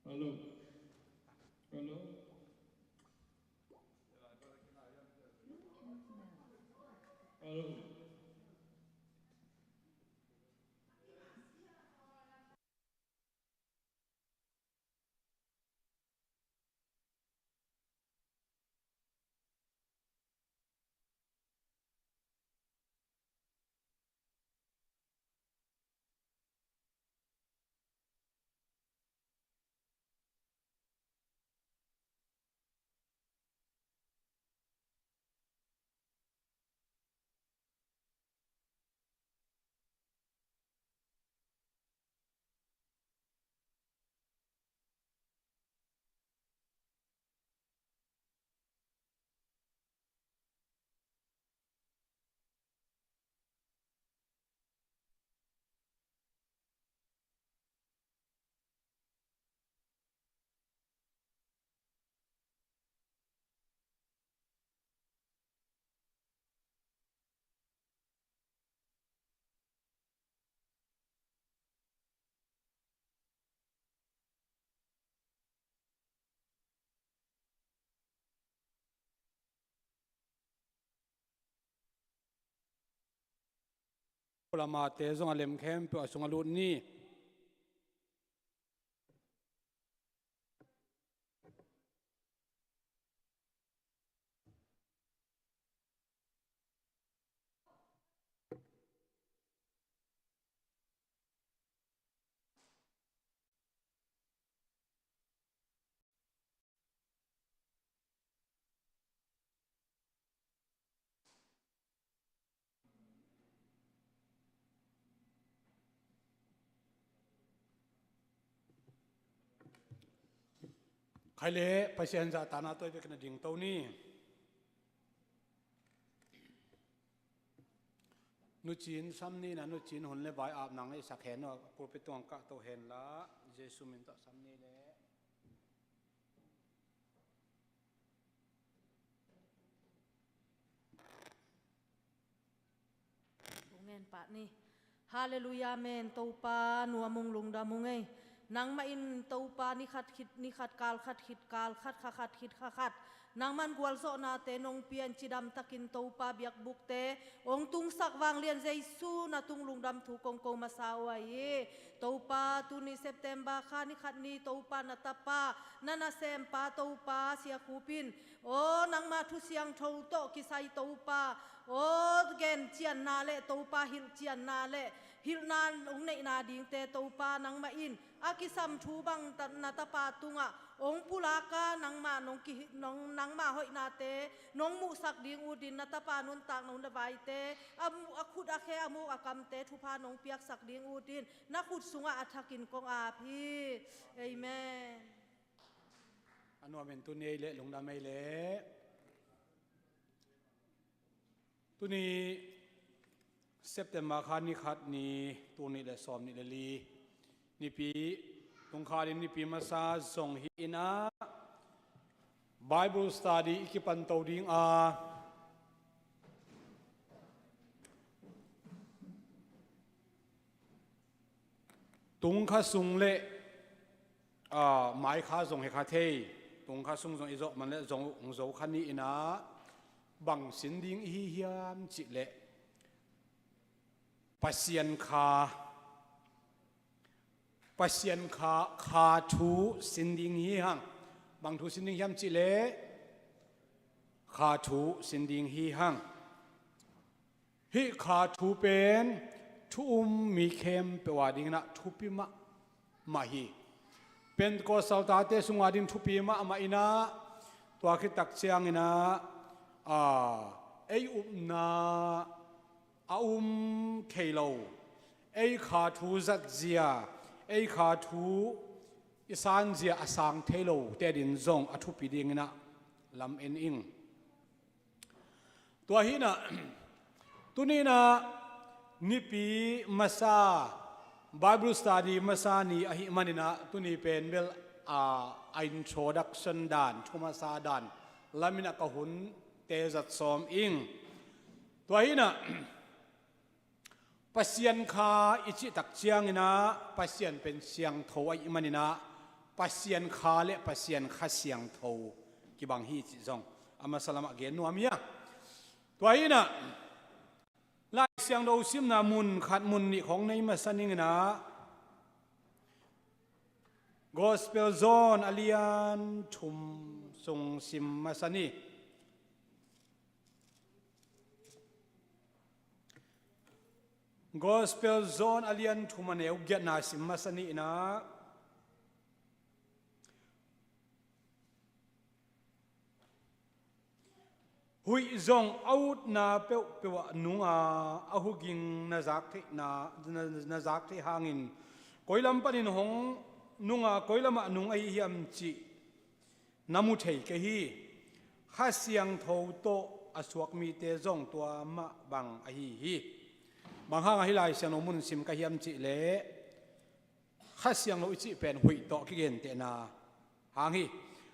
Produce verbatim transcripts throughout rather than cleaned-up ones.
Hello. Hello. Hello. Ulamate zong a lem khempeuh a sung a lut ni. Khai le Pasian zahtakna tawh i bek na ding to ni. Nucin sam ni na, nucin hun le vai ap nang i sak hen uh, pulpit tungah kah to hen la, Jesu min tawh sam ni le. Ong en pah ni. Halleluiah, amen. Topa nuam ung, lungdam ung ei. Nangmah in Topa ni khat khit ni khat, kal khat khit kal khat, kha khat khit kha khat, nangman gualzawhnate nong pian cidamtakin Topa biakbukte ong tungsak vanglian Jesu na tung lungdam thu kong ko masa uh ahi. Topa tuni September kha ni khat ni Topa na tapa, na nasempa Topa Sia Khup in, aw nangma thu siangtho tawh kisai Topa, aw gen cianna le Topa hilh cianna le hilhna ong neihna dingte Topa nangmah in a kisam thu bang ta-, na tapa tungah ong pulaka nangmah nong ki-, nong, nangmah hoihnate nong muhsak ding utin na tapa nuntak nong na vaite a mu-, a khut a khe a muk a kamte thupha nong piaksak ding utin na khut sungah a thakin kong ap hi. Amen. A nuam in tuni ei le lungdam ei le. Tuni September kha ni khat ni, tul nih le sawm nih le li, nipi, tungkha ding nipi masa zong hi inah Bible study i kipan to ding a, tungkha sung le, aa, maikha zong hi kha thei, tungkha sung zong i zawh man le zong, zong zo kha ni inah bang sin ding i hi hiam cih leh Pasian kha, Pasian kha, kha thu sin ding hi hang. Bang thu sin ding hiam cih leh kha thu sin ding hi hang. Hih kha thu pen thu um mi khempeuh a ding inah thupi mahmah hi. Pentecostal tate sungah ding thupi mahmah inah, tua khit tak ciang inah, aa, ei upna a um thei lo, ei kha thu zatzia, ei kha thu i sanzia a sang thei lote ading zong a thupi ding inah lam en ing. Tua hi inah, tuni inah nipi masa, Bible study masa ni ahih man inah tuni pen bel a, a introduction dan, thu masa dan lam inah ka hunte zat sawm ing. Tua hi inah Pasian kha i cih tak ciangin ah Pasian pen siangtho ahih manin ah Pasian kha le Pasian kha siangtho kibang hi cih zong a masa lamah gen nuam hi a. Tua hi in ah Lai Siangtho simna mun khat mun nih khawng nei masa ning in ah Gospel John a lian thum sung sim masa ni. Gospel John a lian thum a neu giatna sim masa ni in ah, huih zong a utna peuhpeuh ah nunga a huging na zak theihna, na, na zak theih hangin koi lam panin hong nunga koi lamah nung ahi hiam cih na mu thei kei hi. Kha Siangtho tawh a suak mite zong tua mah bang ahi hi. Bang hang ahi Lai Siangtho mun sim ka hiam cih leh Kha Siangtho i cih pen huih tawh kigentehna hang hi.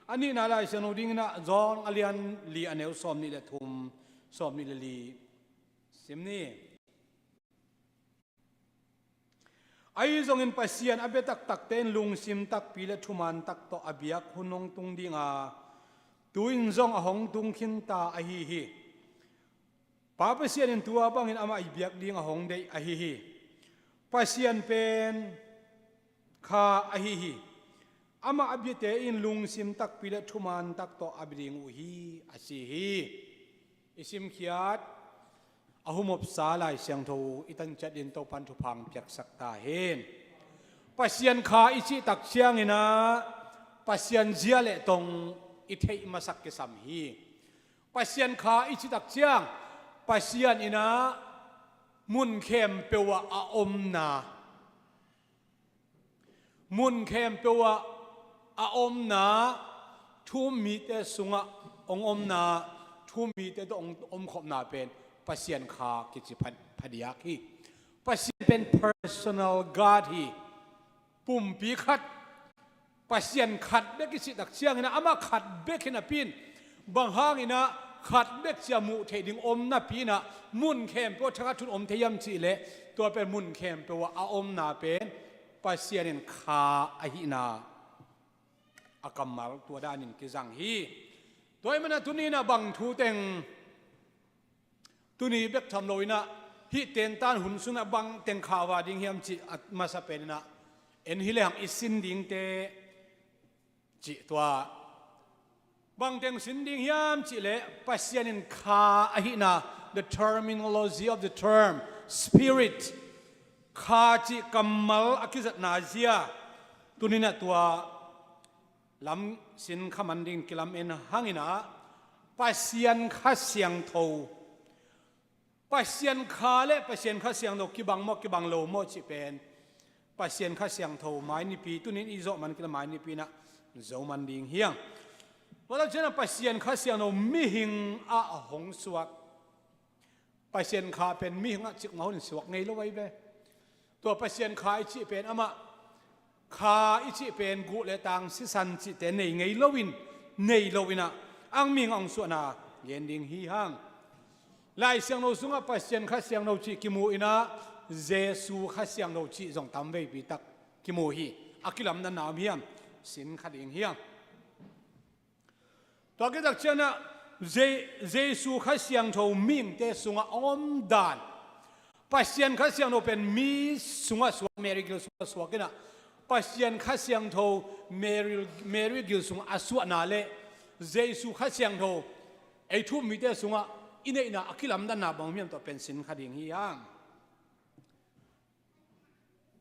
A nihna Lai Siangtho dingin ah John a lian li a neu sawm nih le thum, sawm nih le li sim ni. Ahi zongin Pasian a bia taktakte in lungsim takpi le thuman tak tawh a biak hun hong tung ding a, tu-in zong a hong tung khinta ahi hi. Pa Pasian in tua bangin amah i biak ding a hong deih ahi hi. Pasian pen kha ahi hi. Amah a biate in lungsim takpi le thuman tak tawh a bia ding uh hi a ci hi. I simkhiat a humopsa Lai Siangtho i tanciat in Topan thupha piaksak ta hen. Pasian kha i cih tak ciangin ah Pasian zia le tong i theih masak kisam hi. Pasian kha i cih tak ciang Pasian in ah mun khempeuh ah a omna, mun khempeuh ah a omna, thu-um mite sungah hong omna, thu-um mite tawh hong omkhopna pen Pasian kha kici pha, phadiak hi. Pasian pen personal God hi. Pumpi khat, Pasian khat bek i cih tak ciangin ah amah khat bek hi napi in, bang hangin ah khat bek cia muh theih ding om napi in ah mun khempeuh thakhat thu-in om thei hiam cih leh tua pen mun khempeuh ah a omna pen Pasian in kha ahihna a kammal tua danin kizang hi. Tua ahih manin ah tuni in ah bang thu teng, tuni bek tham lo in ah hih tentan hun sungah bang teng kha va ding hiam cih a masa pen in ah en hi lehang i sin dingte cih tua. Bang teng sin ding hiam cih leh Pasian in kha ahihna, the terminology of the term, spirit, kha cih kammal a kizatna zia, tuni in ah tua lam sin kha man ding kilam en hang in ah Pasian Kha Siangtho, Pasian kha le Pasian Kha Siangtho kibang maw kibang lo maw cih pen Pasian Kha Siangtho mai nipi, tuni in i zawh man kila mai nipi in ah zo man ding hi hang. Tua tak ciangin ah Pasian Kha Siangtho mihing ah a hong suak. Pasian kha pen mihing ah cikmah hun in suak ngei lo ahi ve. Tua Pasian kha i cih pen amah kha i cih pen guh le tang sisan cihte nei ngei loin, nei loin ah ang mihing ah hong suahna gen ding hi hang. Lai Siangtho sungah Pasian Kha Siangtho cih kimu in ah Jesu Kha Siangtho cih zong tam veipi tak kimu hi. A kilamdanna om hiam? Sin kha ding hiam? Tua khit tak ciangin ah Je-, Jesu Kha Siangtho mihingte sungah a om dan, Pasian Kha Siangtho pen mi sungah suak, Mary gil sungah suak in ah Pasian Kha Siangtho Mary, Mary gil sungah a suahna le Jesu Kha Siangtho ei thu-um mite sungah i neihna a kilamdanna bang hiam tawh pen sin kha ding hi hang.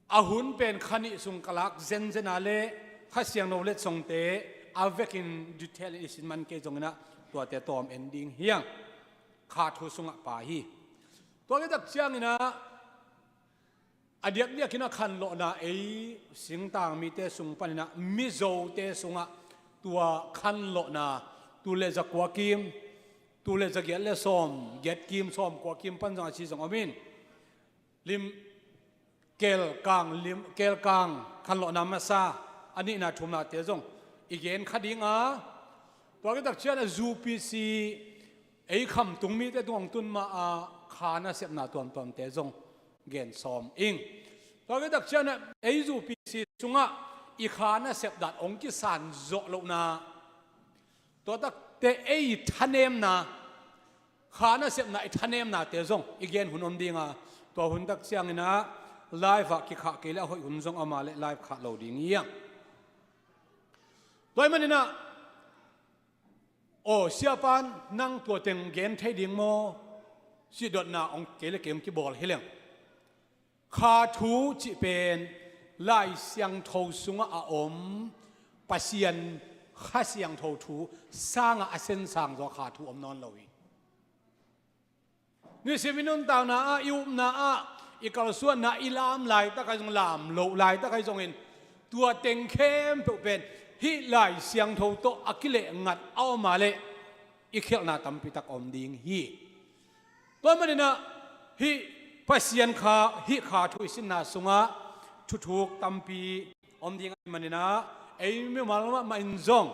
A hun pen kha nih sung ka lak zenzen a le Kha Siangtho letsongte a vekin detail in i sin man kei zongin ah tuate tawm en ding hi hang. Kha thu sungah pha hi. Tua khit tak ciangin ah a diakdiakin a khanlawhna ei singtang mite sung panin ah Mizote sungah tua khanlawhna tul le za kua kim, tul le za giat le sawm giat kim, sawm kua kim pan zong a ci zong om in. Lim, kelkang, lim, kelkang khanlawhna masa, a nihna thumnate zong i gen kha ding a, tua khit tak ciangin ah U P C ei khamtung mite tungah hong tun ma a kha nasepna tuamtuamte zong gen sawm ing. Tua khit tak ciangin ah ei zu P C sungah i kha nasep dan hong kisan zawh lohna, tua takte ei thanemna, kha nasepna i thanemnate zong i gen hun om ding a, tua hun tak ciangin ah live ah kikhah kei leh a hoih hun zong om a leh live khah lo ding hi hang. Tua ahih manin ah, aw, siapa in nang tua teng gen thei ding maw, cih dotna hong kei le kei hong kibawl hi leng. Kha thu cih pen Lai Siangtho sungah a om Pasian Kha Siangtho thu sangah a sensang zaw kha thu om nawn lo hi. Nisim i nuntakna ah, i upna ah, i kalsuanna, i lam laitak ahi zong, lam loh laitak ahi zongin, tua teng khempeuh pen hih Lai Siangtho tawh a kilehngat a om a leh i khialhna tampi tak om ding hi. Tua manin ah hih Pasian kha, hih kha thu i sinna sungah thuthuk tampi om ding ahih manin ah, ei mimal mahmah in zong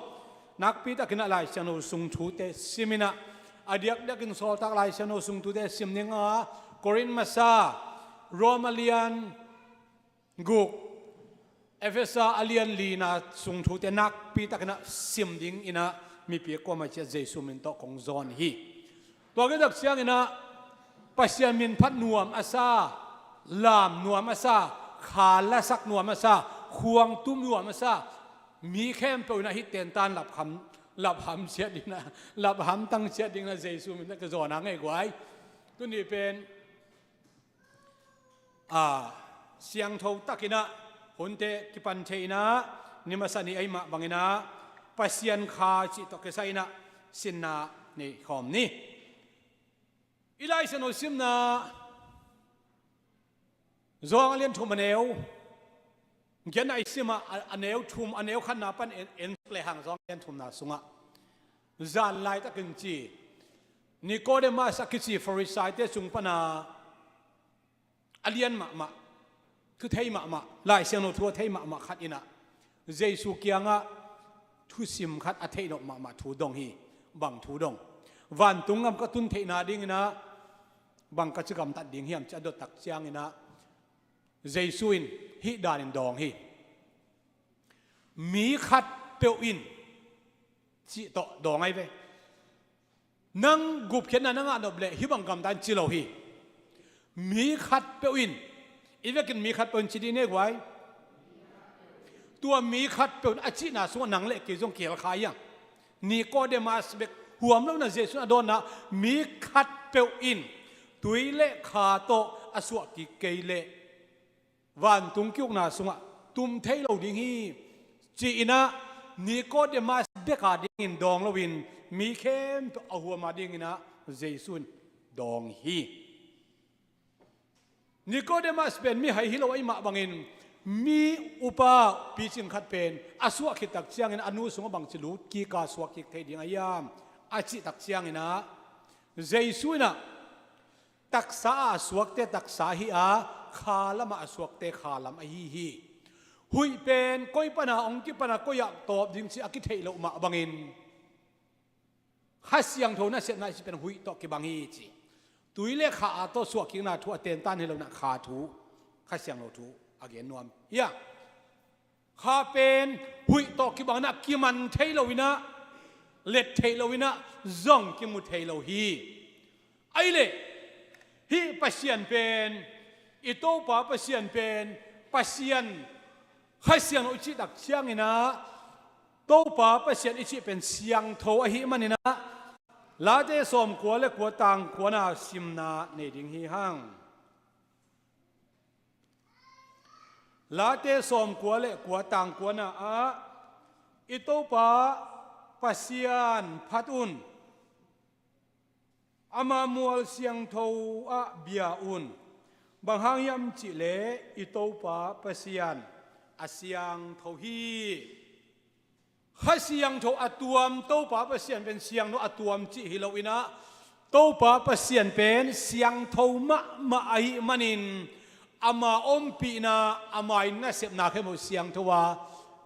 nakpi takin ah Lai Siangtho sung thute sim in ah, a diakdiakin Sawltak Lai Siangtho sung thute sim ding a, Korin Masa, Rom a lian guk, Efesa a lian lina sung thute nakpi takin ah sim dingin ah mipi kuamah ciat Jesu min tawh kong zawn hi. Tua khit tak ciangin ah Pasian min phat nuam a sa, lam nuam a sa, kha lasak nuam a sa, khuang tum nuam a sa mi khempeuh in ah hih tentan lapham, lapham ciat dingin ah, lapham tang ciat dingin ah Jesu min tawh ka zawn a ngei guai. Tuni pen, a, siangtho takin ah hunte kipan thei in ah, ni masa ni ahih mah bangin ah Pasian Kha cih tawh kisai in ah sinna nei khawm ni. I Lai Siangtho simna, Johan a lian thum a neu, gen a i sim a, a, a neu thum, a neu khatna pan en, en le hang, Johan a lian thumna sungah, zan laitakin ci, Nikodemas a kici Farisaite sung pana a lian mahmah, thu thei mahmah, Lai Siangtho thu a thei mahmah khat in ah Jesu kiangah thusim khat a theih nop mahmah thu dong hi. Bang thu dong? Vantung gam ka tun theihna dingin ah bang ka ci gamtat ding hiam, ci a dot tak ciangin ah Jesu in hih danin dawng hi. Mi khatpeuh in, cih tawh dawng ahi ve. Nang gupkhiatna na ngah nop leh hih bang gamtat in ci lo hi. Mi khatpeuh in, i vekin mi khatpeuh in ci dih ne guai. Tua mi khatpeuh in a cihna sungah nang le kei zong kihel kha hi hang. Nikodemas bek huam lo in ah Jesu in a dawnna, mi khatpeuh in tui le kha tawh a suah kik kei leh vantung ki-ukna sungah tum thei lo ding hi, ci-in ah Nikodemas bek a dingin dawng loin mi khempeuh a huam a dingin ah Jesu in dawng hi. Nikodemas pen mihai hi lo ahih mah bangin mi upa picing khat pen a suah khit tak ciangin a nu sungah bangci lut kik a suak kik thei ding a hiam, a cih tak ciangin ah Jesu in ah taksa a suakte taksa hi a, kha lamah a suakte kha lam ahi hi. Huih pen koi pana hong kipan a koi ah tawp ding cih a kitheih loh mah bangin Kha Siangtho nasepna i cih pen huih tawh kibang hi ci. Tui le kha a tawh suahkikna thu a tentan hi lo in ah kha thu, Kha Siangtho thu a gen nuam hi a. Kha pen huih tawh kibang in ah kiman thei lo in ah, let thei lo in ah, zong kimu thei lo hi. Ahih leh hih Pasian pen, i Topa Pasian pen Pasian Kha Siangtho i cih tak ciangin ah, Topa Pasian i cih pen siangtho ahih manin ah, Late sawmkua le kua tang kuana simna nei ding hi hang. Late sawmkua le kua tang kuana ah, i Topa Pasian phat un, ama mual siangtho ah bia un. Bang hang hiam cih leh i Topa Pasian a siangtho hi. Kha Siangtho a tuam, Topa Pasian pen siangtho a tuam cih hi lo in ah, Topa Pasian pen siangtho mahmah ahih manin ama ompihna, ama in nasepna khempeuh siangtho a,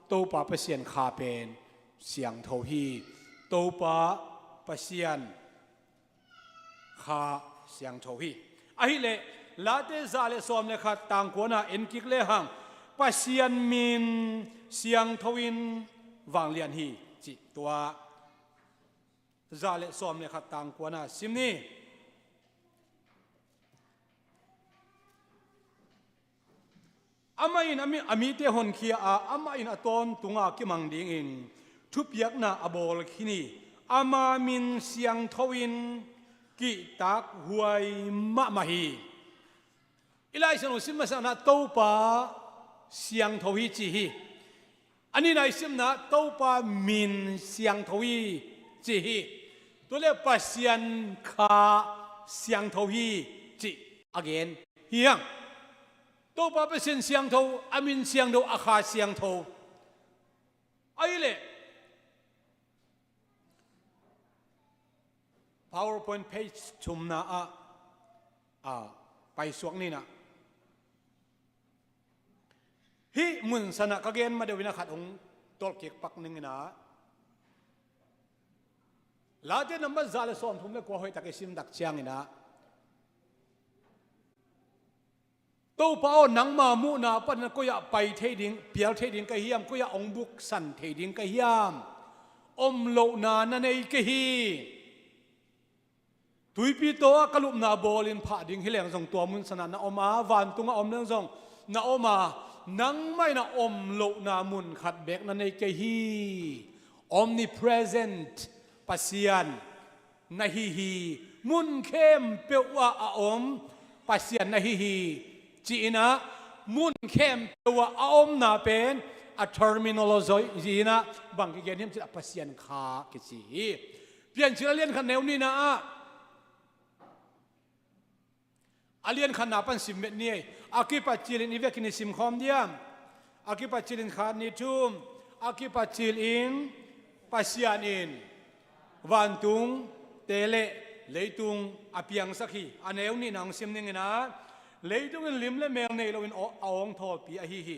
Topa Pasian Kha pen siangtho hi. Topa Pasian Kha siangtho hi. Ahih leh Late za le sawm le khat tang kuana en kik lehang, Pasian min siangtho in vanglian hi, cih tua za le sawm le khat tang kuana sim ni. Amah in a mi, a mite honkhia a, amah in a tawntunga kimang dingin thupiakna a bawl khin hi. Ama min siangtho in kihtak huai mahmah hi. I Lai Siangtho sim masakna Topa siangtho hi ci hi. A nihna i simna Topa min siangtho hi ci hi. Tua le Pasian kha siangtho hi ci a gen hi hang. Topa Pasian siangtho, a min siangtho, a kha siangtho. Ahih leh PowerPoint page thumna ah, ah, paisuak ni in ah. Hih mun sanah ka gen ma deuh in ah khat hong tolh kik pak ning in ah. Late nambat za le sawmthum le kua hoihtak i sim tak ciangin ah, Topa aw, nangma muhna panin koi ah pai thei ding, pial thei ding ka hiam, koi ah hong buksan thei ding ka hiam? Om lohna na nei kei hi. Tuipi taw ah ka lupna bawlin phah ding hi leng zong, tua mun sanah na om a, vantungah om leng zong na om a, nangmah in ah om lohna mun khat beek na nei kei hi. Omnipresent Pasian na hi hi. Mun khempeuh ah a om Pasian na hi hi. Ci-in ah, mun khempeuh ah a omna pen a terminology in ah bang kigen hiam cih leh Pasian kha kici hi. Piancil a lian khat neu nihna ah, a lian khatna pan sim met ni ei. A kipat cilin i vekin i sim khawm diam? A kipat cilin khat, nih, thum. A kipat cilin Pasian in vantungte le leitung a piangsak hi. A neu nihna hong sim ning in ah, leitung in lim le mel nei loin aw-, a awngthawlpi ahi hi.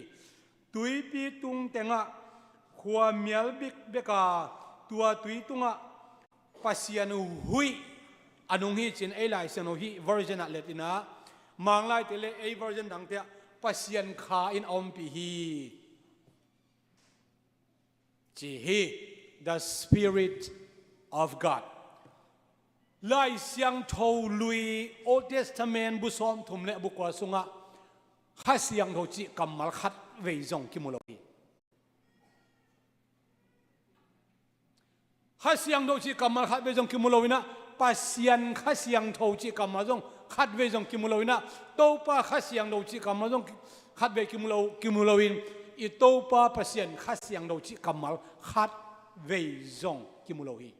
Tuipi tung tengah khuamial bikbek a, tua tui tungah Pasian huih a nung hi ci-in ei Lai Siangtho hih version ah let in ah, Manglaite le ei version dangte ah Pasian kha in a ompih hi ci hi. The Spirit of God. Lai Siangtho lui Old Testament bu sawmthum le bu kua sungah Kha Siangtho cih kammal khat vei zong kimu lo hi. Kha Siangtho cih kammal khat vei zong kimu lo in ah, Pasian Kha Siangtho cih kammal zong khat vei zong kimu lo in ah, Topa Kha Siangtho cih kammal zong ki-, khat vei kimu lo, kimu lo in, i Topa Pasian Kha Siangtho cih kammal khat vei zong kimu lo hi.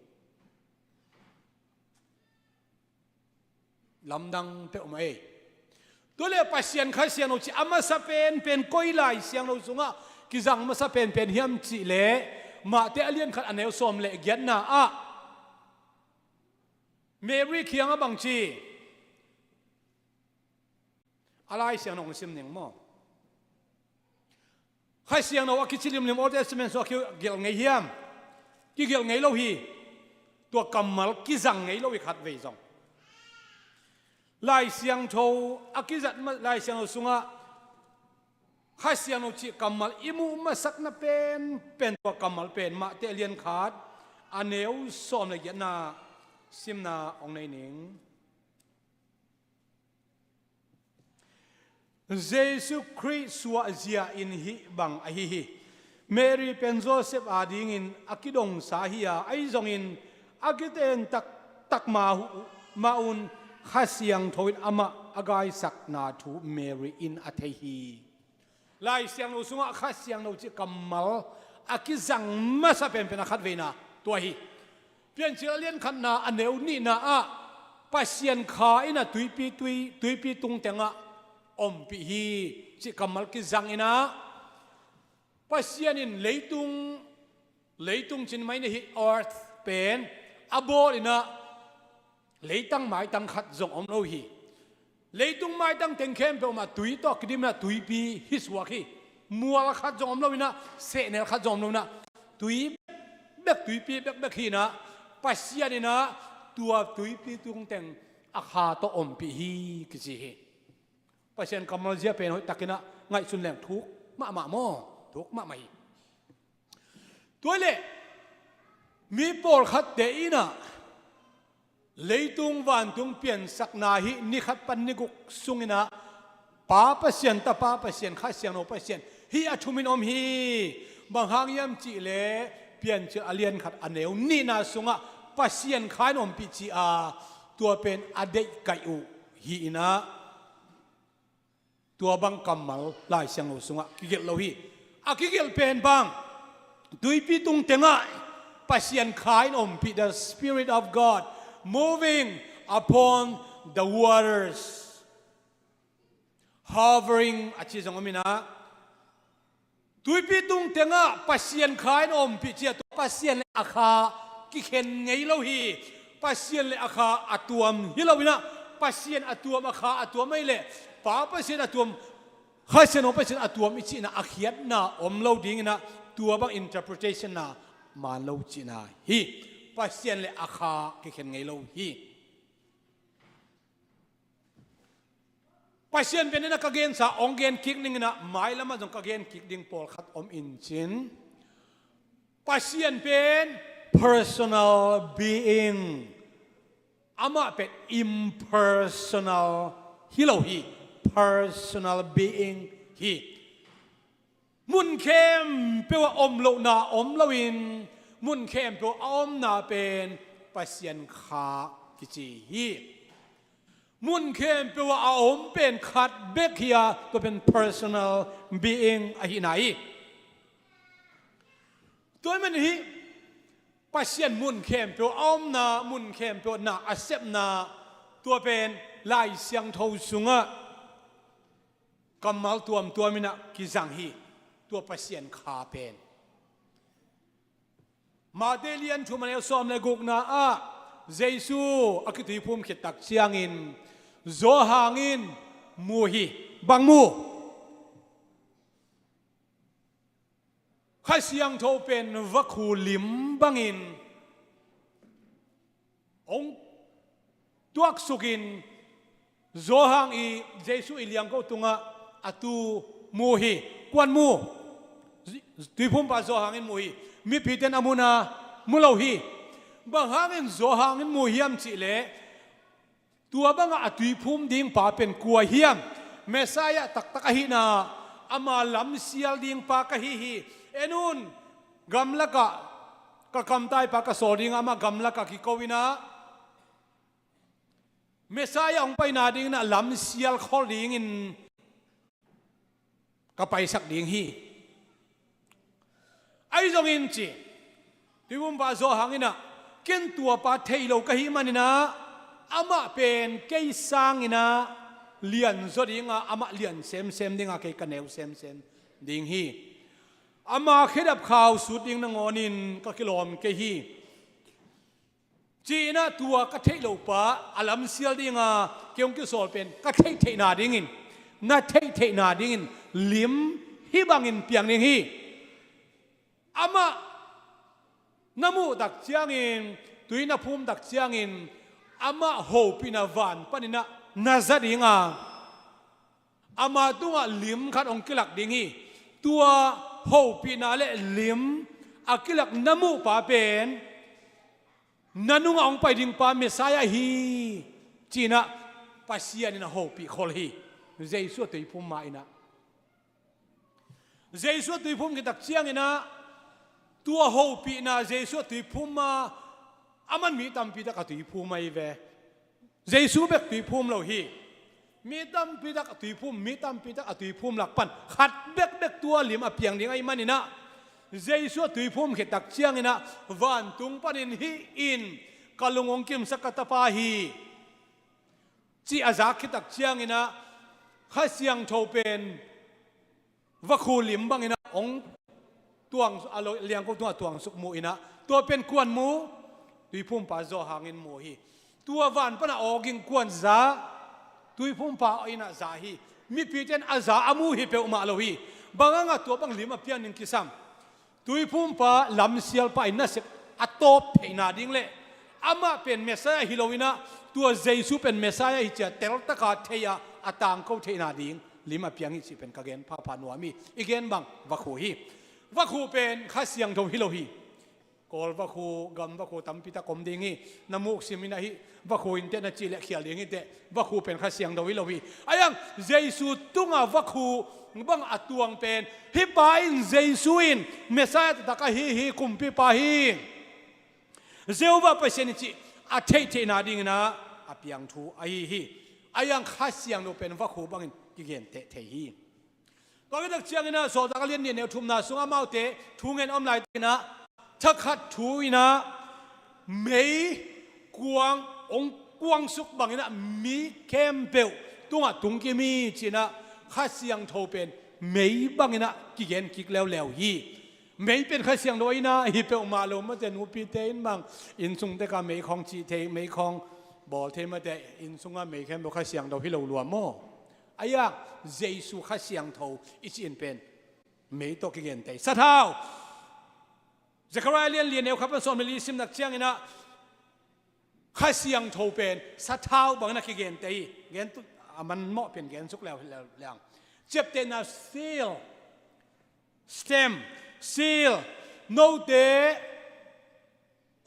Lamdang peuhmah ei. Tua le Pasian Kha Siangtho cih a masa penpen koi Lai Siangtho sungah kizang masa penpen hiam cih leh, Mate a lian khat a neu sawm le giatna ah Mary kiangah bang ci? A Lai Siangtho hong sim ning maw. Kha Siangtho a kici limlim Old Testament sungah kigelh ngei hiam? Kigelh ngei lo hi. Tua kammal kizang ngei lo hi khat vei zong. Lai Siangtho a kizat ma-, Lai Siangtho sungah Kha Siangtho cih kammal i muh masakna penpen tua kammal pen Mate a lian khat a neu sawm le giatna simna hong nei ning. Jesu Khrih suahzia in hih bang ahi hi. Mary pen Joseph adingin a kidongsa hi a, ahi zongin a kiten taktak ma hu-, ma un Kha Siangtho in amah a gaisakna thu Mary in a thei hi. Lai Siangtho sungah Kha Siangtho cih kammal a kizang masa penpen a khat veina tua hi. Piancil a lian khatna a neu nihna ah Pasian kha in a tuipi, tui, tuipi tung tengah ompih hi cih kammal kizang in ah, Pasian in leitung, leitung cin mai na hi earth pen a bawl in ah, leitang maitang khat zong om lo hi. Leitung maitang teng khempeuh mah tui tawh kidim in ah tuipi hi suak hi. Mual khat zong om lo in ah, sehnel khat zong om lo in ah, tui bekbek, tuipi bekbek hi in ah, Pasian in ah tua tuipi tung teng a kha tawh ompih hi kici hi. Pasian kammal zia pen hoih takin ah ngaihsun leng thuk mahmah maw? Thuk mahmah hi. Tua leh mi pawlkhatte in ah leitung vantung piansakna hih ni khat pan ni guk sungin ah Pa Pasian, Tapa Pasian, Kha Siangtho Pasian hih a thumin om hi. Bang hang hiam cih leh Piancil a lian khat a neu nihna sungah Pasian Kha in ompih ci-a tua pen a deihkaih uh hi in ah, tua bang kammal Lai Siangtho sungah kigelh lo hi. A kigelh pen bang, tuipi tung tengah Pasian Kha in ompih, the Spirit of God moving upon the waters, hovering a ci zong om in ah, tuipi tung tengah Pasian Kha in ompih ci-a, tua Pasian le a Kha kikhen ngei lo hi. Pasian le a Kha a tuam hi lo in ah, Pasian a tuam, a Kha a tuam ahih leh Pa Pasian a tuam, Kha Siangtho Pasian a tuam i cihna a khiatna om lo ding in ah, tua bang interpretation na man lo cihna hi. Pasian le a Kha kikhen ngei lo hi. Pasian pen in ah ka gensa hong gen kik ning in ah, mailam ah zong ka gen kik ding pawlkhat om in cin. Pasian pen personal being. Amah pen impersonal hi lo hi. Personal being hi. Mun khempeuh ah om lohna om loin, mun khempeuh a omna pen Pasian Kha kici hi. Mun khempeuh ah a om pen khat bek hi a, tua pen personal being ahihna hi. Tua ahih manin hih Pasian mun khempeuh a omna, mun khempeuh na a sepna, tua pen Lai Siangtho sungah kammal tuamtuam in ah kizang hi. Tua Pasian Kha pen Mate lian thum a neu sawm le gukna ah Jesu a kituiphum khit tak ciangin Johan in mu hi. Bang mu? Kha Siangtho pen vakhu lim bangin hong tuaksukin Johan i, Jesu i liangko tungah a tu mu hi. Kuan mu? Tuiphumpa Johan in mu hi. Mipite in a mu na, mu lo hi. Bang hangin Johan in mu hiam cih leh, tua bangah a tuiphum ding pa pen kua hiam? Messiah taktak ahihna, ama lamsial ding pa ka hi hi. En un, gamlakah ka kamtai pa ka sawl ding, amah gamlakah kiko in ah, Messiah hong paina dingin ah lamsial khol dingin ka paisak ding hi. Ahi zongin ci, tuiphumpa Johan in ah, ken tuapa thei lo ka hih manin ah, amah pen kei sangin ah lianzaw ding a, amah lian semsem ding a, kei ka neu semsem ding hi. Ama khedap khau sut ding nangawnin ka kilawm kei hi. Ci-in ah tua ka theih loh pa a lamsial ding a kei hong kisawl pen ka theihtheihna dingin, na theihtheihna dingin lim hih bangin piang ding hi. Amah na muh tak ciangin, tui na phum tak ciangin, amah hopihna van panin ah na za ding a, ama tungah lim khat hong kilak ding hi. Tua hopihna le lim a kilak na muh pa pen na nungah hong pai ding pa Messiah hi, ci-in ah Pasian in a hopih khol hi. Jesu a tuiphum ma-in ah, Jesu a tuiphum khit tak ciangin ah, tua hopihna Jesu a tuiphum ma, aman mi tampi tak a tuiphum ahi ve. Jesu bek tuiphum lo hi. Mi tampi tak a tuiphum, mi tampi tak a tuiphum lak pan khat bekbek tua lim a piang ding ahih manin ah, Jesu a tuiphum khit tak ciangin ah, vantung panin hih in ka lung hong kimsak ka tapa hi, ci a zak khit tak ciangin ah, Kha Siangtho pen vakhu lim bangin ah hong tuang, a lo, liangko tungah tuangsuk mu-in ah, tua pen kuan mu? Tuiphumpa Johan in mu hi. Tua van pana awging kuan za? Tuiphumpa in ah za hi. Mipite in a za a mu hi peuhmah lo hi. Bang hangah tua bang lim a piang ding kisam? Tuiphumpa lamsialpa in nasep a tawp theihna ding le amah pen Messiah hi lo-in ah, tua Jesu pen Messiah hi ci-a teltaka thei-a a tangko theihna ding lim a piang hi cih pen ka gen phapha nuam hi. I gen bang vakhu hi. Vakhu pen Kha Siangtho hi lo hi. Kawl vakhu, gam vakhu tampi tak om ding hi. Na muk sim in ah hih vakhu in teh na cih leh khial ding hi teh. Vakhu pen Kha Siangtho hi lo hi. Ahi hang Jesu tungah vakhu bang a tuang pen hih pa in, Jesu in Messiah taktak ahi hi, kumpipa hi, Jehovah Pasian hi cih a theihtheihna dingin ah a piang thu ahi hi. Ahi hang Kha Siangtho pen vakhu bangin kigenteh thei hi. Tua khit tak ciangin ah Sawltak a lian nih, a neu thumna sungah amaute thu ngen a om laitakin ah thakhat thu in ah mei kuang, hong kuangsuk bangin ah mi khempeuh tungah tungkim hi ci-in ah Kha Siangtho pen mei bangin ah kigen kik leuleu hi. Mei pen Kha Siangtho in ah hi peuhmah lo mate, nupite in bang innsung tek ah mei khawng cih thei, mei khawng bawl thei mate, innsung ah mei khempeuh Kha Siangtho hi lo lua maw? Ahi hang Jesu Kha Siangtho i cih in pen mei tawh kigenteh hi. Sathau, Zekhariah lian li, a neu khat pan sawm le li sim tak ciangin ah Kha Siangtho pen sathau bangin ah kigenteh hi. Gen tu a man mawh pen gen suk leuleu leng. Ciaptehna seal, stamp, seal, note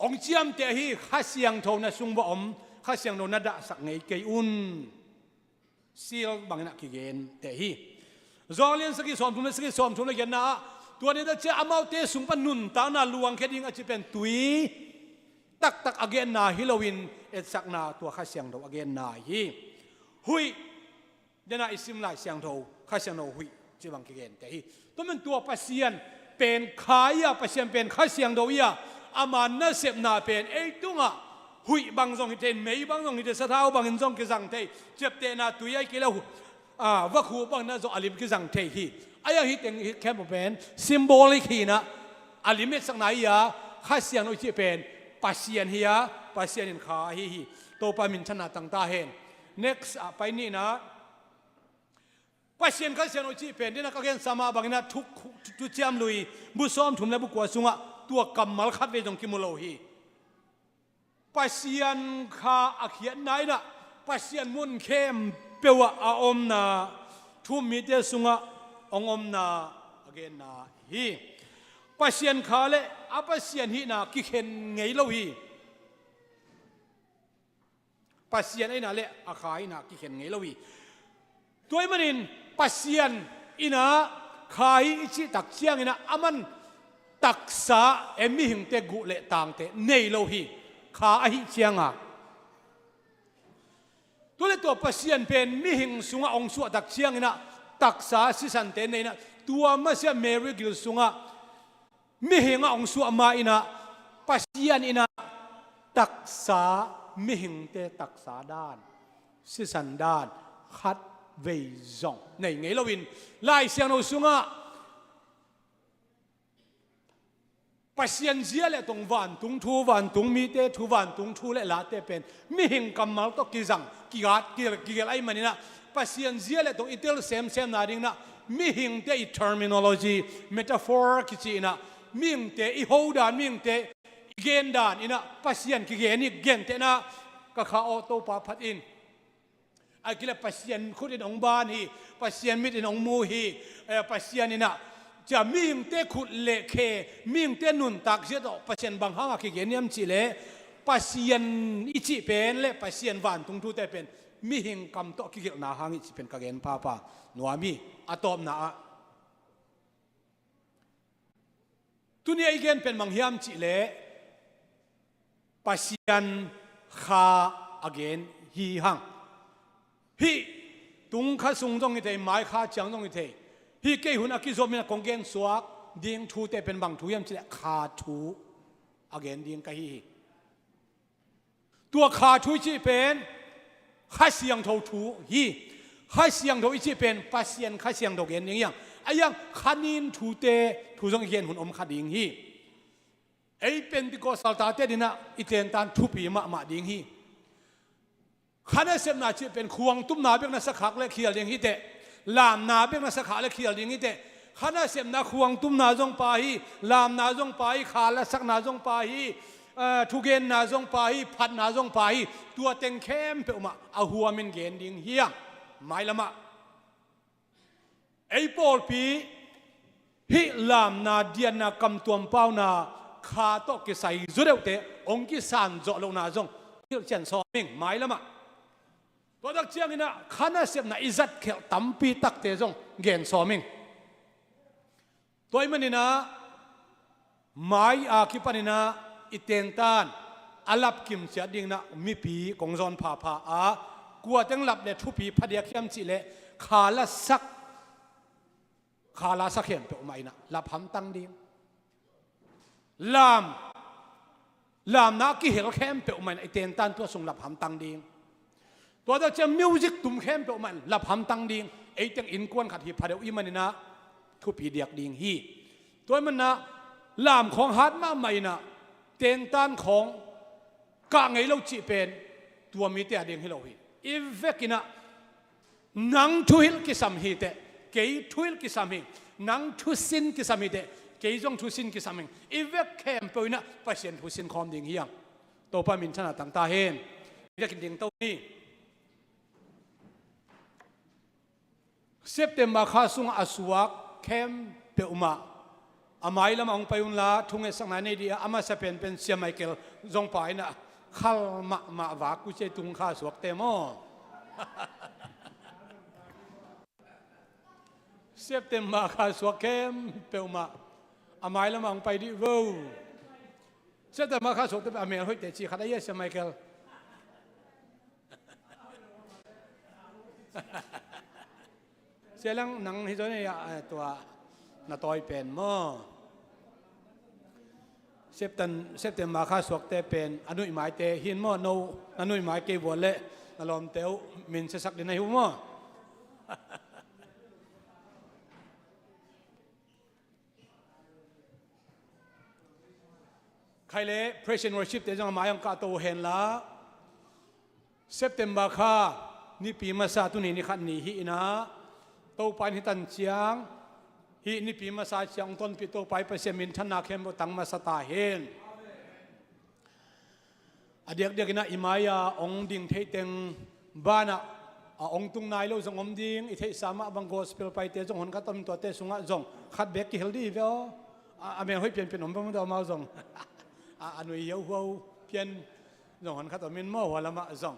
hong ciamteh hi. Kha Siangtho na sung va om, Kha Siangtho na dahsak ngei kei un. Seal bangin ah kigenteh hi. Johan lian sagih, sawmthum le sagih, sawmthum le giatna ah, tua ni tak ciang amaute sung pan nuntakna luangkhia ding a cih pen tui taktak a genna hi loin, etsakna, tua Kha Siangtho a genna hi. Huih, den ah i sim Lai Siangtho, Kha Siangtho huih cih bang kigenteh hi. Tua man tua Pasian pen Kha hi a, Pasian pen Kha Siangtho hi a, ama nasepna pen ei tungah huih bang zong hi thei, mei bang zong hi thei, sathau bangin zong kizang thei, ciaptehna tui, ahih kei leh, ah, vakhu bangin ah zong a lim kizang thei hi. Ahi hang hih teng hi khempeuh pen symbolic hi-in ah, a lim etsakna hi a, Kha Siangtho i cih pen Pasian hi a, Pasian in Kha ahi hi. Topa minthanna tang ta hen. Next ah pai ni in ah, Pasian Kha Siangtho i cih pen, den ah ka gensa mah bangin ah thu, thu, Thuciam Lui bu sawmthum le bu kua sungah tua kammal khatvei zong kimu lo hi. Pasian Kha a khiatna in ah Pasian mun khempeuh ah a omna, thu um mite sungah hong omna a genna hi. Pasian Kha le a Pasian hihna kikhen ngei lo hi. Pasian ahihna le a Kha ahihna kikhen ngei lo hi. Tua ahih manin Pasian in ah Kha hi i cih tak ciangin ah aman taksa, e, mihingte guh le tangte nei lo hi, Kha ahih ciangin. Tua leh tua Pasian pen mihing sungah hong suah tak ciangin ah taksa, sisante nei in ah, tua masiah Mary gil sungah mihing ah hong suah ma in ah, Pasian in ah taksa, mihingte taksa dan, sisan dan khatvei zong nei ngei loin, Lai Siangtho sungah Pasian zia le tong, vantung thu, vantung mite thu, vantung thu le late pen mihing kammal tawh kizang, kigat, ki-, kigelh ahih manin ah, Pasian zia le tong i tel semsem nadingin ah, mihingte i terminology, metaphor kici in ah, mihingte i hodan, mihingte i gendan in ah Pasian kigen hi. Gentehna, ka Kha aw, Topa phat in. Ahih kei leh Pasian khut in hong ban hi, Pasian mit in hong mu hi, eh, Pasian in ah, cia mihingte khut le khe, mihingte nuntak zia tawh Pasian bang hangin kigen hiam cih leh, Pasian i cih pen le Pasian vantung thute pen mihing kam tawh kigelhna hang hi cih pen ka gen phapha nuam hi. A tawpna ah, tuni a i gen pen bang hiam cih leh, Pasian Kha a gen hi hang. Hih tung kha sung zong hi thei, mai kha ciang zong hi thei. Hih kei hun a kizom in ah kong gen suak ding thute pen bang thu hiam cih leh, Kha thu a gen ding ka hi hi. Tua Kha thu i cih pen Kha Siangtho thu hi. Kha Siangtho i cih pen Pasian Kha Siangtho gen ding hi hang. Ahi hang Kha Nin thute thu zong i gen hun om kha ding hi. Ei Pentecost saltate adingin ah i tentan thupi mahmah ding hi. Kha nasepna cih pen khuangtumna bek na sa khak leh khial ding hi teh. Lamna bek na sa khak leh khial ding hi teh. Kha nasepna khuangtumna zong pha hi, lamna zong pha hi, kha lasakna zong pha hi, eh, thugenna zong pha hi, phatna zong pha hi. Tua teng khempeuh mah a huamin gen ding hi hang. Mailamah ei pawlpi hih lamna, dianna, kamtuam pauna kha tawh kisai zaw deuhte hong kisan zawh lohna zong hilhcian sawm ing mailamah. Tua tak cianginah kha nasepna i zatkhelh tampi takte zong gen sawm ing. Tua ahih maninah mai a kipaninah i tentan a lapkim ciat dinginah mipi kong zawn phapha a, kua teng lap le thupi phadiak hiam cihleh kha lasak, kha lasak khempeuh mah inah lap hamtang ding. Lam, lamna a kihel khempeuh mah inah i tentan tua sung lap hamtang ding. Tua tak ciang music tum khempeuh mah in lap hamtang ding. Eiteng innkuan khat hi phadeuh i hih maninah thupi diak ding hi. Tua ahih maninah lam khawng hat mahmah inah tentan khawng kah ngei lo cih pen tua mite a ding hi lo hi. I vekinah nang thuhilh kisam hi teh, kei thuhilh kisam hi. Nang thusin kisam hi teh, kei zong thusin kisam hi. I vek khempeuh inah Pasian thusin khawm ding hi hang. Topa minthanna tang ta hen. I vekin ding to ni. September kha sungah a suak khempeuhmah a mailamah hong pai unla, thungetsakna nei dih a, a masa penpen Sia Michael zong pa inah khal mahmah vak kuce tung kha suakte maw? September kha suak khempeuhmah a mailamah hong pai dih vo. September kha suakte a mel hoihte ci khat a ia Sia Michael. Sia lang nang hi zaw nei ah, eh, tua na tawi pen maw? Septan-, September kha suakte pen a nuih maite hin maw? No, na nuih mai kei vua leh na lawmte uh min siasak din ahi uh maw? Khai le praise and worship te zong a mai hong kahto uh henla, September kha nipi masa tuni ni khat ni hi inah, Topa in hi tan ciang hih nipi masa ciang hong tonpih Topa i Pasian minthanna khempeuh tang masa ta hen. A diakdiakinah i mai-a hong ding theiteng banah a hong tung nai lo zong om ding, i theihsa mah bang gospel paite zong honkhat om in tuate sungah zong khat beek kihel dih hi ve aw. A, a mel hoih pianpian om bang amau zong. A, a nui hiauhuau pian zong honkhat om in maw hua lamah zong.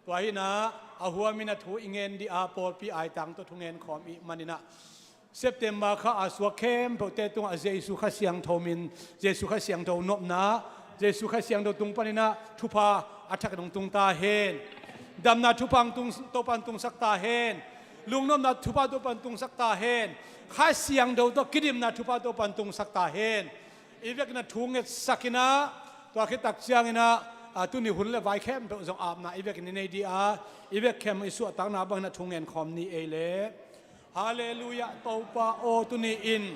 Tua hinah a huamin a thu i ngen dih a pawlpi aitang tawh thungen khawm i hih maninah September kha a suak khempeuhte tungah Jesu Kha Siangtho min, Jesu Kha Siangtho nopna, Jesu Kha Siangtho tung paninah thupha a thakin hong tung ta hen. Damna thupha hong tung, Topa in tungsak ta hen. Lungnopna thupha Topa in tungsak ta hen. Kha Siangtho tawh kidimna thupha Topa in tungsak ta hen. I vekin a thu ngetsak inah, tua khit tak cianginah, a, tuni hun le vai khempeuh zong apna i vekin i nei dih a, i vek khempeuh i suahtakna banginah thu ngen khawm ni ei leh. Halleluiah, Topa aw, tuni-in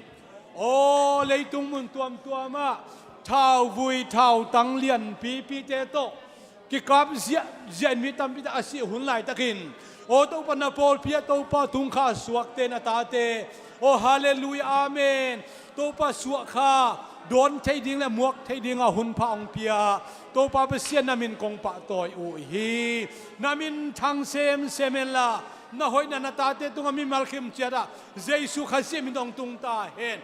aw leitung mun tuamtuamah thauvui thautang lianpipite tawh kikap ziahziah in mi tampite a sih hun laitakin, aw Topa, na pawlpi ah Topa tungkha suakte na tate, aw halleluiah, amen. Topa suahkha dawn thei ding le muak thei dingah hun pha hong pia Topa Pasian na min kong pahtawi uh hi. Na min thang semsem henla, na hoihna na tate tungah mimal khim ciatah Jesu Khazih min hong tung ta hen.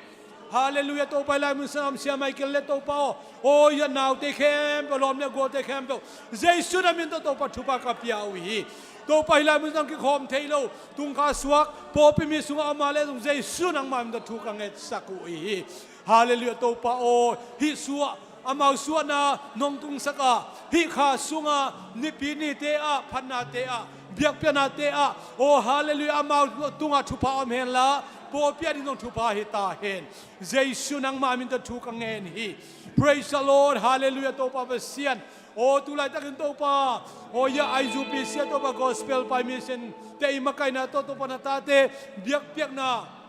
Halleluiah, Topa, hih lai mun sungah om Sia Michael le Topa aw, aw hih a naute khempeuh, lawm le gualte khempeuh Jesu na min tawh Topa thupha ka pia uh hi. Topa, hih lai mun sungah kikhawm thei lo, tungkha suak pawlpi mi sungah om a le zong Jesu nangma min tawh thu ka ngetsak uh hi. Halleluiah, Topa aw, hih suah, amau suahna nong tungsak a, hih kha sungah nipi nite ah, phatnate ah, biakpiaknate ah, aw halleluiah, amau tungah thupha om henla, pawlpi a ding zong thupha hi ta hen. Jesu nangma min tawh thu ka ngen hi. Praise the Lord, halleluiah, Topa Pasian. Aw tu laitakin Topa, aw hih a I U P C ah Topa gospel pai mission te i makaihna tawh Topa na tate biakpiakna,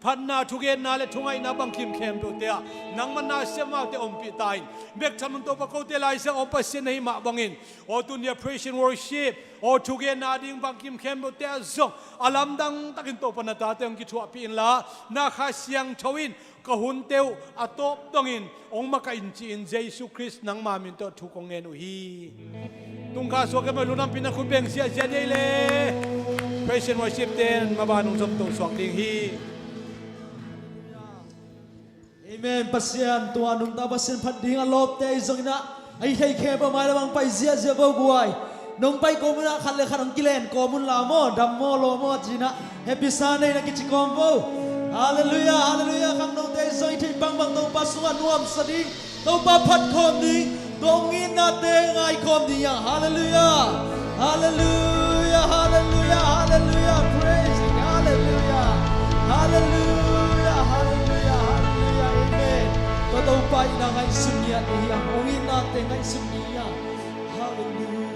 phatna, thugenna le thungaihna bangkim khempeuhte ah nangma na siamaute ompih ta in. Bek tham un Topa, kote Lai Siangtho om Pasian na hih mah bangin, aw tuni a praise and worship, aw thugenna ding bangkim khempeuhte ah zong a lamdang takin Topa na tate hong kithuahpih inla, na Kha Siangtho in ka hunte uh a tawp dongin hong makaih in ci-in Jesu Khrist nangma min tawh thu kong ngen uh hi. Tungkha suak kei mah, lungdampihna khut beng ziahziah ni ei le. Praise and worship ten maban hong zom to suak ding hi. Amen. Pasian tua nungta Pasian phat ding a lawpte i zong inah a i thei khe pah mai lamang pai ziahziah vo guai. Nong pai kawm unah khat le khat hong kilen kawm un la maw, dam maw, law maw cinah Happy Sunday na kici kawm vo. Halleluiah, halleluiah. Khangnote i zong i theih bangbang Topa sungah nuamsa ding, Topa phat khawm ding, tua hong itnate ngai khawm ding hiang. Halleluiah. Halleluiah, halleluiah, halleluiah. Praise Him. Halleluiah. Halleluiah, halleluiah, halleluiah. Amen. Tua Topa itna ngaihsun ni a te hiang, hong itnate ngaihsun ni hiang. Halleluiah.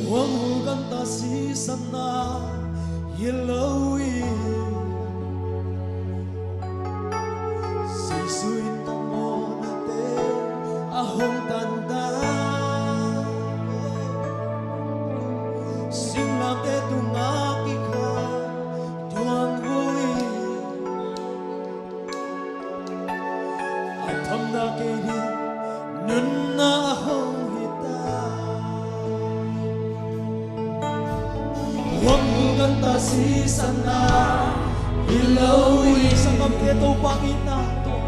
Huang hu ganta sisanna hi lo hi. Jesu in ka mawhnate a hong tanta. Singlamteh tungah kikhai tuang vui. A phamna kei ding nunna a hong hi ta. Huang hu ganta sisanna hi lo hi. Sanggamte Topa itna tawh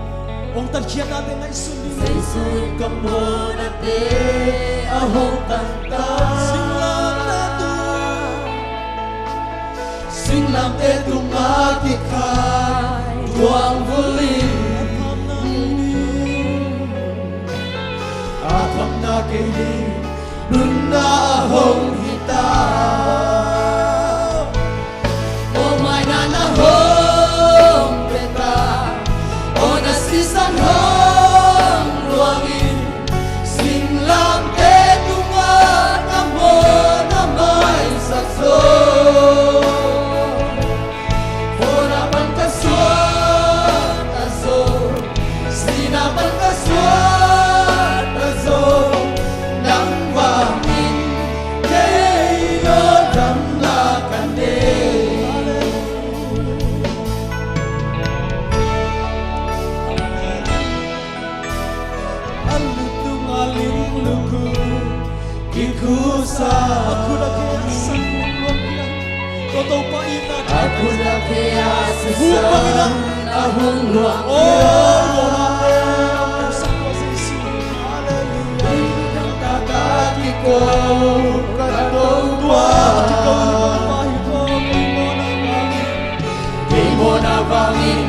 hong tatkhiatnate ngaihsun ding. Jesu in ka mawhnate a hong tanta. Singlamteh tung Singlamteh tungah kikhai tuang vui. A phamna kei ding nunna a hong hi ta. Aw mai na na hong pia ta. Aw na sisan hong luang in. Singlamteh tungah ka mawhna maisak zo. Vawna pan ka suak a zo, sihna pan ka suak a zo, nang vangin kei aw damna ka nei. A lutung a ling luku kikhusa. A khut a khe a sang luang piang. Tua Topa itna. A khut a khe a sang a hong luang piang. Oh, Topa Jesu. Hallelujah. Nang tata kiko ka Topa. Kiko ka Topa hi ko. Kei mawhna vangin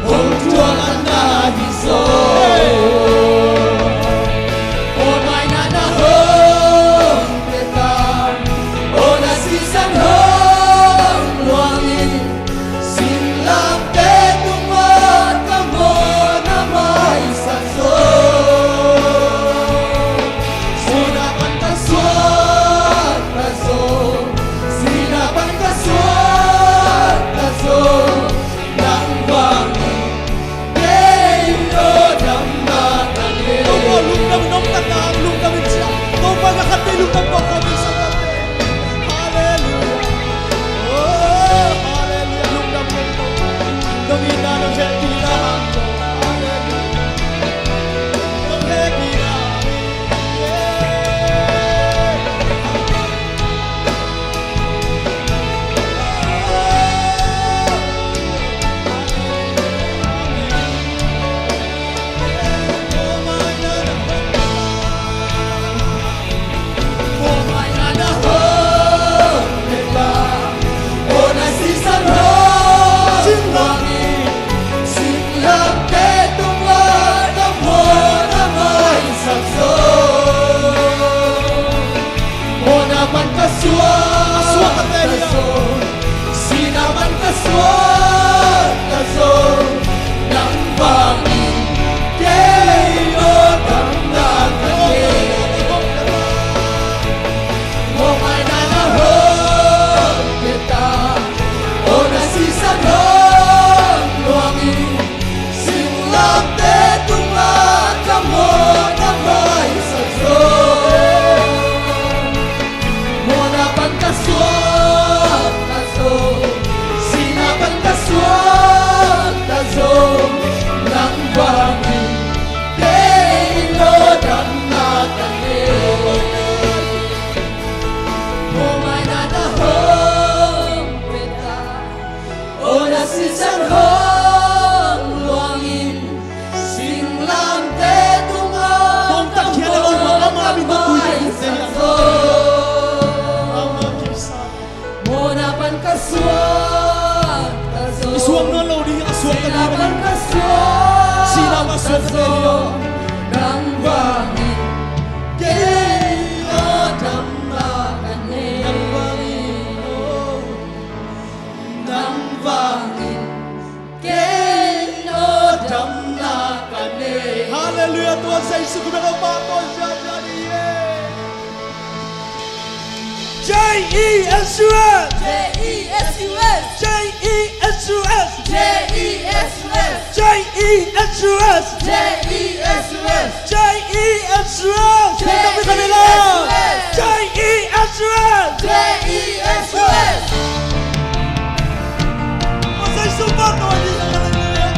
hong thuak a na hi zaw. Aw mai na na hong pia ta. Aw na sisan hong luang in. Singlamteh tungah ka mawhna maisak zaw. Vawna pan ka suak Nang vangin kei aw damna ka nei. Nang vangin, oh, nang vangin kei aw damna ka nei. Halleluiah, tua Jesu min tawh pahtawi ziahziah ni e. J E S U S. J E S U S. J E S U S. J E S U S. J E S U S. J E S U S. J E S U S. J E S U S. J E S U S. J E S U S. Tua Jesu pahtawi ni, halleluiah.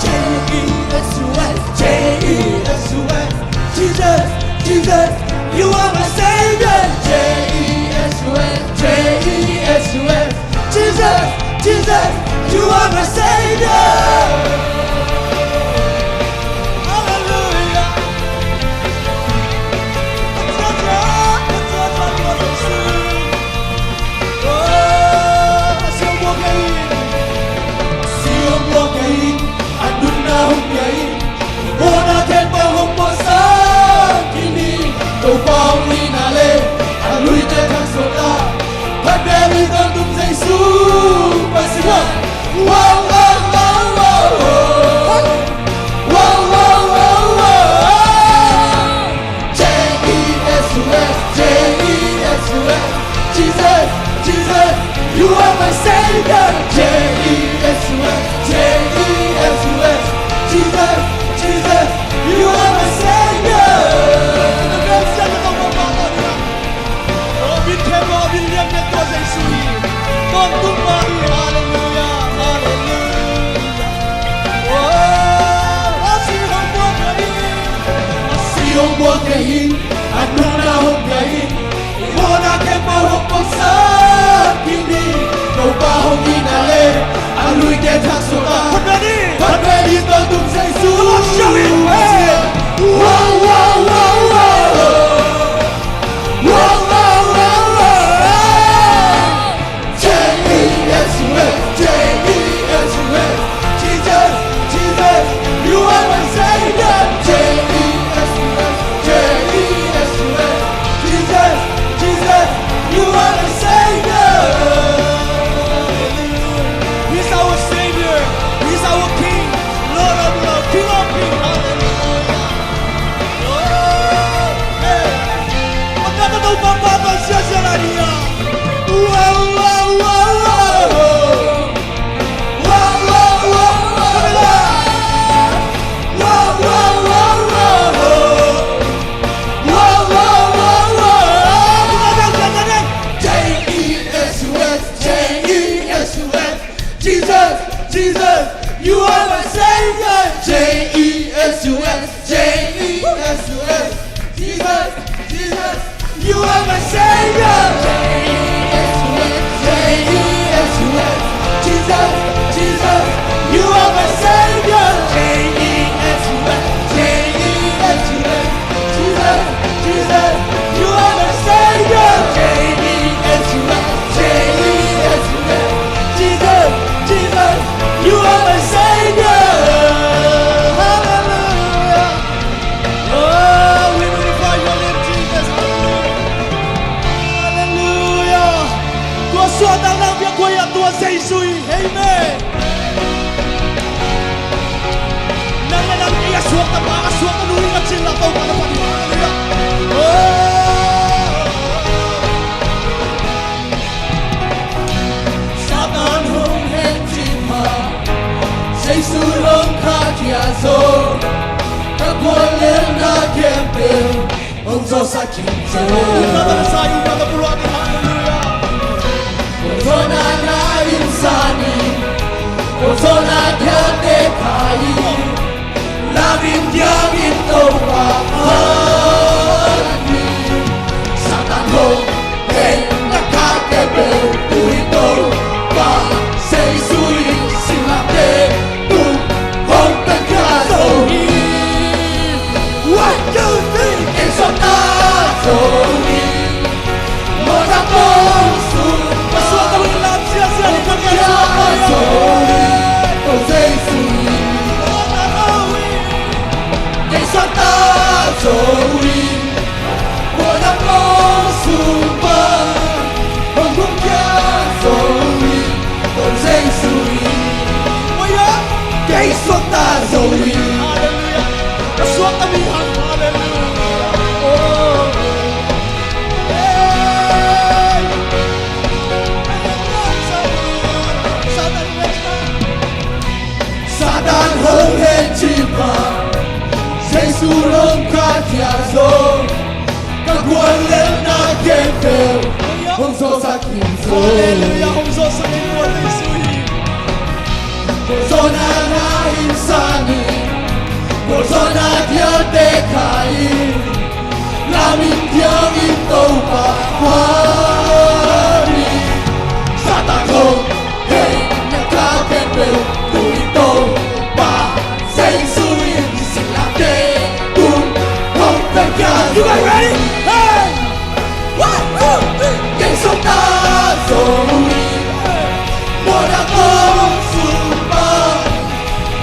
J E S U S, J E S U S, Jesus, Jesus, you are my Savior. J E S U S, J E S U S, Jesus, Jesus, you are my Savior. Halleluiah. Topa hong ina le, a luite thang suak ta, phat bel i tawntung Jesu Pasian. Wow, wow, wow, wow, wow. Wow, wow, wow, wow, wow. J E S U S, J E S U S, Jesus, Jesus, you are my Savior. J E S U S, J E S U S, Jesus, Jesus, you are my Savior. Halleluiah, halleluiah. Oh, a si hong buak ahi. A si hong buak ahi. A nunna hong pia hi. I mawhna khempeuh hong puaksak kik ni. Topa hong ina le, a luite thang suak ta. Phat bel i tawntung Jesu. Come on, shout it. Hey. Wow, wow, wow, wow. Wow, wow, wow, wow. J E S U S, J E S U S, Jesus, Jesus, you are my Savior. J E S U S, J E S U S, Jesus, Jesus, you are my Savior. He's our Savior. He's our King. Lord of Lords, King of Kings. Hallelujah. Jesus, Jesus, you are my Savior. J E S U S, J E S U S, Jesus, Jesus, you are my Savior. J E S U S, J E S U S, Jesus, Jesus, you are my Savior. J E S U S, J E S U S, Jesus, Jesus, you are my Savior. J E S U S, J E S U S, Jesus, Jesus, you are my Savior. Hallelujah. Oh, we magnify your name, Jesus. Hallelujah. Hallelujah. Tua suahtakna biak kua hiam? Tua Jesu hi. Amen. Nang le nang, kei a suakta pa, a suakta nu hi, a cih lak Topa na phat hi. Hallelujah. Oh. Satan hong het cih mah, Jesu hong khahkhia zo, ka guallelna khempeuh hong zawhsak khin zo. Hallelujah. Hallelujah. Hallelujah. Hallelujah. Hallelujah. Hallelujah. Lam in diang in Topa phat hi. Satan hong het na khakte pen, tu in Topa Jesu in singlamteh tung hong pia zo hi. One, two, three. Kei suakta zo hi. Mawhna Kei suakta zo hi. Halleluiah. Ka suakta mi hang. Halleluiah. Oh. Hey. Satan hong hen cih bang, Jesu hong kha khia zong, ka guallelhna khempeuh hong zawhsak hi zaw. Halleluiah, hong zawhsak hi zaw Jesu hi. Gualzawhna na in san in, gualzawhna dialte khai in, lam in thiang in Topa phat in. Satan hong hen na kha khempeuh tu in Topa Jesu in singlamteh tung hong piang khia zaw. You guys ready? Hey! One, two, three. Kei suakta zo hi. Mawhna kong sung pan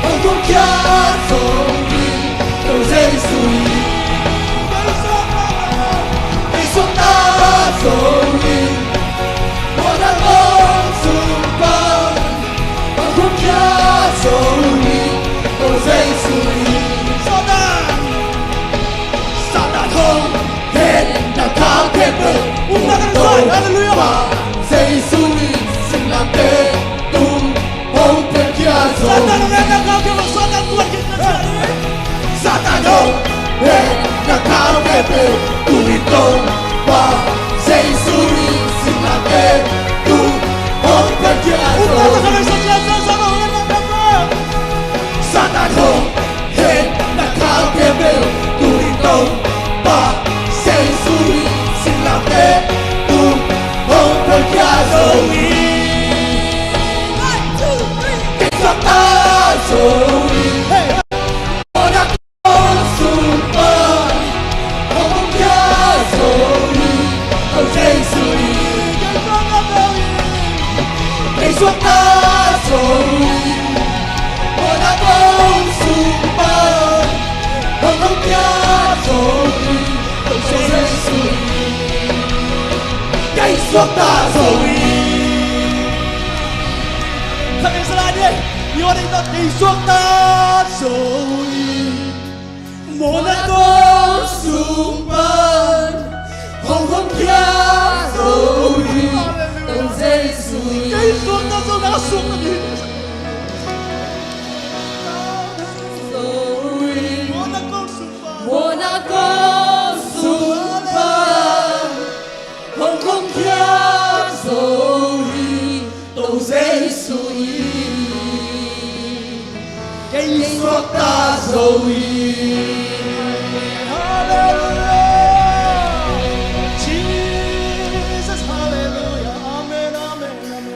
hong khia zo hi. Topa Jesu hi. Kei suakta zo hi. Mawhna kong sung pan hong khia zo hi. Topa Jesu hi. Satan, Satan hong hen na kha khempeuh. Halleluiah. Jesu in singlamteh tung hong piang khia zaw. Satan hong hen na kha khempeuh, Satan tuan khit na. Satan hong hen na kha khempeuh tu in Topa Jesu in singlamteh tung hong piang khia zaw. Satan hong hen na kha khempeuh tu in Topa Jesu in singlamteh tung hong piang khia zo hi. Kei suakta zo hi. Mawhna kong sung pan hong khia zo hi. Topa Jesu hi. Kei suakta zo hi. Mawhna kong sung pan hong khia zo hi. Topa Jesu hi. Kei suakta zo hi. Khat vei sa lai ni. Kei suakta zo hi. Mawhna kong sung pan hong khia zo hi. Topa Jesu hi. Kei suakta zo, na suakta ni. Mawhna kong sung pan. Mawhna kong sung pan hong khia zo hi. Topa Jesu hi. Kei suakta zo hi. Halleluiah. Jesus, halleluiah. Amen, amen, amen.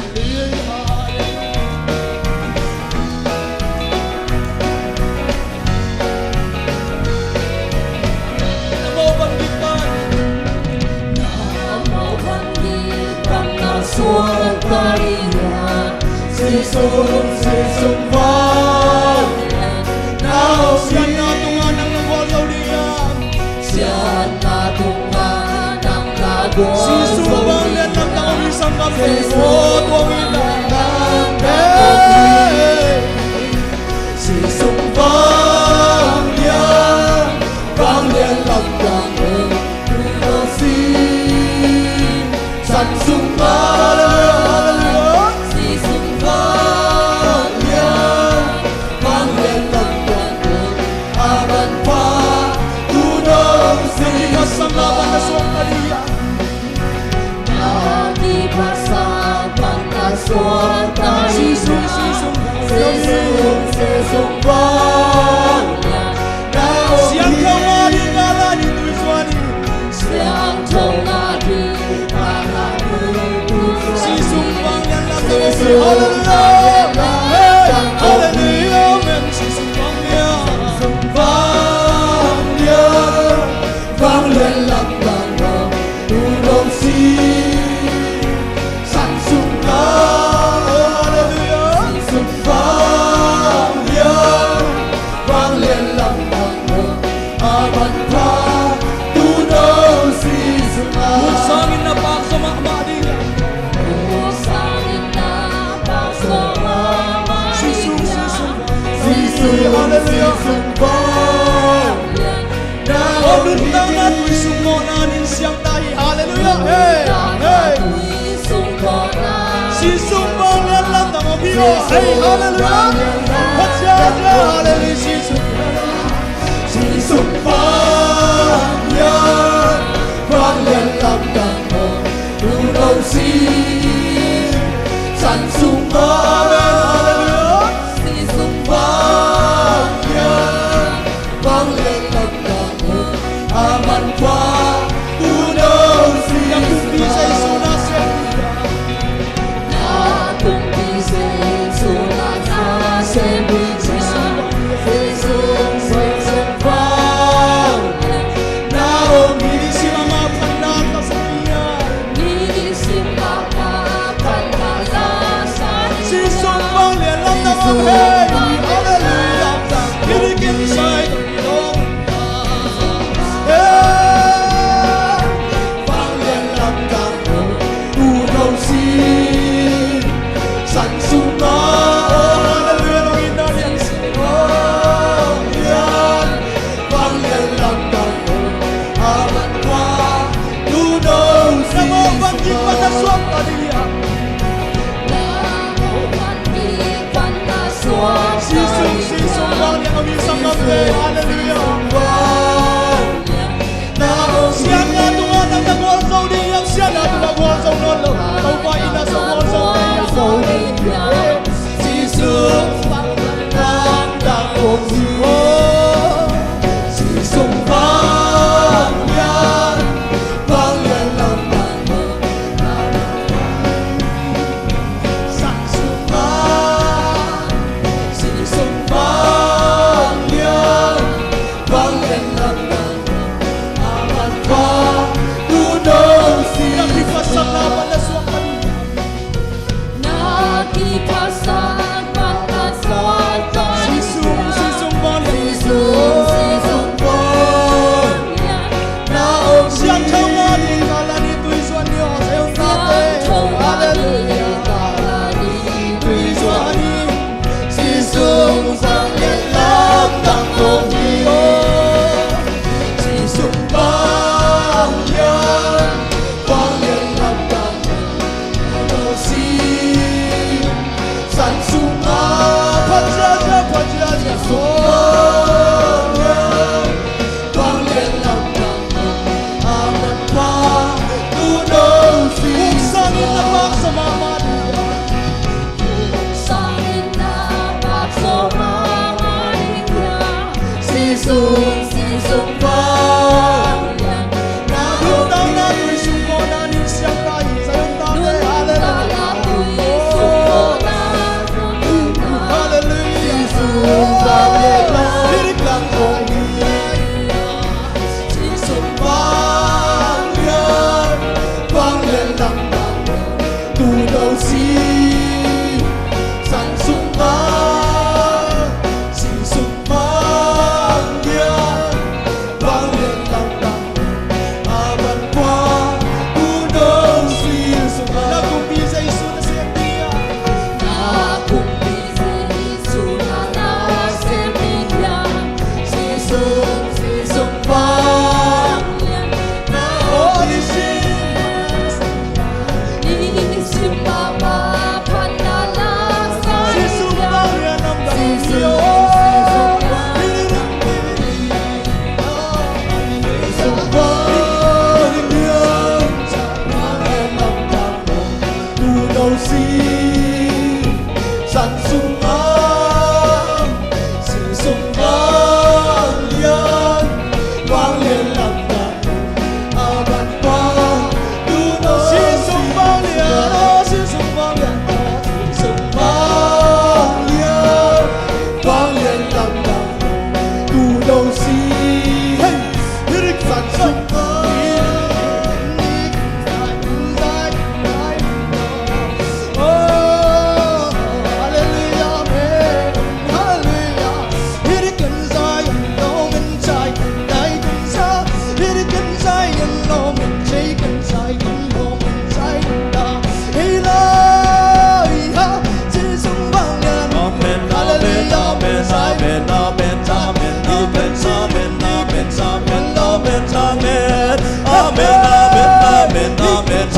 Halleluiah, halleluiah. Na mawh bang gik pan. Na mawh bang gik pan na suakta in ah. Sisun, sisun vang. Na siatna tungah nang na gualzo ding a. Siatna tungah nang na gualzo ding a. Sisun vanglian lamdang hong hi, sanggam. Sisun vanglian lamdang hong hi. Hey. Sisun vanglian, vanglian lamdang hong, tu dong si. San sung vanglian, Sisun vanglian, vanglian lamdang hong, a manpha tu dong si. Ka sang a ban na suak a dia. Na kipasa pan na suakta in ah. Sisun, sisun, sisun vanglian. Siangtho a ding a la ding tui suan in. Siangtho a ding a la ding tui suan in. Sisun vanglian lamdang hong hi. Hallelujah. Hey, hallelujah. Amen. Sisun vanglian. Sisun vanglian. Vanglian lamdang hong, tu dong si. San sung vanglian, Sisun vanglian, vanglian lamdang hong, a manpha tu dong si. Sisun vanglian. Mun sangin na pak zaw mahmah ding. Mun sangin na pak zaw mahmah. Halleluiah. Halleluiah. Aw, nuntakna tui sung mawhna in siang ta hi. Halleluiah. Hey, hey. Sisun vanglian lamdang om hi aw. Hey, halleluiah. Hallelujah, hallelujah, Sisun. Sisun vanglian, vanglian lamdang om. Tudo si san sung vanglian, Sisun vanglian, vanglian lamdang om. Aman kua tudo si. Sisun, Sisun vanglian om hi sanggam te. Halleluiah. Siatna tungah nang na gualzo ding hiam? Siatna tungah gualzo nawn lo. Topa in a sa gualzo ding hiam? Sisun vanglian lamdang om hi. Sisun vanglian, vanglian lamdang om.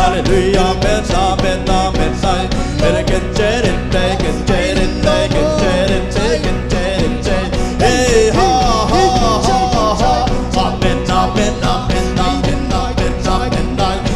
Hallelujah, amen, amen, amen, say. Hey, ha, ha, ha, ha. Amen, amen, amen, amen, amen, amen, say.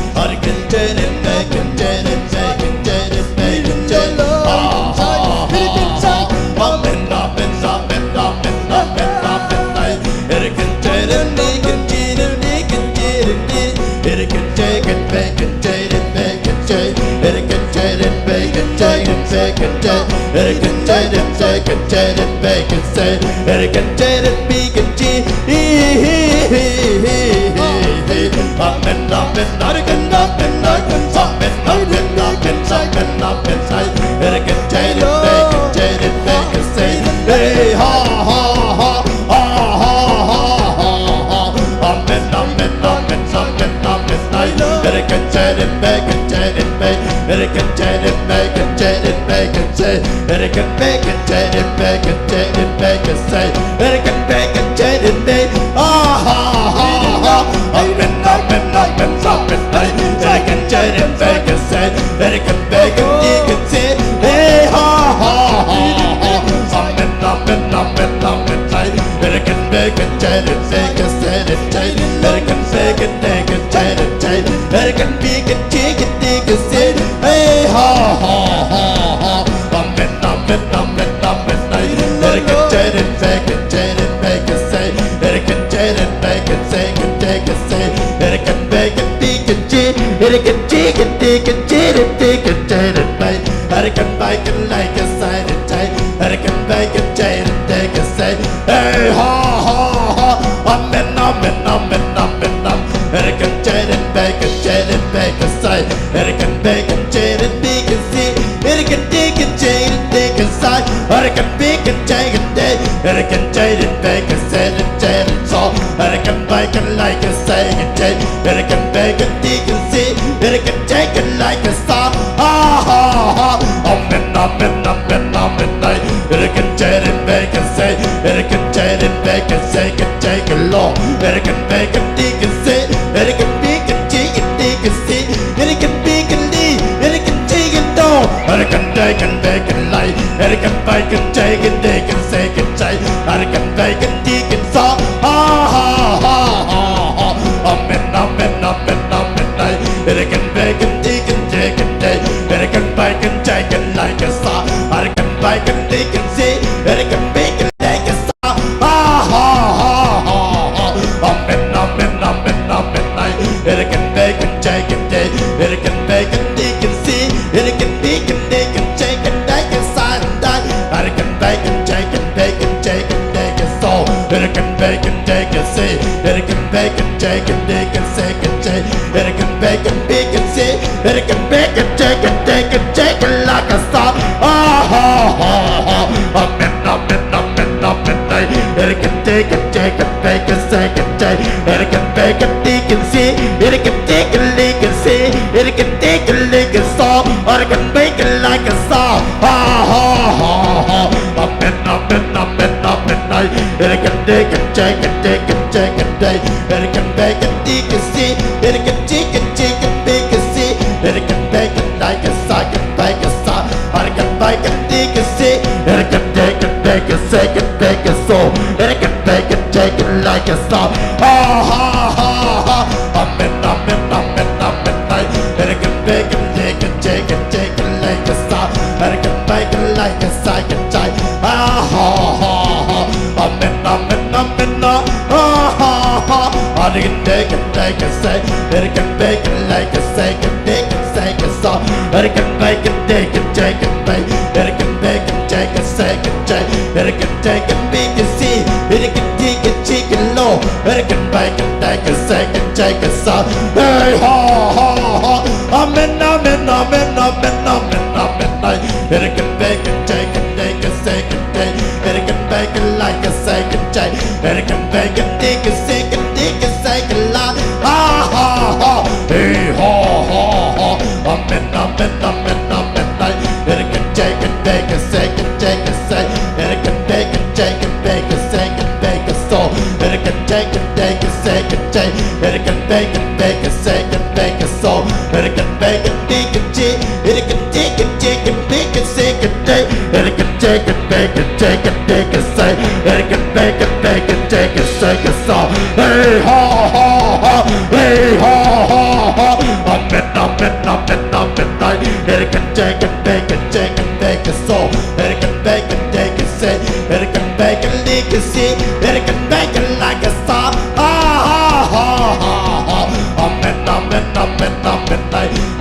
It can bake and bake and take, it can take and take and bake and say good day. It can take and bake and take and bake and say, it can bake and bake and take and say good song. Hey ha ha ha, hey ha ha ha. Amen, amen, amen, amen. It can take and bake and take and bake a soul. It can bake and take and say, it can bake and lick and see, it can bake it like a star. Ha ha ha ha. Amen, amen, amen, amen.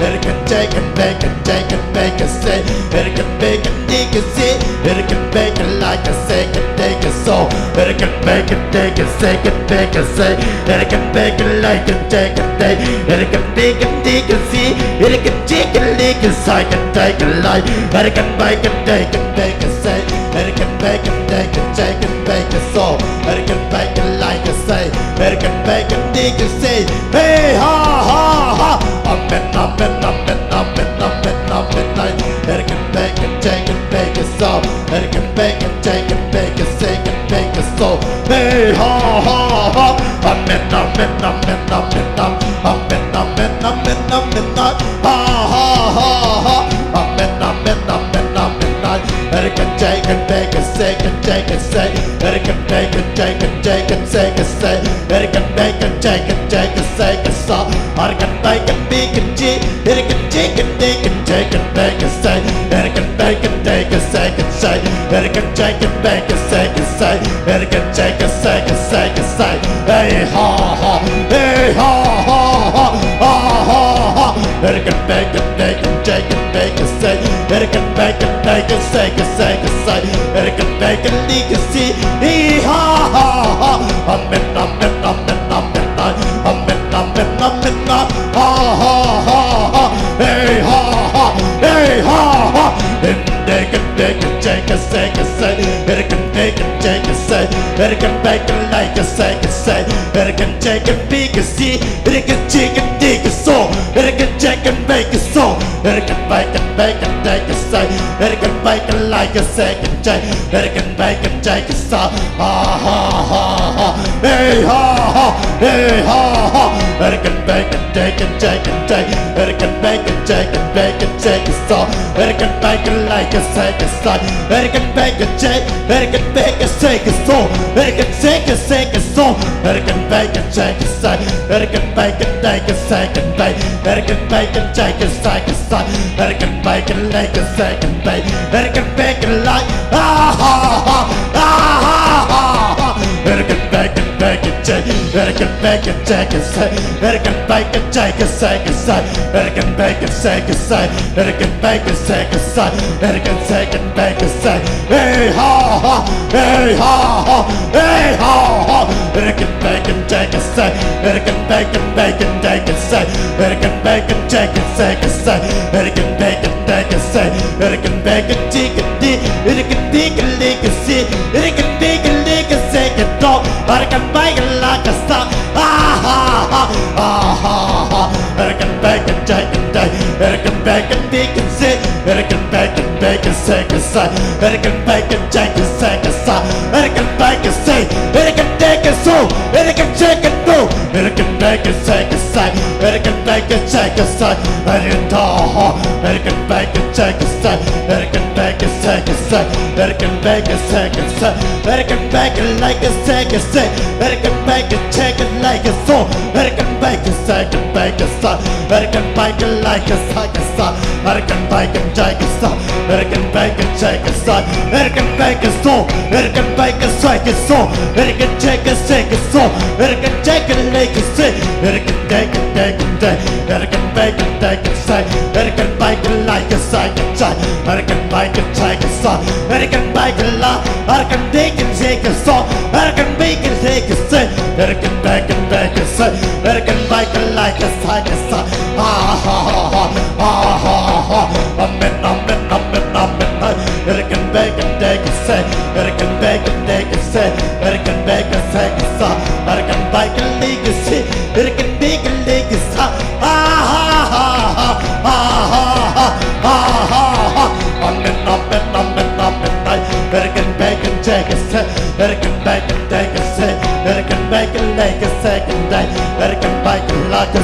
It can take and bake and take and bake and say, it can bake and lick and see, it can bake it like a second day a soul. It can bake and take a second day a say, it can bake it like a take and day. It can bake and lick and see, it can take and lick and say, can take a life. It can bake and take and bake and say, it can bake and take and take and bake a soul. It can bake it like a say, it can bake and lick and see. Hey ha ha ha. Amen, amen, amen, amen, amen, amen. It can bake and take and bake a soul. It can bake and take and bake a say, can bake a soul. Hey ha ha ha. Amen, amen, amen, amen, amen. Amen, amen, amen, amen, amen. Ha ha ha ha. Amen, amen, amen, amen, amen. It can take and bake a say, can take a say. It can bake and take and take and say a say. It can bake and take and take a say a song. It can bake and bake and cheat. It can take and take and take and bake a say. It can bake and take a say a say. It can take and bake a say a say. It can take a say a say a say. Hey ha ha, hey ha ha ha, ha ha ha. It can bake and bake and take and bake a say. It can bake and bake a say a say a say. It can bake and lick and see. Hey ha ha ha. Amen, amen, amen, amen, amen. Amen, amen, amen, amen. Ha ha ha ha. Hey ha ha, hey ha ha. It can bake and bake and take a say a say. It can bake and take a say. It can bake and like a say a say. It can take and bake a see. It can take and take a soul. It can take and bake a soul. It can bake and bake and take a say. It can bake and like a second day. It can bake and take a soul. Ha ha ha ha. Hey ha ha. Hey ha ha. It can bake and take and take and take. It can bake and take and bake and take a soul. It can bake and like a second day. It can bake and take. It can bake and take a soul. It can take and take a soul. It can bake and take a say. It can bake and take a second day. It can bake and take a second say. It can bake and like a second day. It can bake and like, ah ha ha, ah ha ha ha. It can bake and bake and take. It can bake and take a say. It can bake and take a second say. It can bake and take a say. It can bake and take a say. It can take and bake a say. Hey ha ha, hey ha ha, hey ha ha. It can bake and take a say. It can bake and bake and take a say. It can bake and take a say a say. It can bake and take a say. It can bake and take a day. It can bake and lick a see. It can bake and lick a second dog. It can bake and like a star. Ah ha ha, ah ha ha. It can bake and take a day. It can bake and lick a see. It can bake and bake a second say. It can bake and take a second say. It can bake a say. It can take a soul. It can take a no. It can bake and take a say. It can bake and take a say. It can talk. It can bake and take a say. It can bake and take a say. It can bake and take a say. It can bake it like a second say. It can bake and take it like a soul. It can bake a second bake a say. It can bake it like a second say. It can bake and take a say. It can bake and take a say. It can bake a soul. It can bake a second soul. It can take a second soul. It can take it like a say. It can take it, take it, take it. It can bake and take a say. It can bake it like a second say. It can bake and take a say. It can bake a lot. It can bake and take a song. It can bake and take a say. It can bake and bake a say. It can bake it like a second say. Ah ha ha ha, ah ha ha ha. Amen, amen, amen, amen. It can bake and take a say. It can bake and take a say. It can bake and take a song. It can bake and lick a see. It can bake and lick a song. Ah ha ha ha, ah ha ha ha, ah ha ha ha. Amen, amen, amen, amen. It can bake and take a say. It can bake and take a say. It can bake and like a second day. It can bake and like a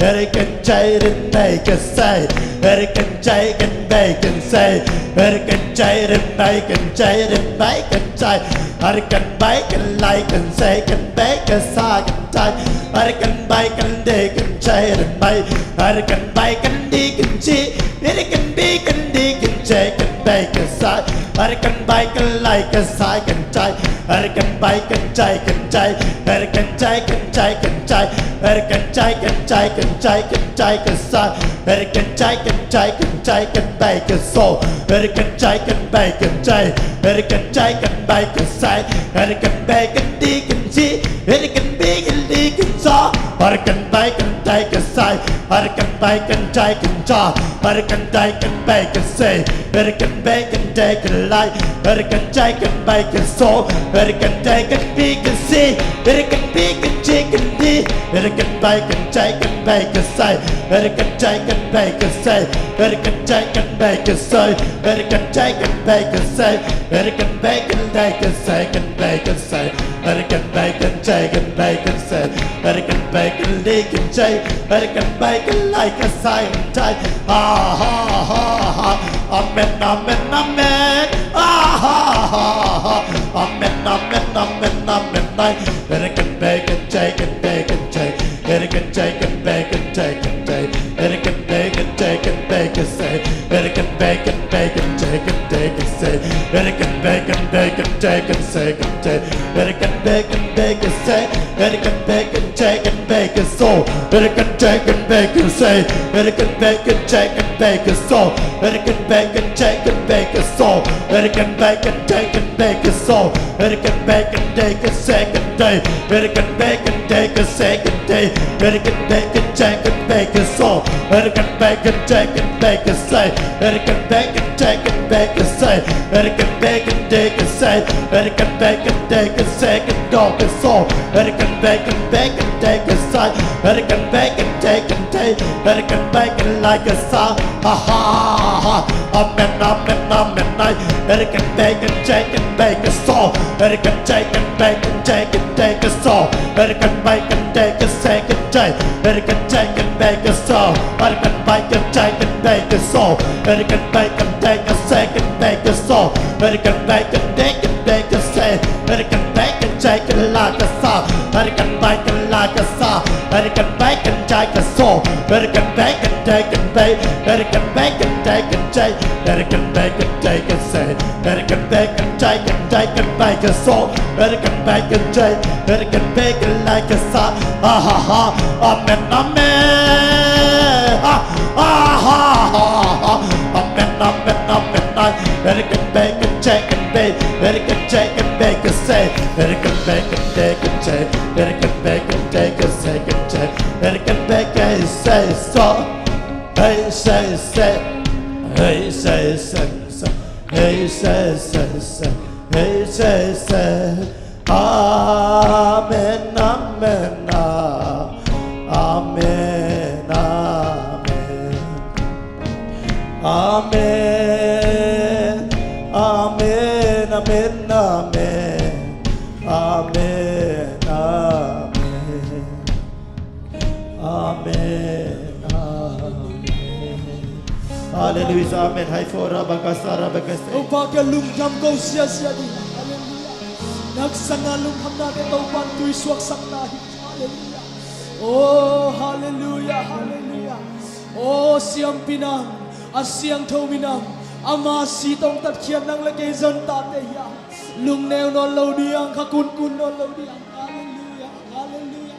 Hurricane, Jai, Hurricane, Bacon, Say. Hurricane, Jai, Hurricane, Bacon, Say. Hurricane, Jai, Hurricane, Bacon, Say. Hurricane, Bacon, Jai. Hurricane, Bacon, Like, and Say, and Bacon, Sa, and Jai. Hurricane, Bacon, Deacon, Jai, and Bacon. Hurricane, Bacon, Deacon, Chi. Hurricane, Bacon, Deacon, Jai, and Bacon, Sa. Hurricane, Bacon, Like, and Sai, and Jai. Hurricane, Bacon, Jai, and Jai. Hurricane, Jai, and Jai, and Jai. Hurricane, Jai, and Jai, and Jai, and Jai, and Sa. Hurricane, Jai, and Jai, and Jai, and Bacon, So. Hurricane, Jai, and Bacon, Jai. Hurricane, Jai, and Bacon, Sai. Hurricane, Bacon, Deacon, Chi. Hurricane, Bacon, Deacon, Sa. Hurricane, Bacon, Jai, and Sai. Hurricane, Bacon, Jai, and Sa. Hurricane, Jai, and Bacon, Say. Hurricane, Bacon, Deacon, Like. Hurricane, Jai, and Bacon, So. Hurricane, Jai, and Bacon, Si. Hurricane, Bacon, Chicken, Di. Hurricane, Bacon, Jai, and Bacon, Say. Hurricane, Jai, and Bacon, Say. Hurricane, Jai, and Bacon, Say. Hurricane, Jai, and Bacon, Say. Hurricane, Bacon, Bacon, Say, and Bacon, Say. Hurricane, Bacon, Jai, and Bacon, Say. Hurricane, Bacon, Deacon, Jai. Hurricane, Bacon, Like, a Sai, and Jai. Ha, ha, ha, ha. Amen, amen, amen. Ha, ha, ha, ha. Amen, amen, amen, amen. Hurricane, Bacon, Jai, and Bacon, Jai. Hurricane, Jai, and Bacon, Jai, and Jai. Hurricane, Bacon, Jai, and Bacon, Say. Hurricane, Bacon, Bacon, Jai, and Bacon, Say. Hurricane, Bacon, Bacon, Jai, and Say, and Jai. Hurricane, Bacon, Bacon, Say. Hurricane, Bacon, Jai, and Bacon, So. Hurricane, Jai, and Bacon, Say. Hurricane, Bacon, Jai, and Bacon, So. Hurricane, Bacon, Jai, and Bacon, So. Hurricane, Bacon, Jai, and Bacon, So. Hurricane, Bacon, Jai, and Second Day. Hurricane, Bacon, Jai, and Second Day. It can bake and take and bake a soul. It can bake and take and bake a say. It can bake and take and bake a say. It can bake and take a say. It can bake and take a second dog a soul. It can bake and bake and take a say. It can bake and take and take. It can bake and like a sa. Ha ha ha ha. Amen, amen, amen. I, it can bake and take and bake a soul. It can take and bake and take and take a soul. It can bake and take a second take. It can take and bake a soul. It can bake and take and bake a soul. It can bake and take a second bake a soul. It can bake and take and bake a say. It can bake and take it like a sa. It can bake and like a sa. It can bake and take a soul. It can bake and take and bake. It can bake and take and take. It can bake and take and say. It can bake and take and take and bake a soul. It can bake and take. It can bake it like a sa. Ah ha ha. Amen, amen. Ah, ah ha ha ha. Amen, amen, amen. It can bake and take and bake. It can take and bake and say. It can bake and take and take. It can bake and take and say and take. It can bake and say so. Hey, say, say. Hey, say, say, say. Hey, say, say, say. Hey, say, say. Amen, amen, ah. Amen, amen. Amen, amen, amen, amen. Amen, amen. Amen. Amen. Hallelujah. Amen. Hai fo ra bakasa ra bakasa. Topa kiang lungdam ko siasia ding. Hallelujah. Naksa na lungdamnate Topa tui suaksak na hi. Hallelujah. Oh, hallelujah, hallelujah. Oh, siampi nang, a siangtho mi nang, ama si tong tatkhiat nang le kei zon tate hiam. Lungneu nawn lo ding, kha kunkun nawn lo ding. Hallelujah, hallelujah.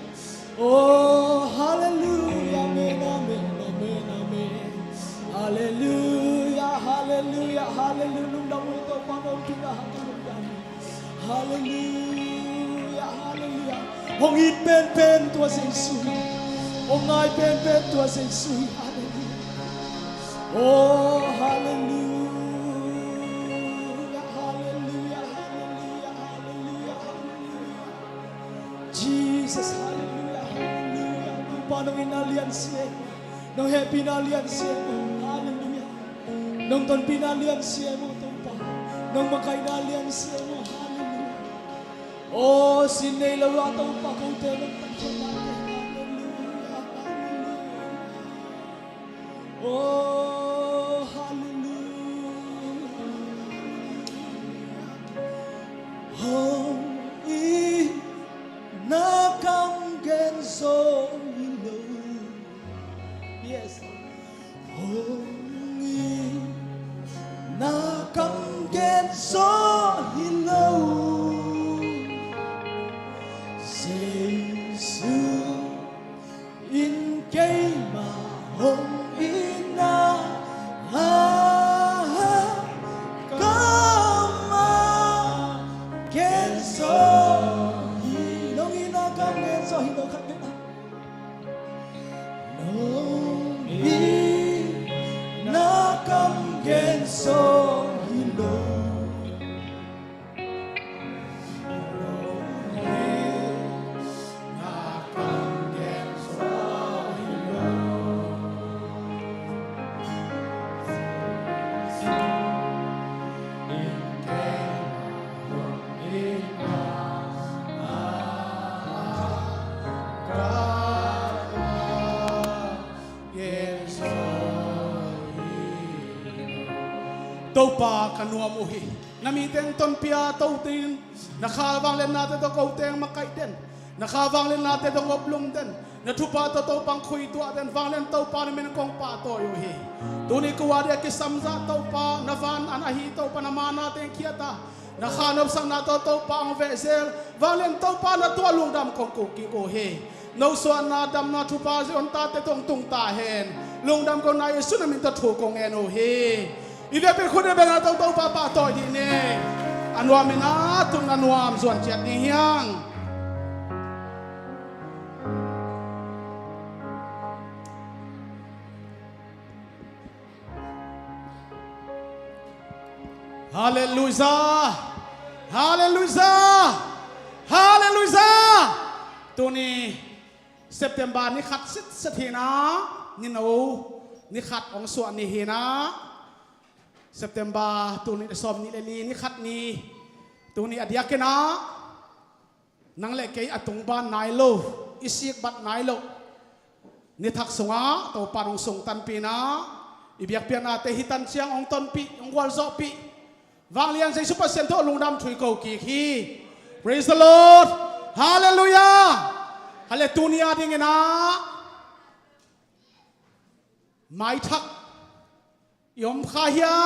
Oh, hallelujah, amen, amen, amen, amen. Hallelujah, hallelujah, hallelujah. Lungdam uh Topa, nong pina ha ka lungdam. Hallelujah, hallelujah. Hong it penpen tua Jesu hi. Hong ngai penpen tua Jesu hi. Hallelujah. Oh, hallelujah, hallelujah, hallelujah, hallelujah, hallelujah. Jesus, hallelujah, hallelujah. Topa nong itna lian sem uh. Nong hehpihna lian sem uh. Hallelujah. Nong tonpihna lian sem uh Topa. Nong makaihna lian sem uh. Hallelujah. Oh, sin nei lo a Topa kote nong tatkhiatnate. Hallelujah, hallelujah. Oh, hallelujah. Hong itna kam gen zo hi lo. Yes. Hong itna kam gen zo hi lo. Jesu in keimah hong itna kam a gen zo hi lo. Hong itna kam gen zo hi lo. Khat vei na. Nong itna kam gen zo hi lo. Topa ka nuam uh hi. Na mite hong tonpih a, to dingin na kha vangliatnate tawh kote hong makaih den. Na kha vangliatnate tawh hong oplum den. Na thupha tawh Topa hong khuituah den. Vanglian Topa na min kong pahtawi uh hi. Tuni kua dia kisam zah Topa, na van an ahi Topa na manate hong khiat a, na kha nopsakna tawh Topa hong vehzel. Vanglian Topa na tuah lungdam kong ko kik uh hi. No suahna damna thupha Zion tate tawh hong tung ta hen. Lungdam kong na Jesu na min tawh thu kong ngen uh hi. I biakpiak khut i bengna tawh Topa pahtawi dih ni. A nuam in a tun a nuam zuan ciat ding hi hang. Halleluijah! Halleluijah! Halleluijah! Tuni September ni khat sitset hi-in ah, ni no, ni khat hong suah ni hi-in ah, September tuni sawm nih le li ni khat ni, tuni a diakin ah nang le kei a tungban nai lo, i sikbat nai lo ni thak sungah Topa in hong sungtanpih in ah, i biakpiaknate hih tan ciang hong tonpih, hong gualzawhpih, Vanglian Jesuh Pasian tawh lungdam thu i ko kik hi. Praise the Lord. Halleluijah. Hale, tuni a dingin ah maithak i om kha hia?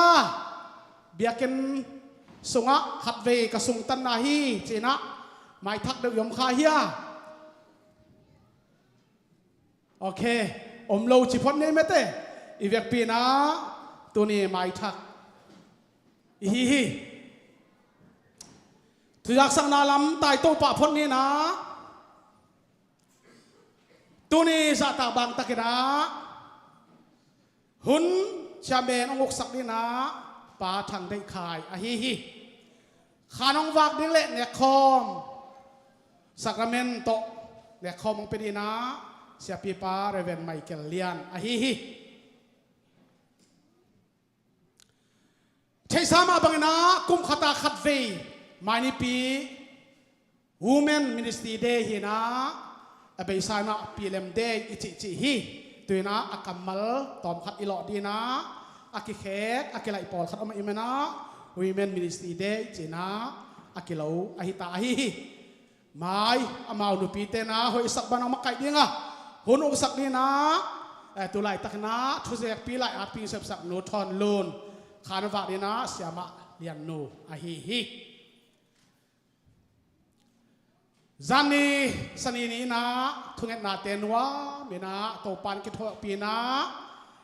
Biakinn sungah khatvei ka sungtanna hi ci-in ah maithak deuh i om kha hia? Ok, om lo ci phot ni ei mate. I vekpi-in ah tuni maithak i hi hi. Thuzaksakna lam tai to pah phot ni-in ah, tuni zahtak bangtakin ah hun chairman hong uksak dingin ah Pa Thang Deih Khai ahi hi. Khan hong vak ding le nekkhawm, sakramen tawh nekkhawm hong pia dingin ah siapipa Reverend Michael Lian ahi hi. Theihsa mah bangin ah kum khat ah khatvei Mainipi Women Ministry Day hi-in ah, a beisa in ah Pilem Day i cihcih hi. Tu-in ah a kammal tawmkhat i lawh dingin ah, a kikhek a kilaih pawlkhat om ahih manin ah Women Ministry Day ci-in ah a kilo ahi ta ahi hi. Mai, amau nupite in ah hoihsak bang a makaih ding a, hun uksak dingin ah, eh, tu laitakin ah thuzekpi lai-at pi sepsak Nu Thawn Lun, khan vak dingin ah Siamah Lian Nu ahi hi. Zan ni, Sani ni-in ah thungetnate nuam in ah Topa in kithuahpih in ah,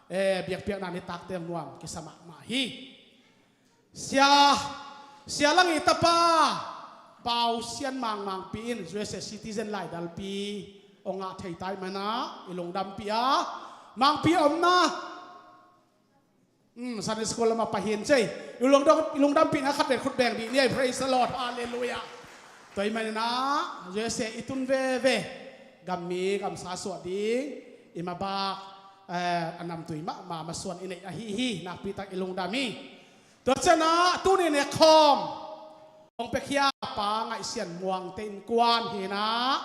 eh, biakpiakna nitakte nuam kisa mahmah hi. Sia, Sia Lang i tapa Pau Sian Mang Mangpi in U S A citizen laidalpi hong ngah thei ta ahih manin ah i lungdampih a, Mangpi a omna, um, Sunday school lamah pai hi-in cei, i lungdam, i lungdampihna khat vet khut beng dih ni ei. Praise the Lord. Halleluijah. Tua ahih manin ah U S A i tun veve, gammi gamsa suah ding i mabak, eh, a namtui mahmah masuan i neih ahi hi. Nakpi tak i lungdam hi. Tua ciangin ah tuni nekkhawm hong piakhia Pa Ngaih Sian Muangte innkuan hi-in ah,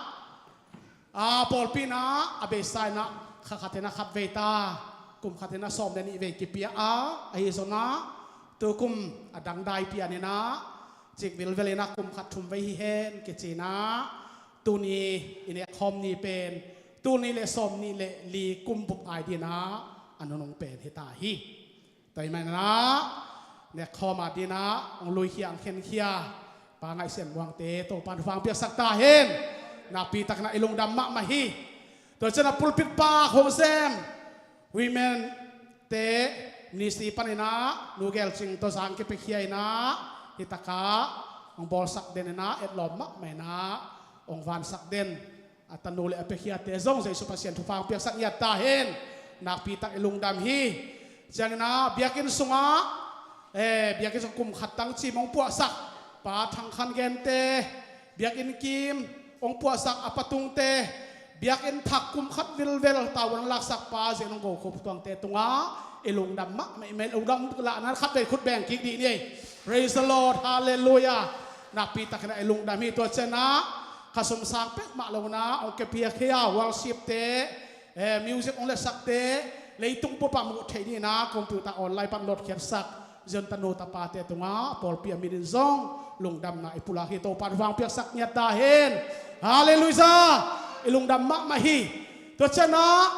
a pawlpi in ah a beisa in ah kha khat in ah khatvei ta, kum khat in ah sawm le nih vei kipia a, ahi zongin ah tukum a dangdai pian in ah cik vilvel in ah kum khat thum vei hi hen kici-in ah, tuni i nekkhawm ni pen tul nih le sawm nih le li kum bup ai dingin ah a nunung pen hi ta hi. Tua ahih manin ah nekkhawm a dingin ah hong luikhia, hong khenkhia Pa Ngaih Sian Muangte Topa in thupha hong piaksak ta hen. Nakpi takin ah i lungdam mahmah hi. Tua ciangin ah pulpit pak hong sem women te ministry panin ah Nu Gel Cing tawh zang kipiakhia in ah, hih takah hong bawlsak den in ah, etlawm mahmah in ah hong vansak den a tanu le a piakhiate zong Jesuh Pasian thupha hong piaksak ngiat ta hen. Nakpi tak i lungdam hi. Ciangin ah biakinn sungah, eh, biakinn sung kum khat tang cim hong puahsak Pa Thang Khan Gente, biakinn kim hong puahsak a patungte, biakinn thak kum khat vilvel tavuan laksak Pa Zen Hong Go Khup Tuangte tungah i lungdam mahmah, i lungdam lahna khatvei khut beng kik dih ni ei. Praise the Lord. Halleluijah. Nakpi takin ah i lungdam hi. Tua ciangin ah kha sum sang pek mah lo-in ah hong kipiakhia worship-te, eh, music hong letsakte, leitung bup ah muh theih dingin ah computer online pan load khiatsak Zion tanu tapate tungah pawlpi a minin zong lungdamna i pulak hi. Topa in thupha hong piaksak ngiat ta hen. Halleluijah. I lungdam mahmah hi. Tua ciangin ah,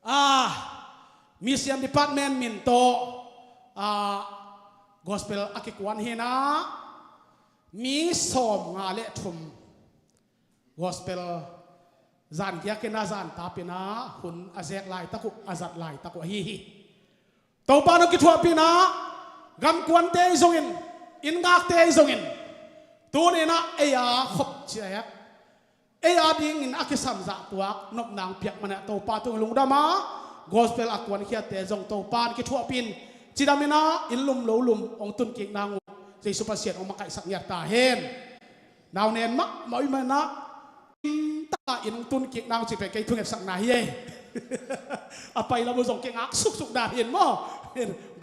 ah, Mission Department min tawh, ah, gospel a kikuan hi-in ah, mi sawmnga le thum gospel zan giakin ah, zan tapin ah hun a zek laitak uh, a zat laitak uh ahi hi. Topa in hong kithuahpih in ah, gamkuante ahi zongin, inn ngakte ahi zongin, tuni-in ah ei a khop ciat, ei a dingin a kisam zahtuak nopna hong piak manin ah Topa tung i lungdam a, gospel a kuankhiate zong Topa in kithuahpih in, Cidam in ah inn lum lo lum hong tun kik nang uh Jesu Pasian hong makaihsak ngiat ta hen. Nau nen mahmah uh ahih manin ah, inn taka inn hong tun kik nang uh cih pen kei thungetsakna hi ei. A pai lam uh zong kingak suksuk dan hi in maw.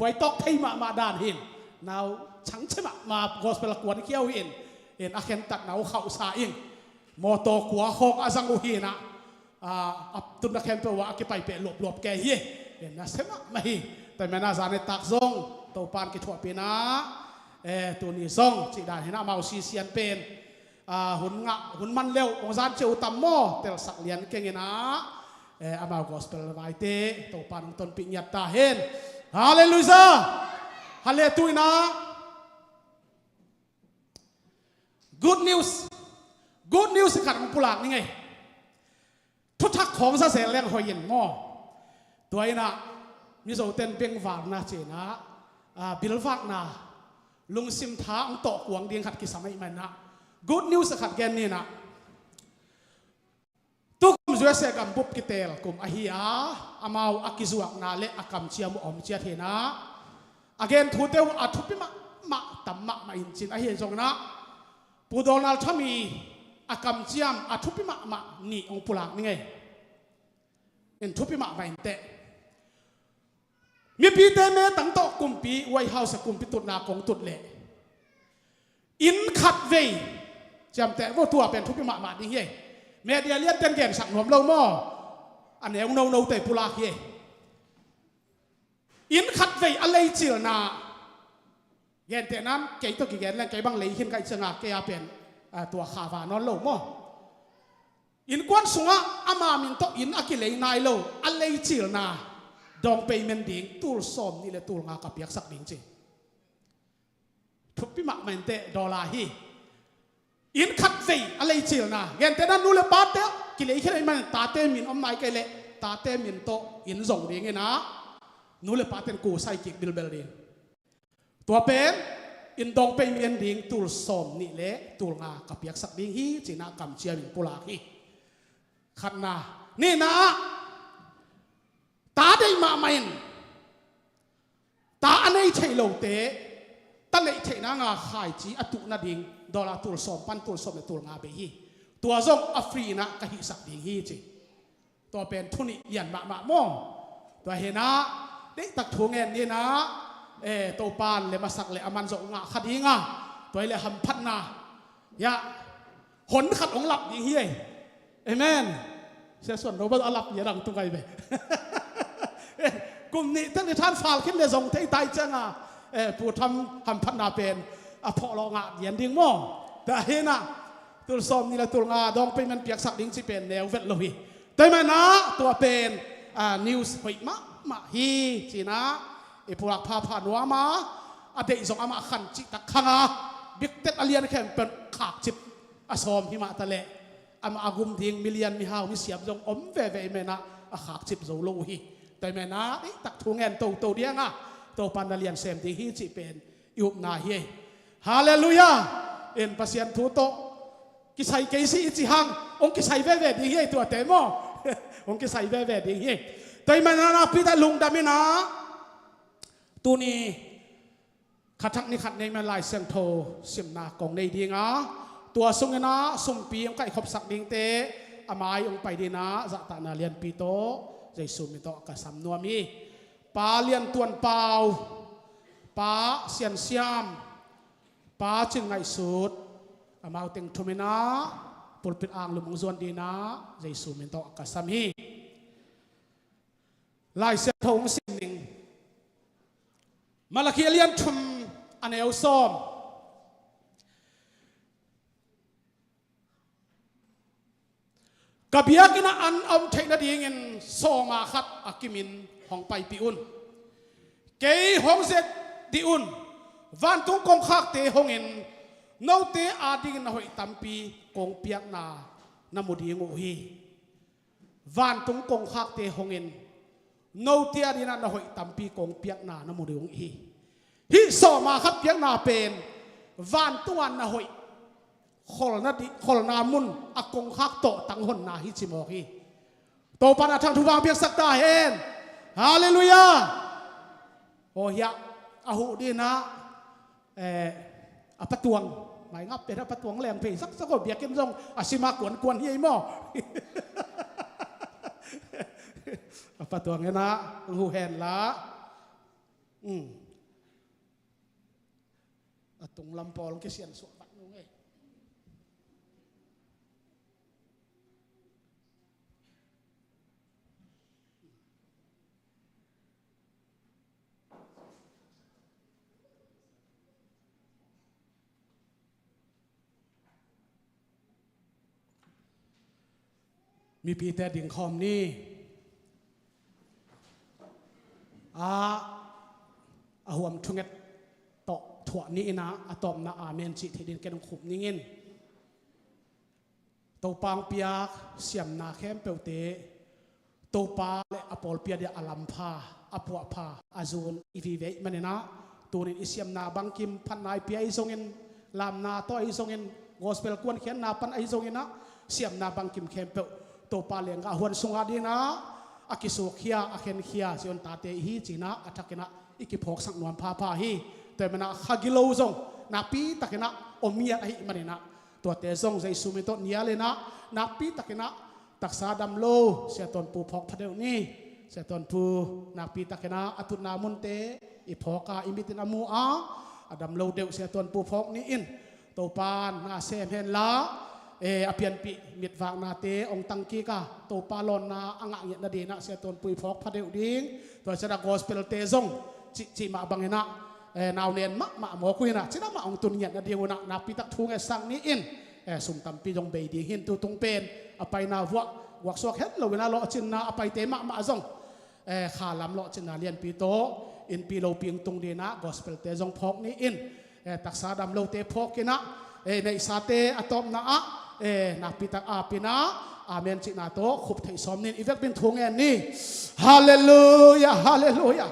Buai tawk thei mahmah dan hi in. Nau changchia mahmah, gospel a kuankhia uh hi in. In a khentatna uh khauhsa in. Mawtaw kua khawng a zang uh hi in ah, a tunna khempeuh ah a kipai peh luapluap kei hi. In nasia mahmah hi. Tua ahih manin ah zan nitak zong Topa'n kithuahpih in ah, eh, tuni zong cih dan hi in ah, amau sisian pen, ah, hun ngah, hun man le uh hong zan ciat uh tam maw, telsak lian keng in ah, eh, amau gospel vaite Topa'n hong tonpih ngiat ta hen. Halleluiah. Hale tu in ah. Good news. Good news khat hong pulak ning ei. Thuthak khawng za zel leng hoih in maw. Tua in ah Mizote'n bengvakna ci in ah, ah, bilvakna, lungsim tha hong tawh kuang ding khat kisam ahih manin ah, good news khat gen ni in ah. Tukum U S A gambup kiteel kum ahi a, amau a kizuakna le a kamciam uh a om ciat hi in ah, a gen thute uh a thupi mahmah tam mahmah in cin ahi zongin ah, Pu Donald Trump i a kamciam a thupi mahmah nih hong pulak ning ei. In thupi mahmah in teh, mipite metang tawh kumpi, White House a kumpi tutna kong tut leh, inn khat vei, ciamteh vo, tua pen thupi mahmah ding hi ei. Media liante'n gensak nuam lo maw. A neu nonote pulak hi ei. Inn khat vei a leicilna, gentehna in kei tawh kigen leng, kei bang lei khin ka hih ciangin kei a pen, ah, tua kha va nawn lo maw. Innkuan sungah ama min tawh inn a kilei nai lo a leicilna, down payment ding tul sawmnih le tul nga ka piaksak ding ci. Thupi mahmah in teh, dollar hi. Inn khat vei a leicilna, gentehna in nu le pate kilei khin ahih manin tate min om nai kei leh tate min tawh inn zong ding in ah, nu le pate'n kusai kik bilbel ding. Tua pen inn down payment ding tul sawmnih le tul nga ka piaksak ding hi ci in ah kamciam in pulak hi. Khatna. Nihna ah, ta deih mahmah in, ta a nei theih lote ta neih theihna nga khaici a tuh nading dollar tul sawm pan tul sawm le tul nga bei hi. Tua zong a free in ah ka hihsak ding hi ci. Tua pen thu nih lian mahmah maw. Tua hi in ah, deihtak thu ngen ni in ah, eh, Topa'n lem a sak leh aman zong ngah kha ding a, tua hi leh hamphatna, ya, hon khat hong lap ding hi ei. Amen. Sia Suan lo bang a lap hi a dang tu ngai ve. Kum nih tel ni than fal khin le zong thei tai ciang a, eh, Pu Trump hamphatna pen a phawh lawh ngah lian ding maw. Tua hi in ah, tul sawmnih le tul nga down payment piaksak ding ci pen neu vet lo hi. Tua ahih manin ah tua pen, ah, news hoih mahmah hi ci in ah, i pulak phapha nuam a, a deih zong amah khan cihtak khang a, biktet a lian khempeuh khakcip a sawm hi mah ta leh, amah a gum ding milian mihau misiam zong om veve ahih manin ah a khakcip zo lo uh hi. Tua ahih manin ah deihtak thu ngen toto ding a, Topa'n na lian sem ding hi cih pen i upna hi ei. Halleluiah. In Pasian thu tawh kisai kei si i ci hang, hong kisai veve ding hi ei tuate maw. Hong kisai veve ding hi ei. Tua ahih manin ah nakpi tak lungdam in ah, tuni khathak ni khat nei man Lai Siangtho simna kong nei ding a, tua sungin ah sumpi hong kaihkhopsak dingte a mai hong pai ding in ah zahtakna lianpi tawh Jesu min tawh ka sam nuam hi. Pa Lian Tuan Pau, Pa Sian Siam, Pa Cin Ngaihsut, amau teng thum in ah pulpit ang lum hong zuan ding in ah Jesu min tawh ka sam hi. Lai Siangtho hong sim ning. Malakhi a lian thum, a neu sawm. Ka biakinn ah an a om theih nadingin sawma khat a kimin hong paipih un. Kei hong ze dih un. Vantung kongkhakte hongin note adingin na hoih tampi kong piakna na mu ding uh hi. Vantung kongkhakte hongin note adingin ah na hoih tampi kong piakna na mu ding uh hi. Hih sawma khat piakna pen vantung ah na hoih kholna di, kholna mun a kongkhak tawh tanghonna hi ci mawk hi. Topa'n a thangthu vang piaksak ta hen. Halleluiah. Aw hiah, a huh dinah, eh, a patuang. Mai ngap pen a patuang leng phei saksak aw, biakinn zong a sima kuankuan hi ei maw? A patuang inah, huh henla. Hmm. A tunglam pawl kisian suak vat nung ei. Mipite dingkhawm ni. A, a huam thunget tawh thuah ni inah, a tawpna amen cih theih din ken hong khup ning in. Topa hong piak siamna khempeuhte Topa le a pawlpi a dia a lampha, a puahpha, a zun i vive ahih maninah, tunin i siamna bangkim phatna i pia ahi zongin, lamna tawh ahi zongin, gospel kuankhiatna pan ahi zonginah, siamna bangkim khempeuh Topa lenggah huan sungah dinah a kisukkhia, a khenkhia Zion tate ihi cinah a thakinah i kiphawksak nuam phapha hi. Tua ahih manah kha gilo zong nakpitakinah om ngiat ahih maninah, tuate zong Jesu min tawh nial inah, nakpitakinah taksa dam lo Sia Tawnpu phawk phadeuh ni. Sia Tawnpu nakpitakinah a tutna munte i phawk a, i mitin a mu a, a dam lo deuh Sia Tawnpu phawk ni in. Topa na sem henla, eh, a pianpih mitvaknate hong tangkik a, Topa lawnna a ngah ngiat nadinah Sia Tawnpu i phawk phadeuh ding. Tua cianah gospel-te zong cihcih mah banginah, eh, nau nen mahmah mawk uh inah, cinah mah hong tun ngiat nading unah nakpitak thu ngetsak ni in. Eh, sum tampi zong bei ding hi in, tutung pen a paina vuah guaksuak het lo inah, lawhcinna a paite mahmah zong, eh, kha lam lawhcinna lianpi tawh, innpi lopi hong tung dinah gospel-te zong phawk ni in. Eh, taksa dam lote phawk inah, eh, neihsate a tawpna ah, eh, nakpitak ap inah amen cihna tawh khup theih sawm ni in. I vekpi in thu ngen ni. Halleluiah, halleluiah.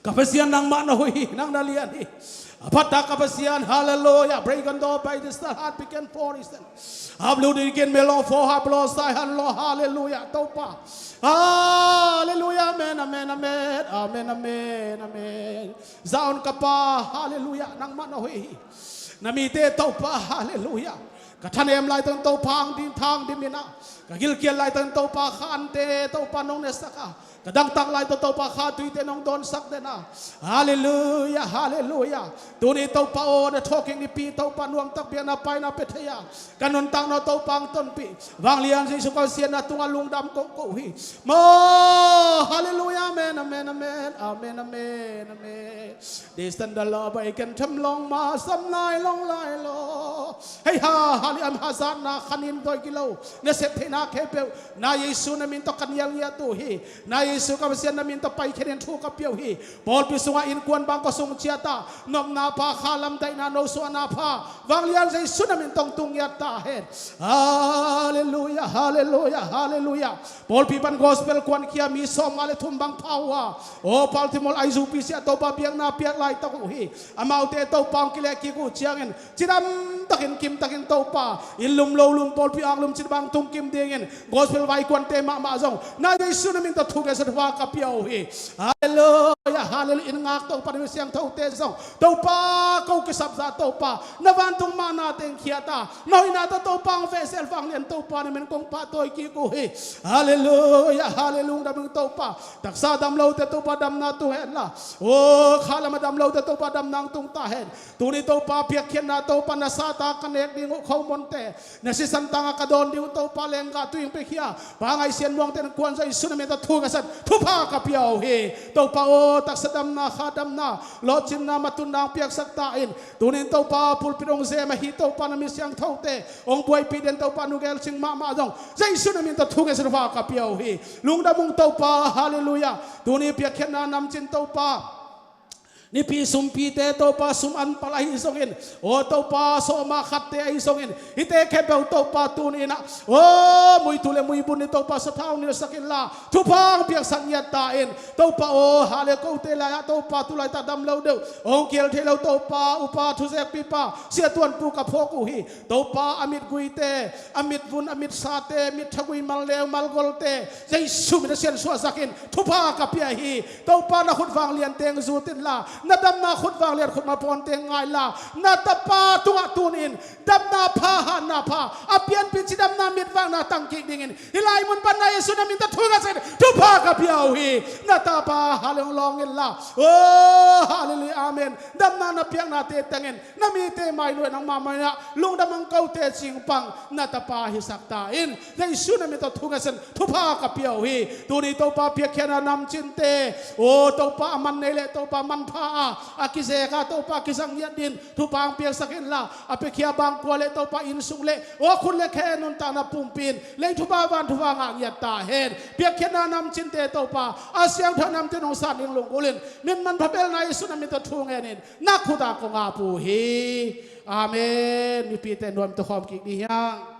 Ka Pasian, nangmah na hoih hi, nang na lian hi. A phattak ka Pasian, halleluiah. Break and door by the star, heart begin for his hand. Up lu dikin melo fo hap lo sai han lo, halleluiah, Topa. Halleluiah, amen, amen, amen, amen, amen, amen. Zion ka Pa, halleluiah, nangmah na hoih hi. Na mite Topa, halleluiah. Ka thanem laitakin Topa ang din thang dim inah, ka gilkial laitakin Topa kha ante Topa nong nesak a, ka dangtak lai tawh Topa kha tuite nong dawnsak den a. Halleluiah, halleluiah. Tuni Topa aw, na thawhkik nipi Topa nuamtak biakna paina pia thei a, ka nuntakna Topa ang tonpih. Vanglian Jesu ka siatna tungah lungdam kong ko uh hi. Maw, halleluiah, amen, amen, amen, amen, amen, amen. Distant the love I can them long ma sam lai long lai lo. Hei ha, hali am hazatna khanin doi kilo. Na sep theihna khempeuh na Jesu na min tawh ka nial ngiat uh hi. Na Jesu ka Pasian na min tawh paikhiatin thu ka pia uh hi. Pawlpi sungah innkuan bang ka sung ciat a, nopna pha, kha lam daihna, no suahna pha, vanglian Jesu na min tawh tung ngiat ta hen. Halleluiah, halleluiah, halleluiah. Pawlpi pan gospel kuankhia mi sawmnga le thum bang pha uh a, aw Paltimol aizupi siah Topa biakna piak laitak uh hi. Amaute Topa hong kileh kik uh ciangin cidam takin, kim takin Topa inn lum lo lum, pawlpi ang lum cin bang tung kim dingin gospel vaikuante mahmah zong na Jesu na min tawh thu ngetsak thupha ka pia uh hi. Halleluiah, halleluiah. Inn ngak Topa, na misiangthote zong Topa, ko kisapza Topa, na vantung mahna teng khiat a, na hoihna tawh Topa ang vehsel vanglian Topa na min kong pahtawi kik uh hi. Halleluiah, halleluiah. Dam ing Topa. Taksa dam lote Topa damna tung hen la. Aw, kha lam a dam lote Topa damna ang tung ta hen. Tuni Topa piakkhiatna Topa, na sata ka nek ding uh khomonte, na sisan tangah ka dawn ding uh Topa lenggah tuing piakhia, pangai sian muangte na kuanza Jesu na min tawh thu ngetsak thupha ka pia uh hi. Topa aw, taksa damna, kha damna, lawhcinna, matutna ang piaksak ta in. Tunin Topa pulpit hong zem ahi Topa na misiangthote hong buaipih den Topa, nu gelcing mahmah zong Jesu na min tawh thu ngetsak thupha ka pia uh hi. Lungdam ung Topa, halleluiah. Tuni piakkhiatna namcin Topa Nipi sumpite Topa sum an pal ahi zongin, aw Topa sawma khatte ahi zongin, hihte khempeuh Topa tuni-in ah, aw muitu le muibun ni Topa sathau nilsak inla, thupha hong piaksak ngiat ta in. Topa aw, hale kote lai-ah Topa tulaitak dam lo deuh, hong kihel thei lo Topa, upa thuzekpipa Sia Tuan Pu ka phawk uh hi. Topa a mitguite, a mitvun, a mitsate, mittha gui malneu malgolte Jesu min a siansuah zakin thupha ka pia hi. Topa na khutvang lian teng zut inla, na damna khutvang lian khutmal pawn teng ngai inla, na tapa tungah tuni-in damna pha, hatna pha, a pianpih cidamna mitvakna tangkik dingin hih lai mun pan na Jesu na min tawh thu ngetsak in thupha ka pia uh hi. Na tapa hale hong lawng inla, aw hallelujah, amen. Damna na piaknate tengin na mite mai nuai nangmah mai-ah lungdam ang kote cingpang na tapa hisak ta in. Jesu na min tawh thu ngetsak in thupha ka pia uh hi. Tuni Topa piakkhiatna namcinte, aw Topa a man nei le Topa manpha a, a kizek a Topa kizang ngiat dingin thupha hong piaksak inla, a piakhia bangkua le Topa innsung le aw khut le khe nuntakna pumpi in lei thupha van thupha ngah ngiat ta hen. Piakkhiatna namcinte Topa a siangtho namcin hong san ding lunggulh in, min manpha belna Jesu na min tawh thu ngenin na khut ah kong ap uh hi. Amen. Mipite nuam tawh khawm kik dih hiang.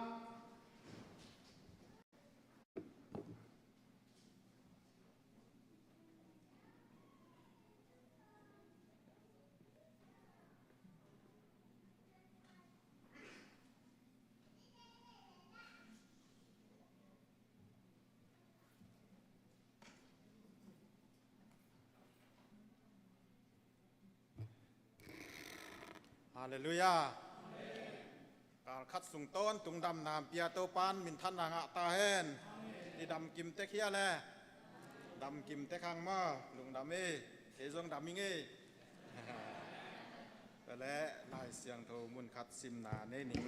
Halleluiah. Kalkhat sung tawntung damna pia Topan minthanna ngah ta hen. I damkim tek hia le? Damkim tek hang maw, lungdam hi. Kei zong dam ing hi. Tua leh Lai Siangtho mun khat simna nei ning.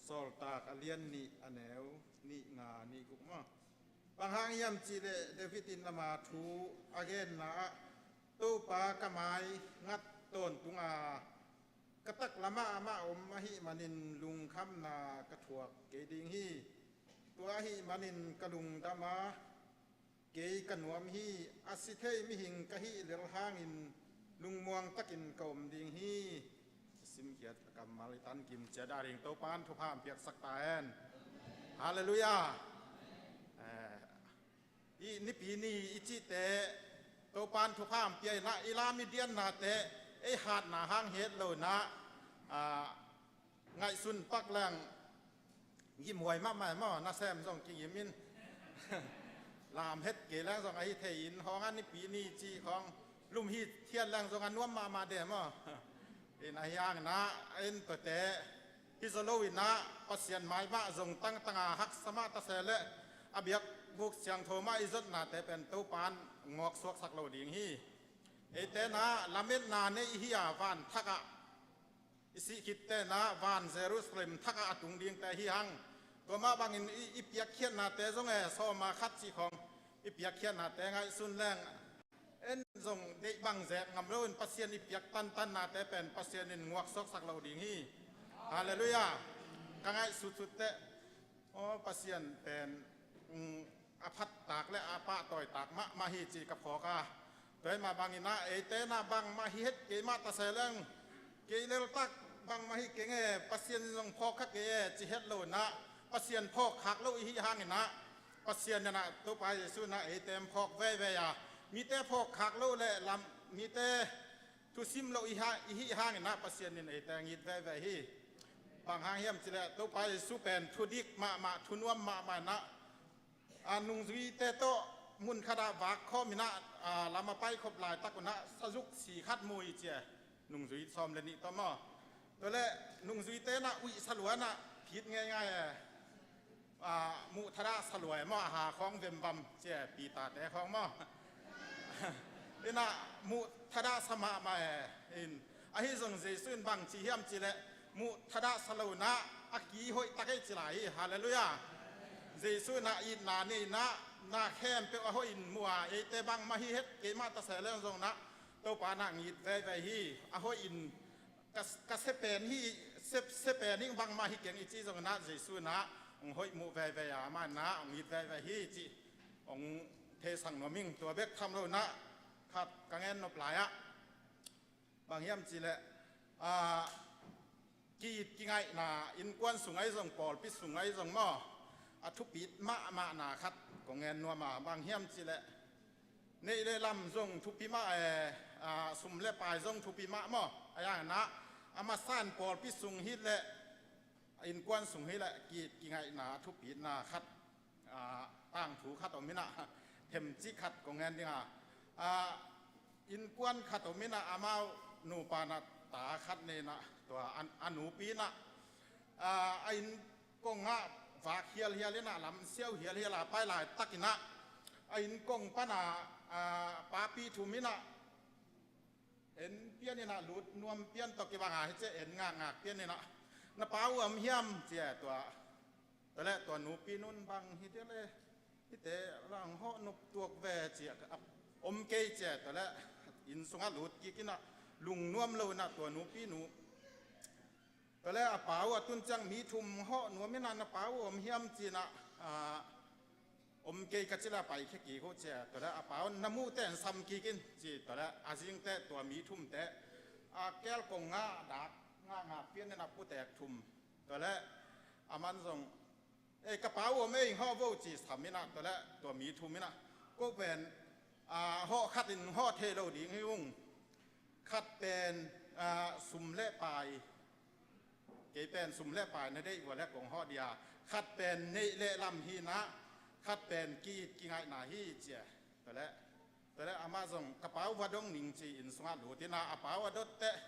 Sawltak a lian nih, a neu nih, nga, nih guk maw. Bang hang hiam cihleh David in ama thu a genna ah, Topa ka mai ngat tawntung a, ka taklamah amah om ahih manin lungkhamna ka thuak kei ding hi. Tua ahih manin ka lungdam a, kei ka nuam hi. A si thei mihing ka hih lel hangin lungmuang takin ka om ding hi. Simkhiat kammal i tan kim ciat a ding Topan thupha hong piaksak ta hen. Halleluiah. Eh, i nipi ni i cihte Topan thupha hong pia in ah, i lam i diannate ei hatna hang hi het lo in ah, ah, ngaihsun pak leng gimhuai mahmah maw, nasem zong kigim in. Lam het kei leng zong ahi thei in, hong a nipi ni cih khawng lum hi thiat leng zong a nuam mahmah de maw. In ahi hangin ah, en tuate hi zaw lo in ah, Pasian mai mah zong tangtang a haksa mah ta se leh, a biakbuk siangtho mah i zotnate pen Topan ngawk suaksak lo ding hi. Eite in ah lametna nei i hi a, van thak ah i sih khitte in ah van Jerusalem thak ah a tung dingte hi hang. Tua mah bangin i, i piakkhiatnate zong e, sawma khat cih khawng i piakkhiatnate ngaihsun leng, en zong deih bang zek ngam loin Pasian i piak tantannate pen Pasian in nguak suaksak lo ding hi. Halleluiah. Ka ngaihsutsutte, aw, Pasian pen, mm, a phattak le a pahtawitak mahmah hi ci ka phawk a. Tua hi mah bangin ah, eite in ah bangmah hi het kei mah ta se leng, kei leltak bangmah hi keng e, Pasian in zong phawk kha kei e ci het lo in ah, Pasian phawk khak lo i hih hangin ah, Pasian in ah, Topa Jesu in ah eite hong phawk veivei a, mite phawk khak lo le lam, mite thusim lo i ha-, i hih hangin ah Pasian in eite hong it veivei hi. Bang hang hiam cihleh Topa Jesu pen thudik mahmah, thunuam mahmah in ah, a, nungzuite tawh mun khat ah vak khawm in ah, a, lam a paikhop laitak un ah sazuk si khat mu i ci e. Nungzui sawm le nih tawh maw. Tua leh nungzuite in ah uih sa lua in ah phit ngeingai e. A, muh thadah sa lua e maw, a ha khawng vemvam ci e, Peter-te khawng maw. In ah muh thadah sa mahmah e. In, ahi zong Jesu in bang ci hiam cihleh, muh thadah sa lo in ah a ki hoih tak e ci lai hi. Halleluiah. Jesu in ah itna nei in ah, na khempeuh a hoih in mu a, eite bangmah hi het kei mah ta se leng zong in ah, Topa in ah hong it veivei hi. A hoih in ka, ka sia pen hi, sia, sia pen hi, bangmah hi keng i ci zong in ah, Jesu in ah hong hoih mu veivei a, amah in ah hong it veivei hi cih hong Theisak nuam ing, tua bek tham lo in ah khat ka gen nop lai ah, bang hiam cih leh, a, ki-it kingaihna innkuan sung ahi zong, pawlpi sung ahi zong maw, a thupi mahmahna khat kong gen nuam a, bang hiam cih leh neih le lam zong thupi mah e, a, sum le pai zong thupi mah maw. A, a hang in ah a masa in pawlpi sung hi leh, innkuan sung hi leh ki-it kingaihna a thupina khat, a, tangthu khat om in ah, themcik khat kong gen ding a, a, innkuan khat om in ah, amau nupa in ah ta khat nei in ah, tua a, a nupi in ah, a, a inn kong ah vak hialhial in ah, lam siau hialhial a pai laitak in ah, a inn kong pan a, a, papi thum in ah, en pian in ah, lut nuam pian tawh kibang a, hi ci-a en ngakngak pian in ah, "Na pa uh om hiam?" ci-a, tua, tua leh tua nupi nu in, "Bang hi dia leh, hihte lang hawh nop tuak ve," ci-a, "Om kei," ci-a, tua leh inn sungah lut kik in ah, lungnuam lo in ah tua nupi nu, tua leh, "A pa uh a tun ciang mi thum hawh nuam in ah, na pa uh om hiam?" ci in ah, a, "Om kei," ka cih leh, "Pai khia kik uh," ci-a, tua leh a pa un, "Na muh teh sam kik in," ci, tua leh a zing teh tua mi thumte a keel kong ah dak ngakngak pian in ah, putek thum, tua leh aman zong, "Ei, ka pa uh om ei, hawh vo," ci sam in ah, tua leh tua mi thum in ah, "Ko pen, a, hawh khat in hawh thei lo ding hi ung. Khat pen, a, sum le pai, kei pen sum le pai na deih uh leh kong hawh ding a, khat pen neih le lam hi in ah, khat pen ki-it kingaihna hi," ci-a, tua leh, tua leh amah zong, "Ka pa uh va dong ning," ci, inn sungah lut in ah, a pa uh a dot teh,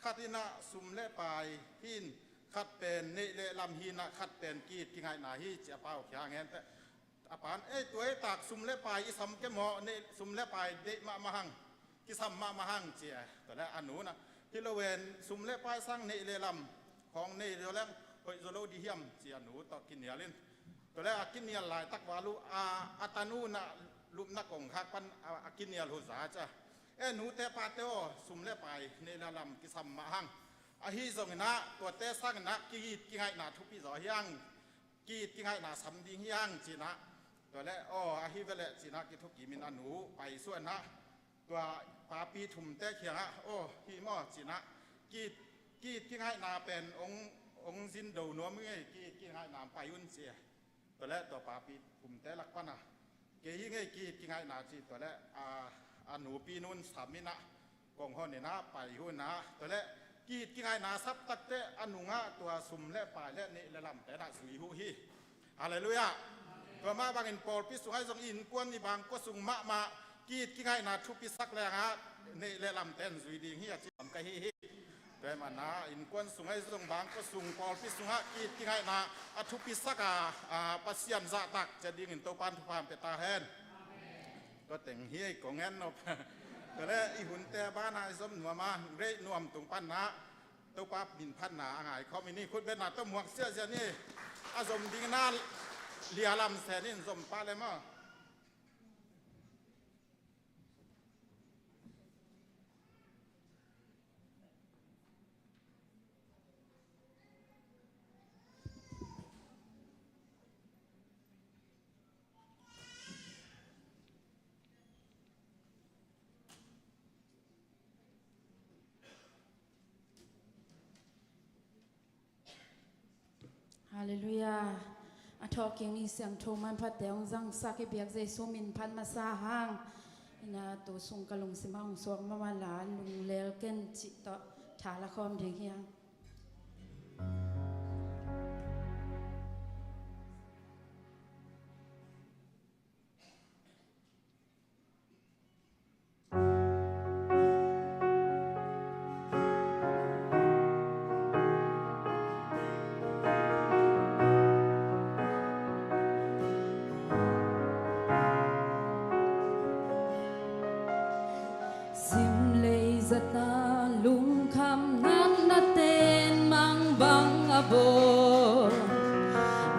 "Khat in ah sum le pai hi in, khat pen neih le lam hi in ah, khat pen ki-it kingaihna hi," ci a pa uh kiang ah gen teh, a pa in, "Ei, tua hi tak, sum le pai i sam kei maw, neih, sum le pai deih mahmah hang, kisam mahmah hang," ci-a, tua leh a nu in ah, "Hi lo ven, sum le pai sang neih le lam khawng nei lo leng hoih zaw lo ding hiam?" ci a nu tawh kinial in, tua leh a kinial laitak val uh a, a tanu in ah lupna kongkhak pan a, a kinial uh za ci a, "E, nute pate aw, sum le pai neih le lam kisam mah hang. Ahi zongin ah tuate sangin ah ki-it kingaihna thupi zaw hi hang, ki-it kingaihna sam ding hi hang," ci in ah, tua leh, "Aw, ahi ve leh," ci in ah kithukim in a nu pai suah in ah, tua papi thumte kiangah, "Aw, hi maw?" ci in ah, "Ki-it, ki-it kingaihna pen ong, ong zin do nuam ing ei, ki-it kingaihna pai un," ci. Tua leh tua papi thumte lak pan ah, "Kei hi ing ei ki-it kingaihna," ci. Tua leh a, a nupi nu in sam in ah kong hon in ah pai uh in ah, tua leh ki-it kingaihna sap tak teh a nungah tua sum le pai le neih le lamte in ah zui uh hi. Halleluiah. Tua mah bangin pawlpi sungah zong, innkuan i bangkua sung mahmah ki-it kingaihna thupisak leng ah neih le lamte in zui ding hi a ci lam ka hi hi. Tua ahih manin ah innkuan sungah zong, bangkua sung, pawlpi sungah ki-it kingaihna a thupisak a, a, Pasian zahtak ciat dingin Topa'n thupha hong pia ta hen. Tua teng hi ei, kong en nop. Tua leh i hunte banah i zom nuam a, great nuam tung pan ah Topa min phatna a ngaikhawm i ni. Khutbetna tawh muak siahsiah ni. A zom ding in ah lia lam sen in, zom pah leh maw. Halleluiah. A thawhkik ni siangtho manphatte hong zangsak i biak Jesu min phat masa hang. Ina tu sung ka lungsim ah hong suak mahmah la, lunglel ken cih tawh tha la khawm ding hi hang. Simlei zatna lungkham natna ten mangbang a bawl,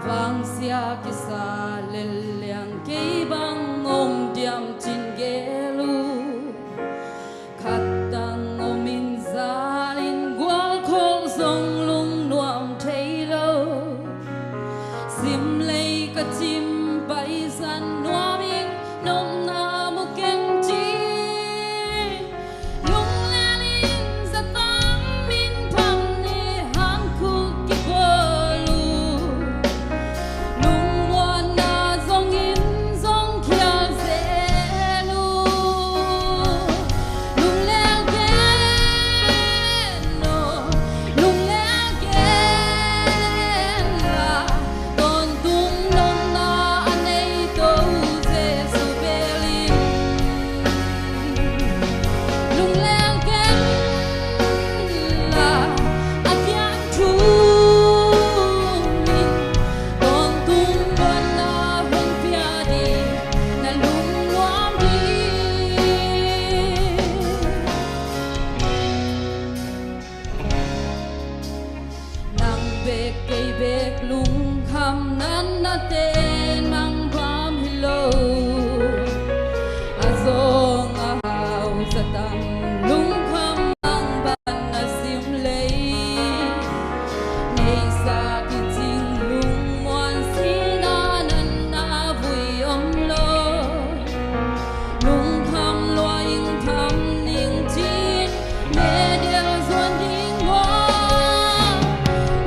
vangsia kisa lel liang kei bang om diam cin gel uh. Khat tang om in zal in gualkhol zong lungnuam thei lo. Simlei ka cim paisan nuam ing, nong ten mangpam hi lo. A zawng a hau zatam lungkham mangban a sim lei. Neisa kicing lungmuan sina natna vui om lo. Lungkham lua ing tham ning cin, medial zuan ding lua.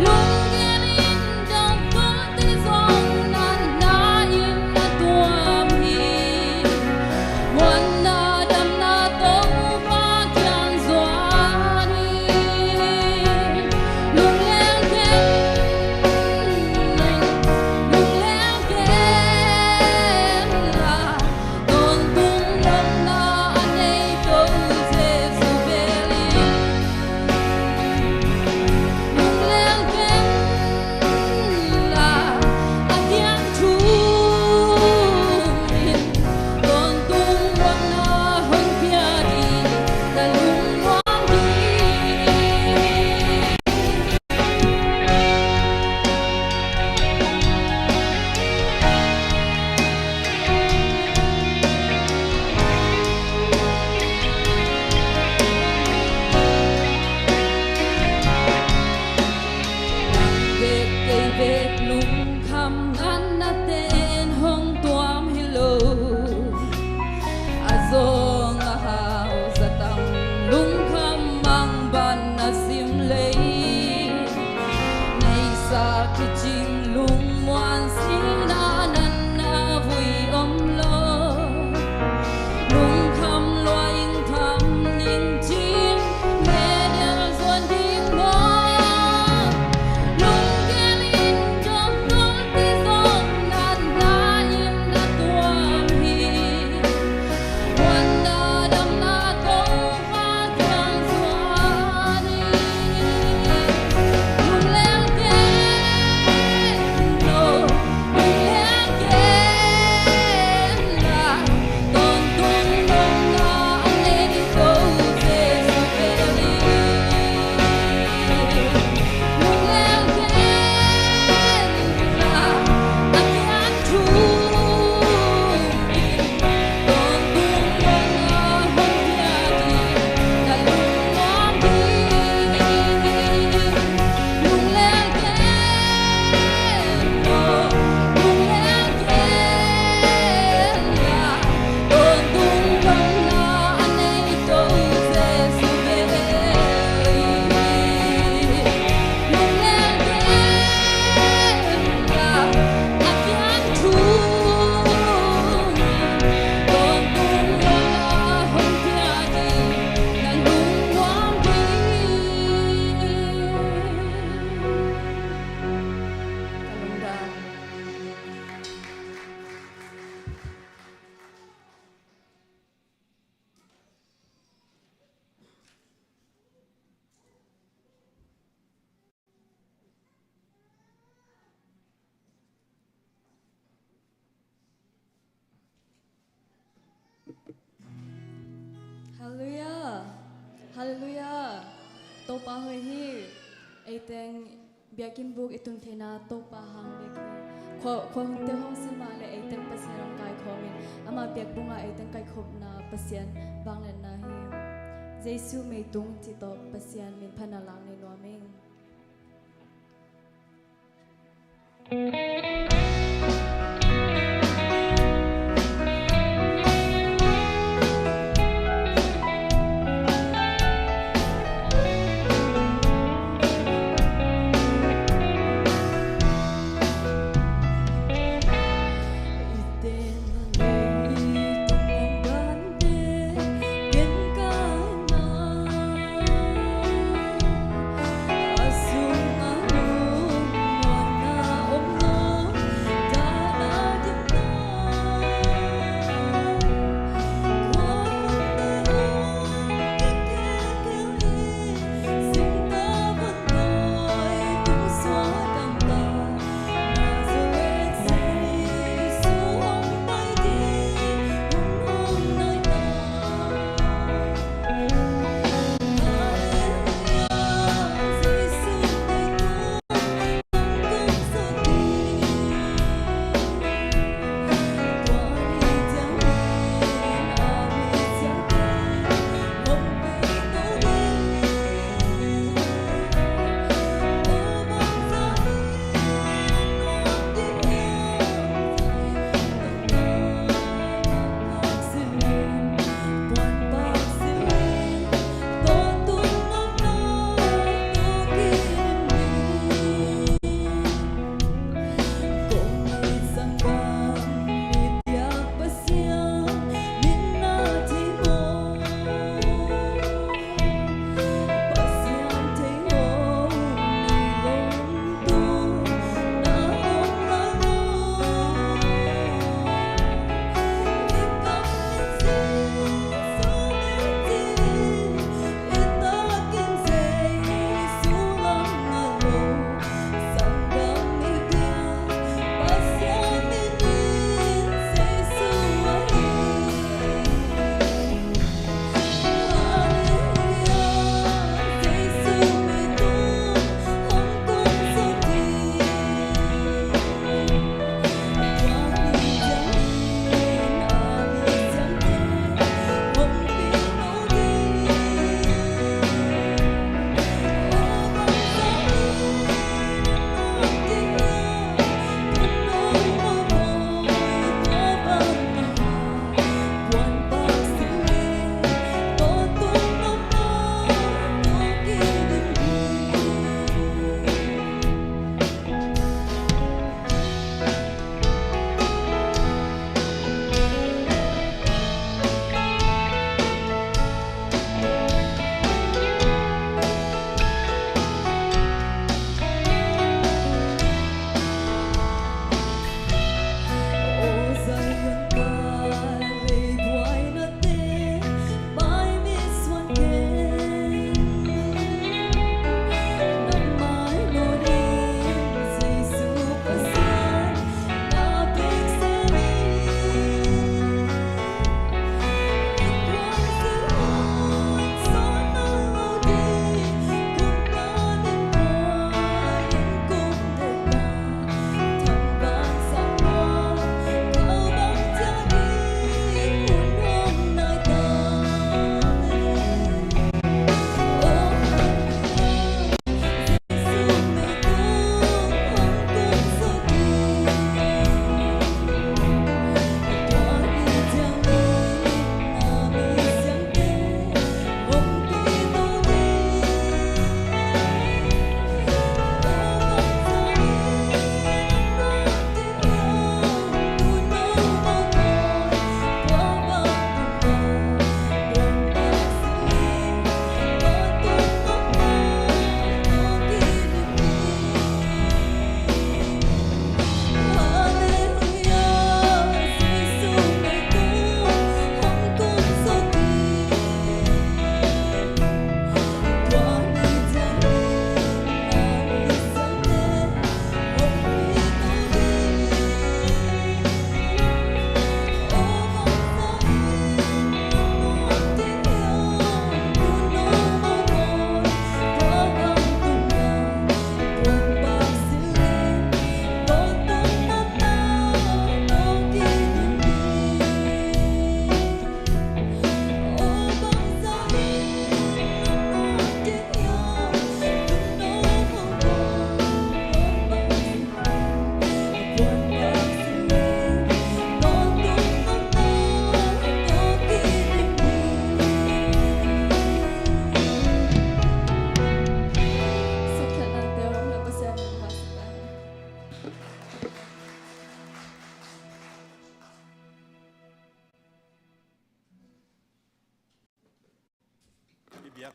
Lunggel in dongkote zong natna in na tuam hi. Muanna damna Topa kiang zuan in. Lungleng ken, lungleng ken la. Tawntung nopna a nei Topa Jesu bel in. Lungleng ken la, a kiang thum in. Tawntung nopna hong pia ding, na lungmuang ding. Bek kei bek lungkham natna ten hong tuam hi lo. A zawng a hau zatam lungkham mangban a sim lei. Neisa kicing lungmuan sina natna vui om lo. Lungkham lua ing tham ning cin, medial zuan ding lua. Lunggel in dongkote zong natna in na tuam hi. Halleluiah. Halleluiah. Topa hoih hi. Ei teng biakinn buk i tun theihna Topa hang bek hi. Khua, khua hong tel hong si mah leh ei teng Pasian hong kaikhawm in, ama biakbuk ah ei teng kaikhopna Pasian vangliatna hi. Jesu mei tung cih tawh Pasian min phatna lang nei nuam ing.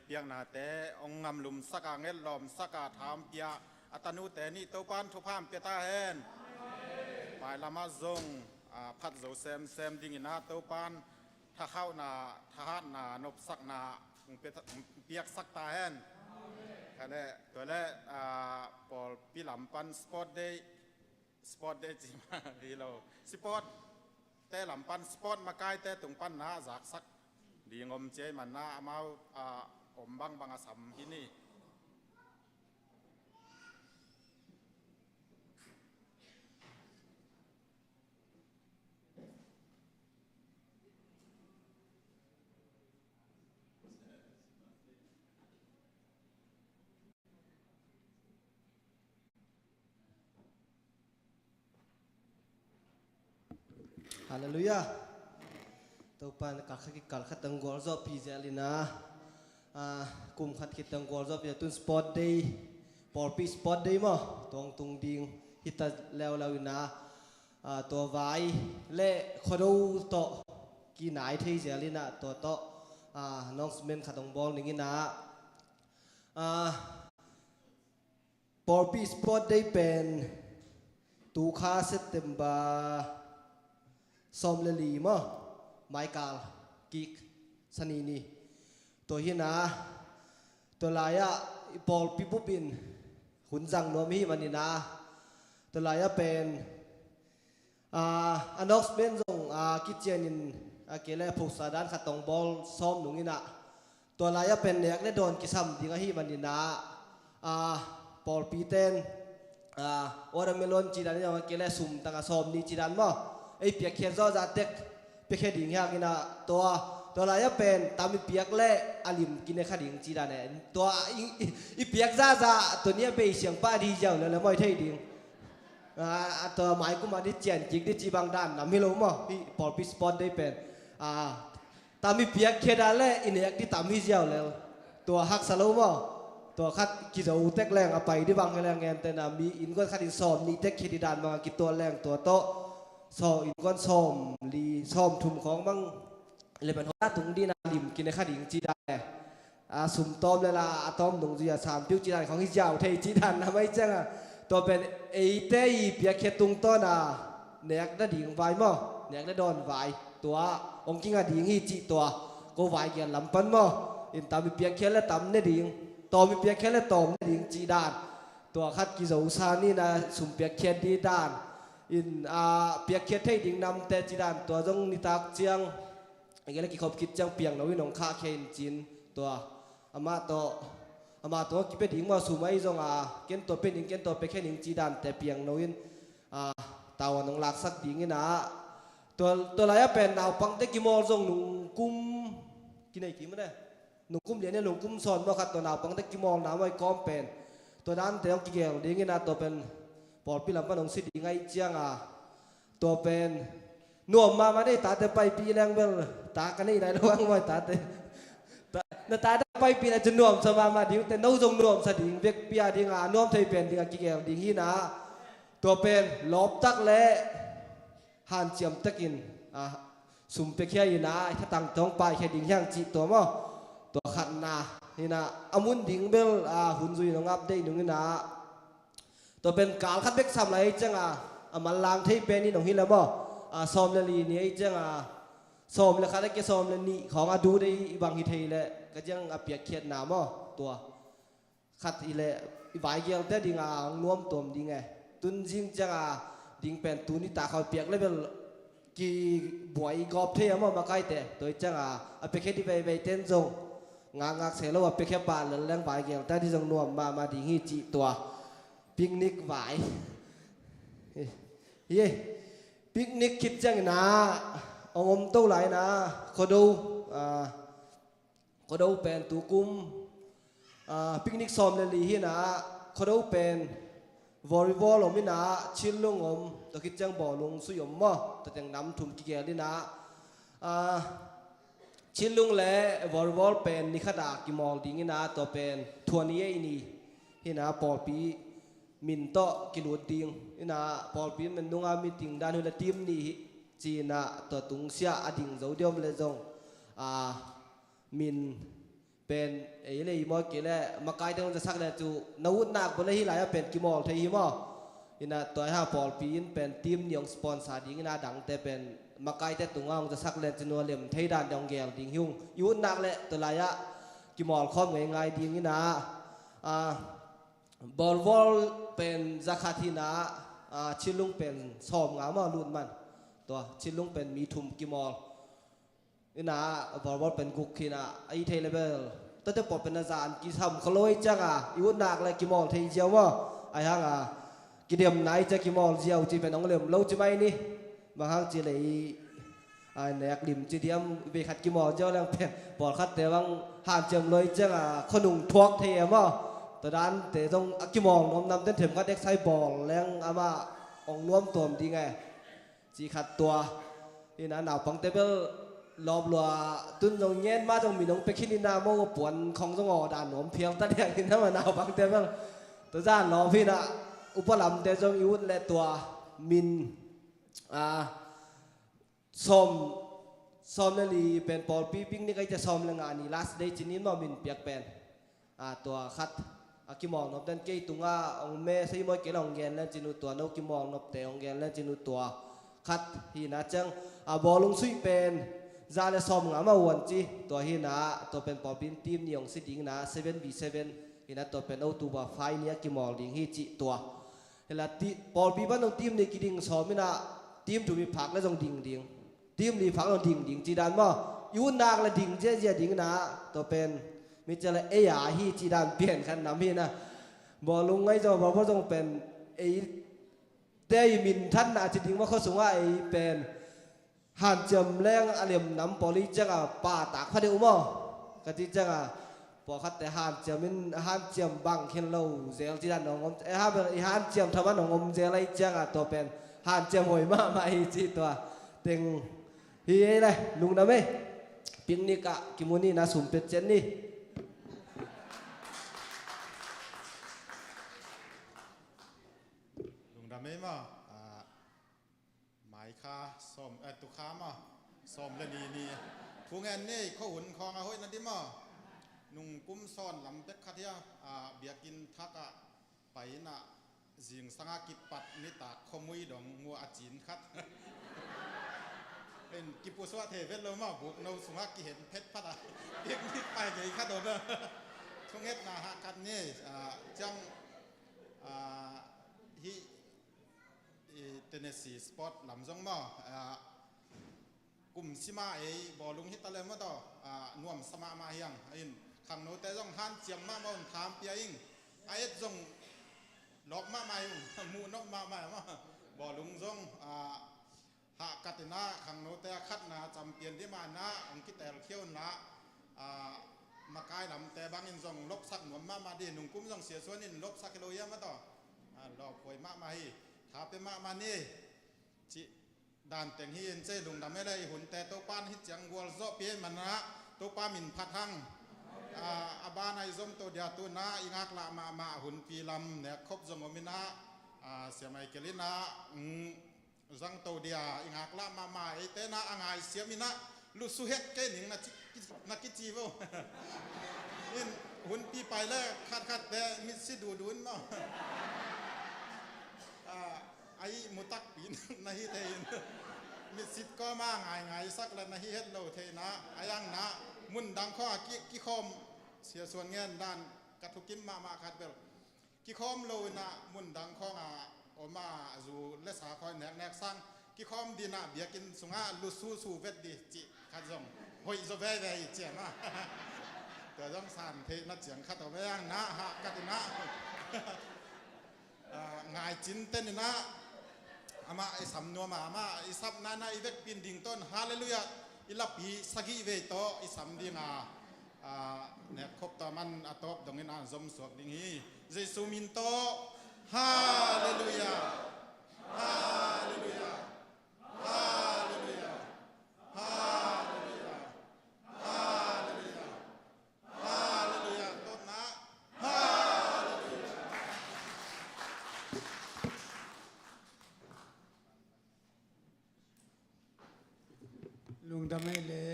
piaknate hong ngamlumsak a, ngetlawmsak a, tha hong pia a tanute nih Topan thupha hong pia ta hen. Mailam ah zong, ah, phat zo semsem dingin ah Topan thakhauhna, thahatna, nopsakna hong pia ta, hong piaksak ta hen. Ka leh, tua leh, ah, pawlpi lam pan sport day, sport day ci mah hi lo. Sport te lam pan, sport makaite tung pan na zaksak ding om ci ahih man na amau, ah, om bangbang a sam hi ni. Halleluiah. Topan kal khat kikal khat tang gualzawhpih zel in ah, ah, kum khat khit tang gualzawhpih a tun sport day, pawlpi sport day maw, tua hong tung ding hi ta leuleu in ah, ah, tua vai le Khuado tawh kinai thei zel in ah, tua tawh, ah, announcement khat hong bawl ning in ah, ah, pawlpi sport day pen tu kha September sawm le li maw, maikal kik Sani ni. Tua hi in ah, tua lai-ah i pawlpi bup in hun zang nuam i hih man in ah, tua lai-ah pen, ah, announcement zong, ah, kician in, ah, kei le poster dan khat hong bawl sawm nung in ah, tua lai-ah pen nek le dawn kisam ding ahih man in ah, ah, pawlpi ten, ah, watermelon ci dan in ah, kei le sum tang a sawm nih ci dan maw, ei piakkhiat zawh zah tek piakkhiat ding hi hang in ah, tua, tua lai-ah pen tam i piak le a lim kine kha ding ci dan e. Tua i, i, i piak zahzah tua ni a bei siang pah ding hi ziau le le mawi thei ding. Ah, tua mai kum a di cian kik di ci bang dan nam hi lo maw, hih pawlpi sport day pen. Ah, tam i piakkhiat a le i nek di tam hi ziau le. Tua haksa lo maw. Tua khat kizo tek leng a pai di bang hi leng, ngente na mi innkuan khat in sawm nih tek khit i dan bang a kitual leng tua tawh, saw innkuan sawm li, sawm thum khawng bang, le pen hawh a tung ding a lim kine kha ding ci dan e. A sum tawm le la a tawm nung zui a sam piu ci dan khawng hi ziau thei ci dan na mai ciang a. Tua pen eite i piakkhiat tungtawn a nek nading vai maw, nek na dawn vai, tua hong kinga ding hi cih tua ko vai gial lam pan maw. In tam i piakkhiat le tam ne ding, tawm i piakkhiat le tawm ne ding ci dan. Tua khat kizo sa ni na sum piakkhiat di dan. In, a, piakkhiat thei ding namte ci dan tua zong nitak ciang, a gel a kikhop khit ciang piangno in hong khahkhia in cin tua. Amah tawh, amah tawh kipia ding maw sum ahi zong a, ken tua pia ning, ken tua piakhia ning ci dante piangno in, a, tau a nong laksak ding in a. Tua, tua lai-ah pen naupangte kimawl zong nungkum kinei kim a ne. Nungkum lian in nungkum sawn maw khat tua naupangte kimawlna maw i kawm pen. Tua dante hong kigel ding in a tua pen pawlpi lam pan hong si ding ahi ciang a. Tua pen nuam mahmah nei tate paipih leng bel ta ka nei nai lo ang mawi tate. Ta, na tate paipih na cu nuamsa mahmah ding te no zong nuamsa ding bek pia ding a nuam thei pen ding a kigel ding hi na. Tua pen lawptak le hanciam takin a sum piakhia hi na, i thatang tawng paikhia ding hiang cih tua maw. Tua khatna hi na, a mun ding bel a hun zui nong update nung hi na. Tua pen kal khat bek sam lai ahi ciang a, a manlang thei pen in hong hi le maw. A, sawm le li ni ahi ciang a, sawm le khat a kia sawm le nih khawng a duh dei i bang hi thei le ka ciang a piakkhiatna maw. Tua khat hi le i vaigialte ding a hong nuam tuam ding e. Tun zing ciang a ding pen tuni ta khawng piak le bel kibuai gawp thei a maw makaite. Tua hi ciang a a piakhia di veivei ten zong ngakngak se lo a piakhia pah lel leng vaigialte di zong nuam mahmah ding hi cih tua. Picnic vai. Hi, hi. Picnic khit ciangin a hong om to lai na Khuado, a, Khuado pen tukum, a, picnic sawm le li hi na Khuado pen volleyball om hi na Chinlung om, tua khit ciang bawlung sui om maw, tua teng nam thum kigel hi na, a, Chinlung le volleyball pen ni khat a kimawl ding hi na, tua pen twenty eight ni hi na pawlpi min tawh kilut ding hi na, pawlpi min nunga meeting dan hi le team ni hi ci na tua tungsiah a ding zo diom le zong, a, min pen ei le i mawi kei le makaite hong zasak le cu na utnak bawle hi lai-ah pen kimawl thei hi maw? Ina tua hi hang pawlpi in pen team nih hong sponsor ding ina dangte pen makaite tungah hong zasak le cu nua lem thei dan dong gel ding hi ung. I utnak le tua lai-ah kimawl khawm ngeingai ding ina, a, bawlbawl pen zakhat hina, a, chillung pen sawm nga maw lut man. Tua chillung pen mi thum kimawl. Ina bawlbawl pen guk hina a i thei level. Tate pawl pen a zan kisam kho lo i cianga i utnak le kimawl thei ziau maw? Ai hanga kidemna i cia kimawl ziau ci pen hong lem lo ci mai ni. Bang hang ci le i, ai nek lim ci diam, vei khat kimawl ziau leng pen pawlkhatte bang hanciam lo i cianga khonung thuak thei e maw? Tua dante zong a kimawl nuam namten themkhat eksai bawl leng amah hong nuam tuam ding e. Ci khat tua. Ina naupangte bel lawp lua tun zong ngen ma zong min hong pia khin ina maw puan khong zong aw dan nuam phial ta diang ina ma naupangte bel. Tua zan lawp hina upa lamte zong i ut le tua min, a, sawm, sawm le li pen pawlpi picnic ai cia sawm le nga ni last day ci ni maw min piak pen. A, tua khat a kimawl nop den kei tunga hong me sei mawi kei la hong gen len cin uh tua no kimawl nopte hong gen len cin uh tua khat hina ciang, a, bawlung suih pen za le sawm nga ma uan ci tua hina tua pen pawlpi in team nih hong si ding na seven v seven hina tua pen October five ni a kimawl ding hi ci tua. Hela ti, pawlpi pan zong team nih kiding sawm ina team thum i phak le zong ding ding. Team li phak zong ding ding ci dan maw? I utnak le ding ziazia ding ina tua pen mi cia le ei a hi ci dan pian khan nam hi na. Bawlung ngai zaw bawlbawl zong pen ei te i min thanna ci ding maw khuasungah ei pen hanciam leng a lem nam pawl i cianga pa tak pha deuh maw? Ka ci cianga pawlkhatte hanciam in hanciam bang khin lo zel ci dan hong om e ha bel i hanciam thaman hong om zel ai cianga tua pen hanciam hoi mahmah hi ci tua teng hi ei le lungdam ei. Picnic ah kimu ni na sum pet cian ni. Lungdam ei maw? Mai kha sawm, eh, tu kha maw? Sawm le ni ni. Thu ngen ni, khuahun khawng a hoih na di maw? Nung kum sawn lam pek khat hia, ah, biakinn thak ah pai ina zingsang a kipat nitak khuamui dong mu a cin khat. En kipusuah thei vet lo maw, buk no sungah kihen phet phat a. Picnic pai gei khat om a. Thungetna hah khat ni, ah, ciang, ah, hih i Tennessee sport lam zong maw, ah, kum sima ei bawlung hi ta le maw taw, ah, nuamsa mahmah hiang. In khangnote zong hanciam mahmah un tham pia ing. A et zong lawp mahmah hi ung, muh nop mahmah hi maw. Bawlung zong, ah, hah kat ina khangnote a khatna champion di mah ina hong kitel khiau ina, ah, makai lamte bangin zong lopsak nuam mahmah di, nungkum zong siasuan in lopsak hi lo hiam a taw. Ah, lawphuai mahmah hi. Tha pia mahmah ni. Cih dan teng hi in cei lungdam e le i hunte Topa in hi ciang gualzawhpih ei manah Topa min phat hang. Ah, a ban a i zom to dia tuna i ngaklah mahmah hunpi lam nek khop zong om ina, ah, siamai kel ina, mm, zang to dia i ngaklah mahmah eite na a ngai siam ina lusu hek kei ning na ci, na kici vo. In hunpi pai le khatkhatte mitsi dudu in maw? Ah, a ih mutakpi na hi thei in. Mitsit kawma ngaingai sak le na hi het lo thei na a yang na mun dang khawng a ki, kikhawm siasuan ngen dan ka thukim mahmah khat bel. Kikhawm lo ina mun dang khawng a om a zu le sa khawi neknek sang kikhawm dina biakinn sungah lususu vet di cih khat zong hoih zaw veve hi ciang a. Tua zong san theihna ciang khat om a yang na hah kat ina. Ah, ngaicin ten ina amah i sam nuam a, amah i sapna ina i vekpin ding ton, halleluiah, i lapi sagih vei tawh i sam ding a, ah, nekkhop tawh man a tawp dongin a zom suak ding hi. Jesu min tawh, halleluiah, halleluiah, halleluiah, halleluiah, halleluiah. Halleluiah, tawpna. Halleluiah. Lungdam ei le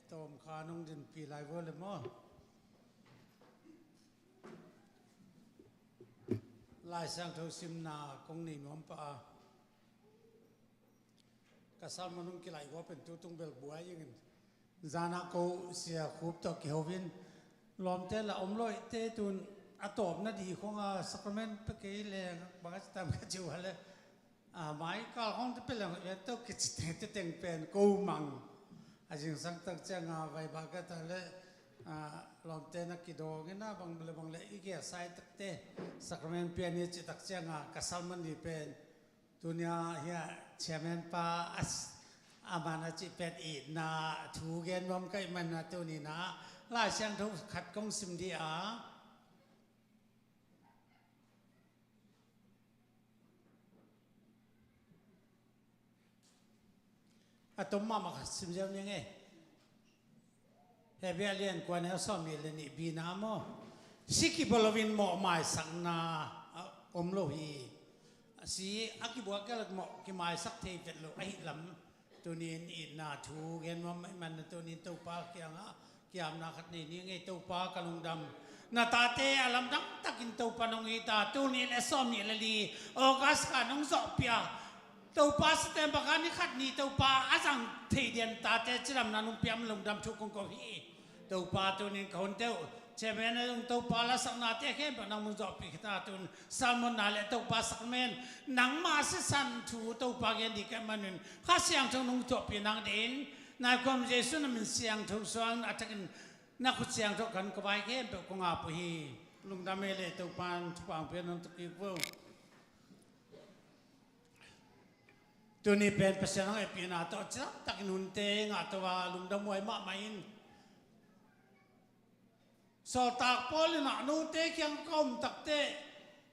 tawm kha nong dinpi lai vua le maw? Lai Siangtho simna kong nei nuam pah a, ka sermon hong kilaih guak pen tutung bel buai ingin, zana ko Sia Khup tawh kiho in, lawmte la om lo ite tun a tawpna di khong a sacrament pe kei leng bang a ci tam ka ci uh a le, a, mai kal khong te pe leng, to kici teng te teng pen ko mang a zingsang tak ciang a vai ba ka ta le, a, lawmte na kidawng ina bang le bang le i kia sai takte sacrament pian i ci tak ciang a ka sermon ni pen tunia hia chairman pa a s-, a man a ci pen itna thu gen nuam ka ih man a tuni na Lai Siangtho khat kong sim di a. A tom mahmah khat sim ziau ning e. Hebru lian kua neu sawm nih le nih bina maw? Si kibawl loin mawh maisakna a om lo hi. Si a kibuak kei lak mawh kimaisak thei vet lo ahih lam. Tunin itna thu gen nuam mah i man na tunin Topa kiangah kiamna khat nei ni ngei. Topa ka lungdam. Na tate a lamdang takin Topa nong hi ta, tunin a sawm nih le li August ka nong zawhpia. Topa September ka ni khat ni Topa a zang thei dian tate cidamna nong piam lungdam thu kong ko hi. Topa tunin ka hun teuh chairman a zong Topa lasaknate khempeuh nang mun zawhpih khita tun sermon na le Topa sacrament nangmah sisan thu Topa gen di kei manun Kha Siangtho nong zawhpih nang din nai kuam Jesu na min siangtho suang a takin na khut siangtho kan ka vai khempeuh kong ap uh hi. Lungdam e le Topa thupha pian nong tukik vo. Tuni pen Pasian hong hehpihna tawh cidam takin hunte ngah to a lungdam huai mahmah in. Sawltak Paul in ah note kiang ka om takte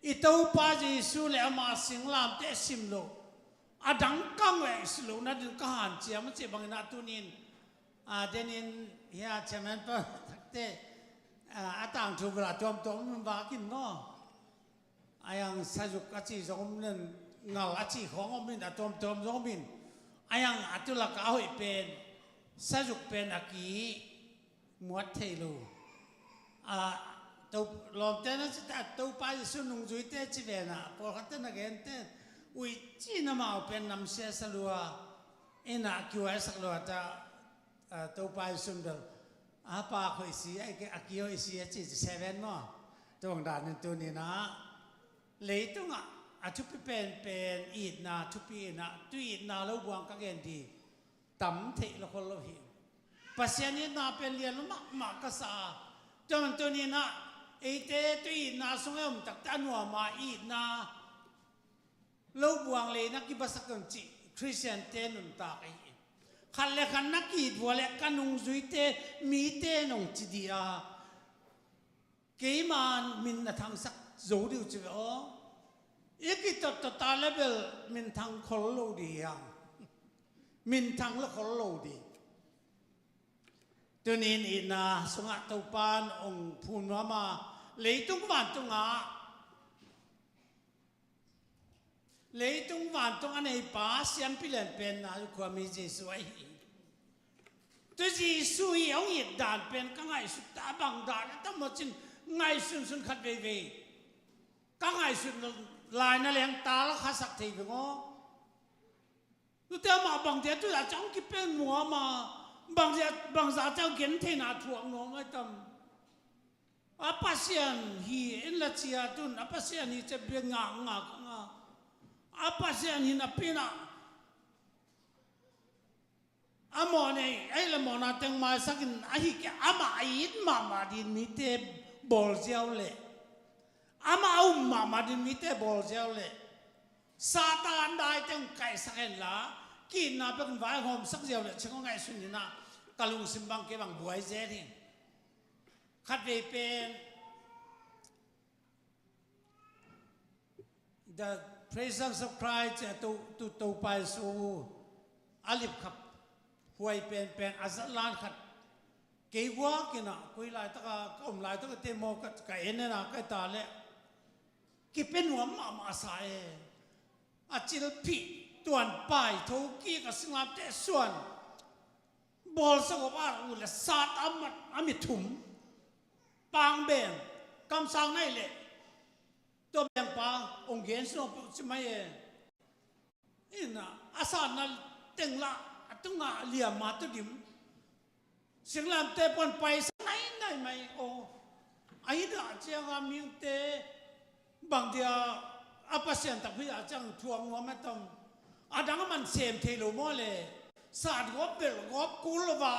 i Topa Jesu le ama singlamteh sim lo a dangkang le i si lo nadin ka hanciam a cih bangin ah tunin a denin hia chairman pa takte a tangthu bela tuamtuam vakin maw? Ayang sazuk a ci zong om nen ngal a ci khong om in a tuamtuam zong om in ayang a tulak a hoih pen sazuk pen a ki muat thei lo. A to lawmte na ci ta Topa Jesu nungzuite ci ve na pawlkhatte na gente ui ci na mau pen namsia sa lua ina kiuaisak lua ta. A, Topa i sun bel a pak hoih si a ki hoih si a ci seven maw? Tuang dan in tuninah leitungah a thupi penpen itna thupi inah tu itna lo buang ka gen di tam theih lo khol lo hi. Pasian itna pen lian lo mahmah ka sa a tuang tuninah eite tu itna sung e om takte a nuama itna lo buang le na kibasak dong cih Khristiante nuntak ahi. Khat le khat na kiit vua le ka nungzuite mite nong ci di a keima min na thangsak zo diu ci ve aw. I kitottot a le bel min thang khol lo di hiang. Min thang lo khol lo di. Tunin itna sungah Topan ong phun nuama leitung vantungah leitung vantung a neipa siampi lianpen na khuami Jesu ahi hi. Tu Jesu hi hong it dan pen ka ngaihsut ta bang dan a tam maw cin ngaihsunsun khat veivei ka ngaihsut lai na leng tal khasak thei veng aw. Tute amah bangte tu a cang kipen muama bangza cang gen theina thuak nuam ai tam. A Pasian hi in la cia tun a Pasian hi cia bia ngak ngak ngak a Pasian hi na pina a mawh nei ei la mawhna teng maisakin ahi ke amah a it mahmah din mite bawl ziau le amah a um mahmah din mite bawl ziau le Satan dai teng kaihsak hen la kiitna pekin vaihawmsak ziau le cingawng ngaihsun hina ka lungsim bang ke bang buai zel hi. Khatvei pen The Presence of Christ a to to to pai su a lipkhap huai penpen a zatlan khat kei guak inah koi laitaka ka om laitaka te maw ka en ena ka ta le kipe nuam mahmah sa e. A cilphih tuan pai tho kik a singlamteh suan bawlsa gop a u le sat a mat a mi thum pangbeng kamsang nai le Tua bengpa ong gen sung peuh ci mai e. Ina a sanna teng lah a tungah liam ma tu dim. Singlamte pon paisa nai nai mai aw. Ahi dah cianga mihingte bang dia a Pasian takpi dah ciang thuang nuam a tom. A dang a man sem thei lo maw le. Sat gawp belh gawp kul lo va.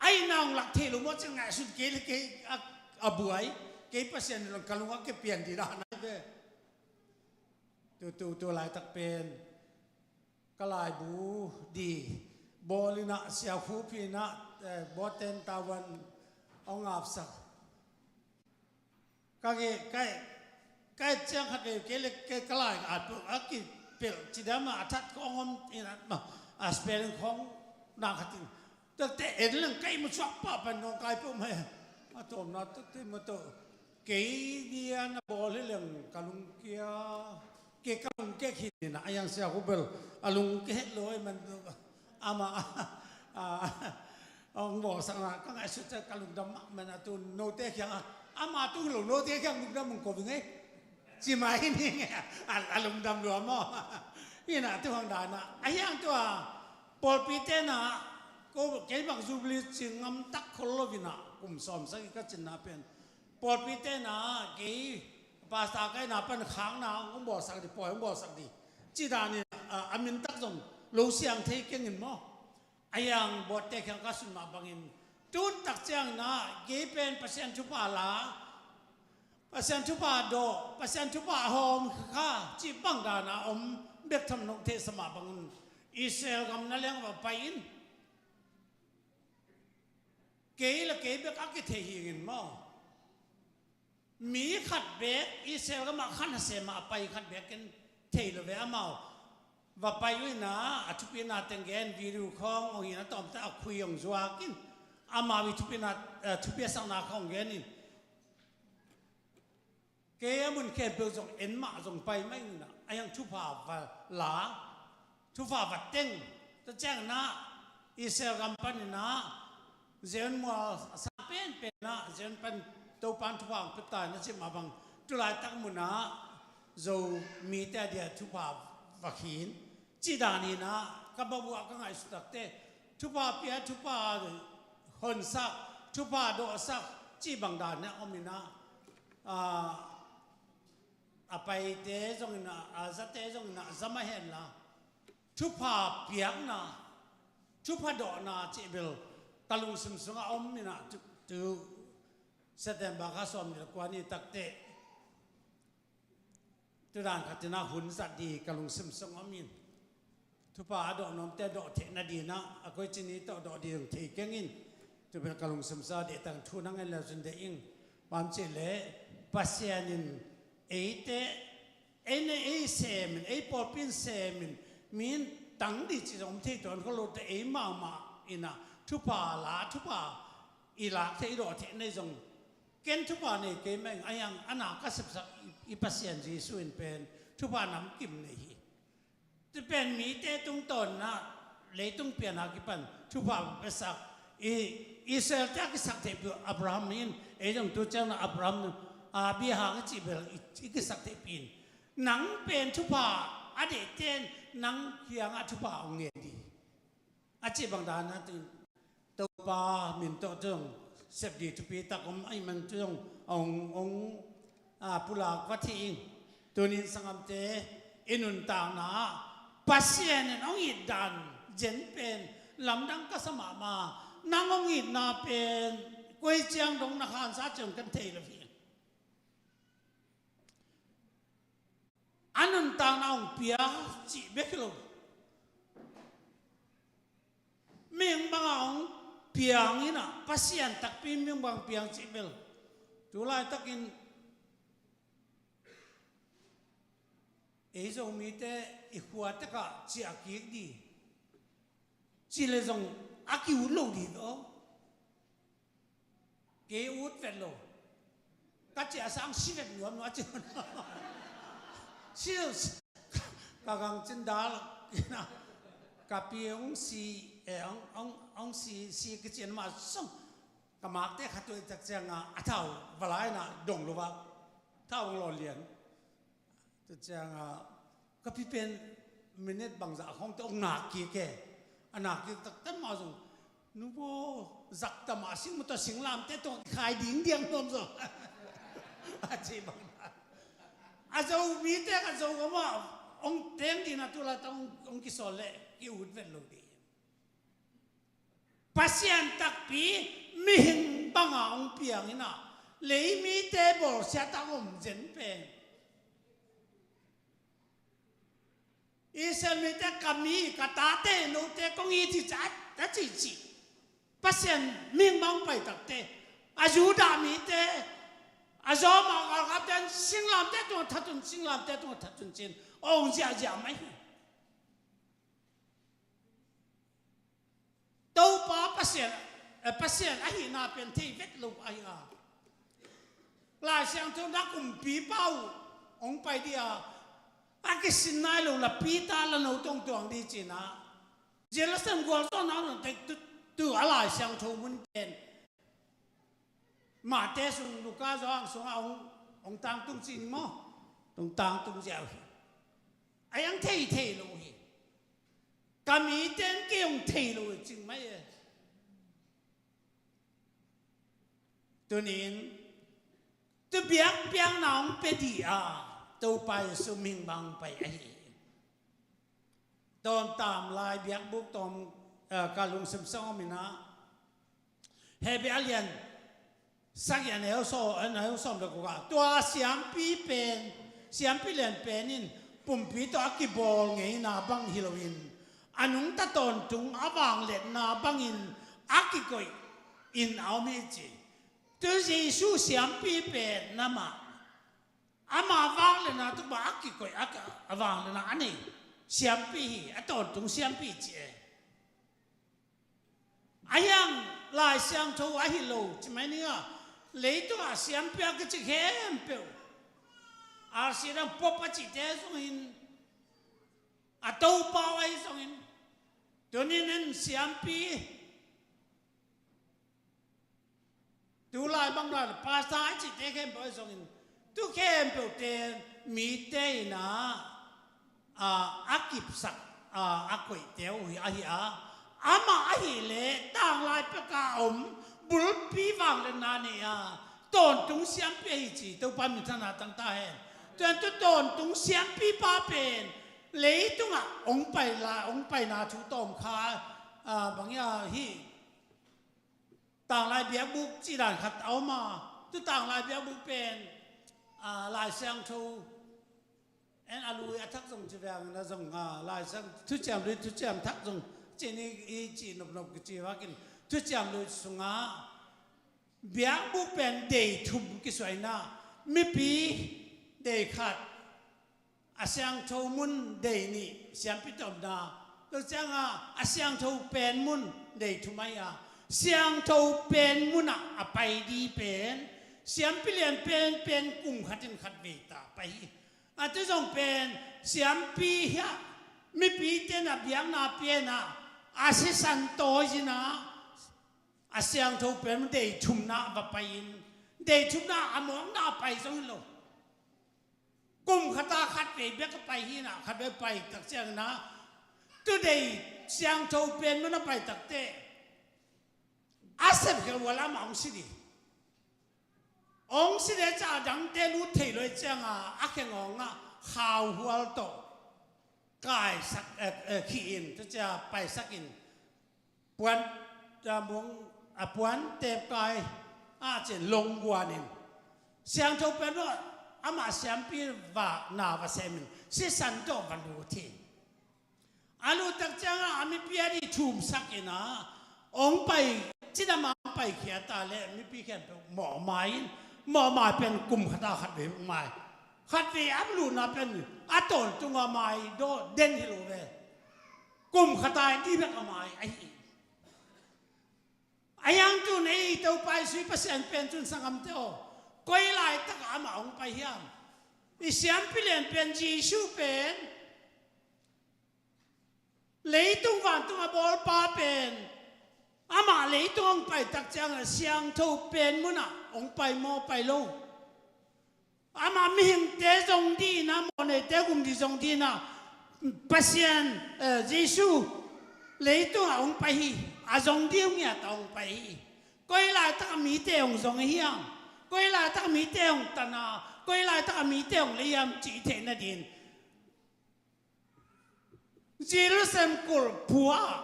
Ai nang lak thei lo maw ciang ngaihsut kei le kei a, a buai. Kei Pasian in ka lung a kipian di dah nai ve. Tu tu tu laitak pen ka laibu di bawl inah siakhu phi inah, eh, bawten tavuan hong apsak. Ka ke kai kai ciang khat kei kei le kei ka lai a tu a kipelh cidam a that khong om inah ma a spelling khong na khat in. Tate en leng kai mu suak pa pan nong kai peuh mai. A tawmna tate mu tawh. Kei dia na bawl hi leng ka lungkia. Kei ka lungkia khin inah a yang sia ku bel a lungkia het lo ai man tu. Ama a ong bawlsakna ka ngaihsut ciang ka lungdam mahmah inah tu note kiang a ama tu lo note kiang lungdam ong ko ving ei. Ci mai hi ning a, a lungdam lua maw? Inah tu hang dana a hiang tua pawlpi tena ko kei bang Jubilee ci ngamtak khol lo inah kum sawm sagih ka cinna pen pawlpi tena kei pasta kaina pan khakna hong bawlsak di pawi hong bawlsak di ci danin a, a mintak zong lo siang thei kengin maw? A yang bawtte khiang ka sun mah bangin tun tak ciangin ah kei pen Pasian thupha la, Pasian thupha dawh, Pasian thupha hawm kha cih bang dana om bek tham nong theihsa mah bangin Israel gam na leng va pai in. Kei le kei bek a kithei hingin maw? Mi khat bek Israel gam ah khan a sem a pai khat bek ken thei lo ve amau. Va pai uh inah a thupina teng gen video khawng ong in a tawmte a khui ong zuak in amau i thupina, eh, thupiasakna khawng gen in. Kei a mun khempeuh zong en mah zong pai mah inah a hiang thupha va la, thupha va teng. Tua cianginah Israel gam paninah Zion mual a sang penpenah Zion pan Topan thupha ang pia ta inah cih mah bang tulaitak munah Zomite a dia thupha va khin. Cih dan hinah ka babuah ka ngaihsut takte thupha pia, thupha honsak, thupha dawhsak cih bang dan hinah om inah, a, a paite zongin ah, a zate zongin ah, za mah henla thupha piakna, thupha dawhna cih bel ka lungsim sungah om inah tu, tu September kha sawm nih le kua ni takte tu dan khatinah hun zat di ka lungsim sung om in. Thupha a dawh nuamte a dawh theihna dinah a koici ni tawh dawh di dong thei keng in. Tu pen ka lungsim sa deh tang thu nang en le zun deh ing. Bang cih leh Pasian in eite ei ne ei semin, ei pawlpi in semin, mi in tang di ci zong om thei tuan kho lote ei mahmah inah thupha la, thupha i lak thei, i dawh theihna i zong ken thupha nei kei meng a hiang a na ka sepsak i, i Pasian Jesuh in pen thupha namkim nei hi. Ti pen mite tungtawn inah leitung pianna kipan thupha piasak i Israel te a kisak theihpih uh Abraham in ei zong tu ciang inah Abraham a bia hang i cih bel i, i kisak theihpih in nang pen thupha a deihte in nang kiangah thupha hong ngen di. A cih bang dan a tin Topa min tawh tu zong sep di thupi tak om ahih man tu zong hong, hong, a, pulak va thei ing. Tunin sanggamte i nuntakna ah Pasian in hong it dan zen pen lamdang ka sa mahmah. Nang hong itna pen koi ciang dong na khansa ciang kan thei lo hi. A nuntakna hong pia cih bek hi lo. Mihing bangah hong piang inah Pasian takpi mihing bang piang cih bel tu laitakin ei Zomite i khua tekah ciah kik di. Cih le zong a ki-ut lo di lo. Kei ut vet lo. Ka ciah sang si vet nuam nuam a ci. Si lo si. Ka gang cin dal. Ka pi hong si, eh, hong, hong, hong si, si ka cian mah sung. Ka makte khat tuai tak ciangah a thau va la inah dong lo va. Tha hong lawn lian. Tua ciangah ka pi pen minute bangzah khawng teh hong nak kik e. A nak kik taktak mah zong, "Nu baw, zak ta mah sing, mu tawh singlamteh tungah kikhai dingdiang nuam zaw," a ci bang. A Zomite ka Zo gam ah hong teng ding a, tu laitak hong, hong kisawl leh ki-ut vet lo ding. Pasian takpi mihing banga hong piang in ah, lei mite bawlsiat a om zen pen, Israel mite, "Ka mi, ka tate, note kong it hi," ci a, a cihcih Pasian mihing bang pai takte, a Judah mite, a Roma galkapte in, "Singlamteh tungah that un, singlamteh tungah that un," ci-in hong ziahziah mai hi. Topa Pasian, eh, Pasian ahihna pen thei vet lo ahi a, Lai Siangtho na kumpipa uh hong pai ding a, a kisin nai lo la, Peter la no tawngtuang ding ci-in ah, Jerusalem gualzawhna hong tek tu, tu a Lai Siangtho mun pen Matthai sung, Luka, Johan sungah hong, hong tangtung ci-in maw, hong tangtung ziau hi. A hiang thei thei lo hi. Ka mite in kei hong thei lo hi cing mai e. Tunin tu biakpiakna hong pia ding a, Topa Jesu mihing bang pai ahi. Tawntung lai biakbuk tawm, eh, ka lungsim sung om in ah, Hebru a lian sagih, a neu sawm, a neu sawm le guk ah, tua siampi pen, siampi lian pen in pumpi tawh a kibawl ngeina bang hi loin, a nungta tawntung a vangliatna bangin a kikoih in a om hi ci. Tu Jesu siampi pen amah, ama vangliatna tungah a kikoih, a, a vangliatna a nei siampi hi, a tawntung siampi ci e. A hiang Lai Siangtho ahi lo ci mai ning a, leitungah siampi a kici khempeuh, a si dang pop a cihte zongin, a Topa uh ahi zongin, tunin in siampi, tu lai bang lai, pastor a cihte khempeuh ahi zongin, tu khempeuhte mite in ah, a, a kipsak, a, a koihte uh hi, ahi a, amah ahih leh tanglai pek a om bulpi vangliatna nei a, tawntung siampi ahi ci, Topa minthanna tang ta hen. Tua ahih manin tu tawntung siampipa pen leitungah hong pai la, hong paina thu tawm kha, a, bang hiam, hih tanglai biakbuk cih dan khat a om a, tu tanglai biakbuk pen, a, Lai Siangtho, en a lui a thak zong ci veng na zong, a, Lai Siang, Thuciam Lui, Thuciam Thak zong ci ni, i cih nopnop kici vakin, Thuciam Lui sungah biakbuk pen dei thum kisuah in ah, mipi dei khat, a siangtho mun dei nih, siampi tawmna. Tua ciangah a siangtho pen mun dei thum ahi a, siangtho pen munah a pai ding pen siampi lian penpen kum khatin khatvei ta pai hi. A tu zong pen siampi hiah mipite in a biakna pia in ah, a sisan tawi in ah, a siangtho pen mun dei thumna va pai in, dei thumna a mawkna a pai zong hi lo. Kum khata khatvei bek a pai hi in ah, khatvei pai tak ciangin ah, tu dei siangtho pen mun a pai takteh, a sepkhial uh a lam ah hong si ding. Hong si ding ciang a dangte lut thei lo ahih ciangah, a khengawng ah khauhual tawh kaisak, eh, eh, khih in, tua ciang paisak in, puan, a mung, a puan tepkai ah cin longguan in, siangtho pen uh amah siampi va na va sem in, sisan tawh va lut hi. A lut tak ciangah a mipi a dih thumsak in ah, hong pai, cidam a hong paikhia ta leh mipi khempeuh mawhmai in, mawhmai pen kum khata khatvei bek mai. Khatvei a lutna pen a tawntung a mai dawh den hi lo ve. Kum khata in dih bek a mai ahi. A hiang tun ei Topa i sui Pasian pen tun sanggamte aw, koi laitak ah amah hong pai hiam? I siampi lian pen Jesu pen, leitung vantung a bawlpa pen, amah leitung hong pai tak ciangah siangtho pen munah hong pai maw, pai lo? Amah mihingte zong dih in ah, mawhneite gum dih zong dih in ah, Pasian, eh, Jesu leitungah hong pai hi. A zong dih ngiat a hong pai hi. Koi laitak a mite hong zong ahi hiam? Koi laitak a mite hong tan a, koi laitak a mite hong lei hiam cih i theih nadin Jerusalem kulh pua ah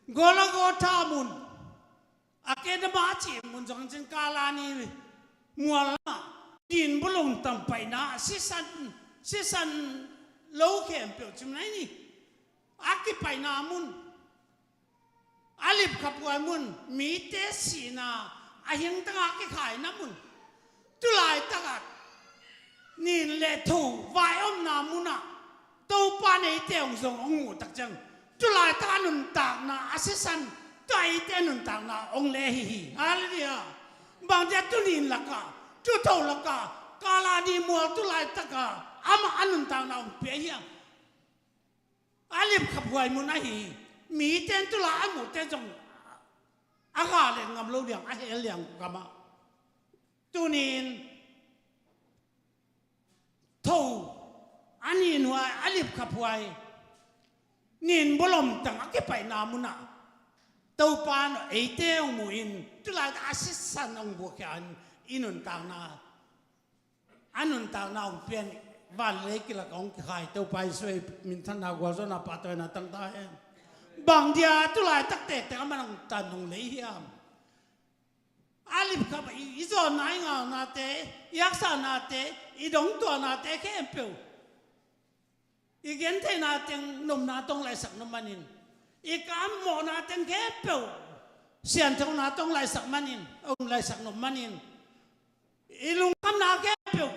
Golgotha mun, a kedama a cih mun zong cin Kalvari mual ah nin bulom tang paina, sisan, sisan lo khempeuh cim nai ni. A kipaina mun, a lipkhaphuai mun, mite sihna a hingtang a kikhaina mun, tulaitak a nin le tho vai omna munah Topa in eite hong zong hong muh tak ciang, tulaitak a nuntakna a sisan, tua eite nuntakna hong le hi hi. Halleluiah. Bang dia tuni in lakah, tu tho lakah, Kalvari mual tulaitak a amah a nuntakna hong pia hiam? A lipkhaphuai mun ahi hi. Mite in tulai a muhte zong a ga let ngam lo liang, a hel liang gamah. Tuni in tho, a ninhuai, a lipkhaphuai, nin bulom tang a kipaina munah Topa in eite hong muh in, tulai a sisan hong buakkhia in i nuntakna, a nuntakna hong pia in, van le lei kilak hong kikhai Topa Jesu i minthanna gualzawhna pahtawina tang ta hen. Bang dia tulaitak tektek amah hong tan hong lei hiam? A lipkhap i, i zawnna, i ngaunate, i haksatnate, i dongtuahnate khempeuh, i gentheihna teng nopna tawh hong laisak nop manin, i kammawhna teng khempeuh sianthona tawh hong laisak manin, hong laisak nop manin, i lungkhamna khempeuh,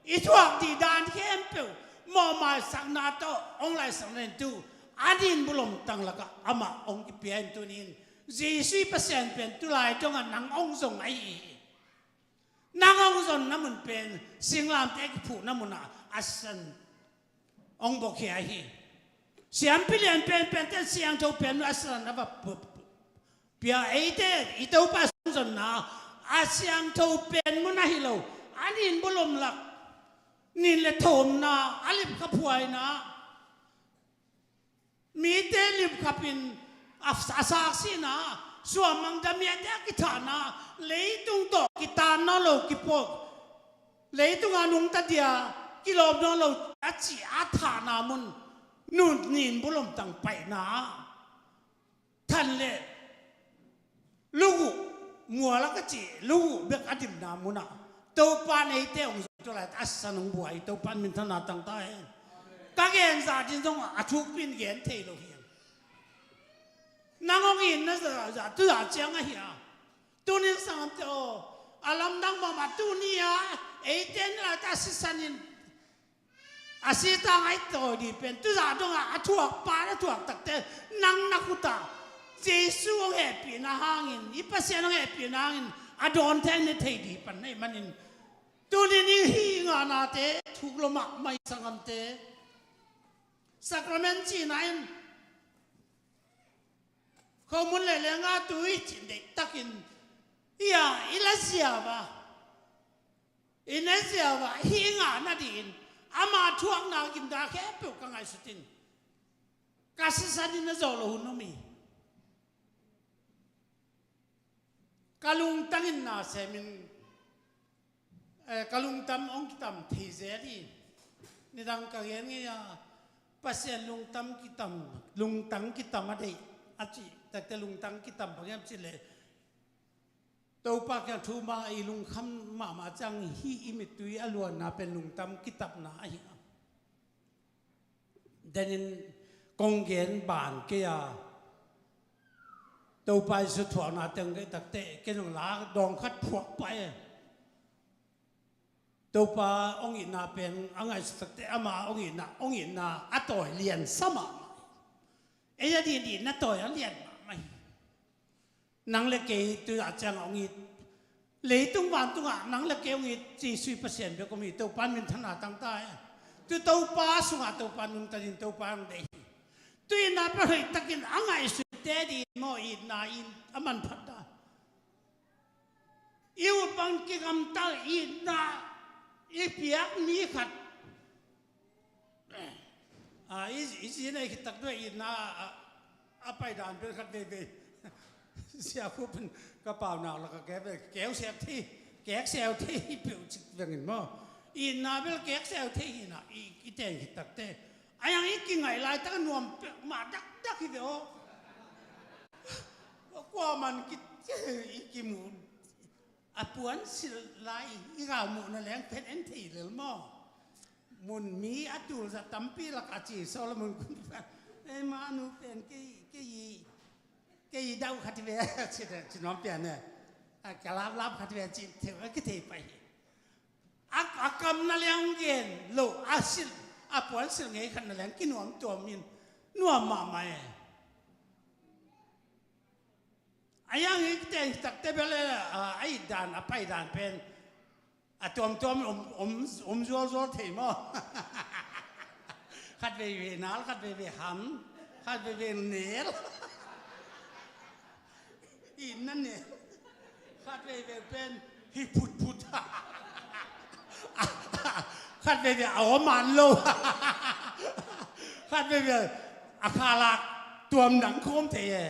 i thuak dih dan khempeuh mawhmaisakna tawh hong laisak nain tu a nin bulom tang lakah amah hong kipia in tuni in Jesu i Pasian pen tulai dongah nang hong zong ahi hi. Nang hong zonna mun pen singlamteh a kiphuhna munah a sisan hong buakkhia hi. Siampi lian penpente in siangtho pen mun a sisan a va pu-, pu-, pia, eite i Topa hong zonna a siangtho pen mun ahi lo, a nin bulom lak, nin le tho omna, a lipkhaphuaina, mite lipkhap in a, a saksihna, suammang damiate a kithahna, leitung tawh kitan nawn lo, kipuak, leitung a nungta dia kilawm nawn lo a cih a thahna mun, nun nin bulom tang paina, than le luguh, mual a ka cih luguh bek a dimna munah Topa in eite hong zong, tulai a sisan hong buak hi. Topa in minthanna tang ta hen. Ka gen zah ding zong a thukpi in gen thei lo hi. Nang hong itna zah, zah, tu zah ciang ahi a. Tuni in sanggamte aw, a lamdang mahmah tuni a, eite in tulaitak a sisan in a sita ngaihtawi dih pen tu zah dongah a thuak pa, a thuak takte nang na khutah Jesu hong hehpihna hangin, i Pasian hong hehpihna hangin a dawn thei, ne thei dih pan na hih manin, tuni in i hih ngahnate thuk lo mahmah hi sanggamte. Sakrament cihna in khomun le lenga tui cih deihtakin i a, i la ziau a, i na ziau a, hih ngah nadingin ama thuakna gimna khempeuh ka ngaihsut in, ka sisan in na zawh loh hun om hi. Ka lungtang in na semin, eh, ka lungtang hong kitam thei zel hi. Nidang ka gen ngei a, Pasian lungtang kitam, lungtang kitam a deih a cih takte lungtang kitam bang hiam cih leh, Topa kiang thum a i lungkham mahmah ciang hih i mittui a luanna pen lungtang kitapna ahi a. Denin kong gen ban kei a, Topa Jesu thuakna teng kei takte, kei zong la dawng khat phuak pah e. Topa hong itna pen a ngaihsut takte, ama hong itna, hong itna a tawi lian sa mahmah. Ei a dih dih na tawi a lian mahmah hi. Nang le kei tu zah ciang hong it, leitung vantungah nang le kei hong it Jesu i Pasian bek om hi. Topa in minthanna tang ta e. Tu Topa sungah Topa nungta ding, Topa hong deih hi. Tu itna pen hoih takin a ngaihsutte ding maw, itna in a manphat dan. i ut bang kigamta itna i piak mi khat, a, i, i zi nei khit tak duai itna a, a paidan bel khat veivei. Sia khu pen ka paunak lak a keu ve, keu seu thei, kek seu thei hi peuh cik vengin maw. Itna bel kek seu thei hina i, i teng khit takte. A yang i kingaih laitak a nuam peuh mah dakdak hi ve aw. Kua man ki, i kimu a puan silh lai i galmuhna leng pen en thei lel maw? Mun mi a tulzat tampi lak a ci Solomon kumpipan, ei ma nu pen kei, kei, kei dauh khat ve ci, ci nuam pian ne. A ka laplap khat ve ci theu a kithei pai hi. A, a kamna leng gen lo a silh, a puan silh ngei khatna leng kinuam tuam in nuam mahmah e. A yang i teng takte bel a, a it dan, a pai dan pen a tuamtuam om, om, om zualzual thei maw? Khat veivei nal, khat veivei ham, khat veivei nel. Itna nel. Khat veivei pen hi phutphut. Khat veivei a om an lo. Khat veivei a khalak tuam dang khawm thei e.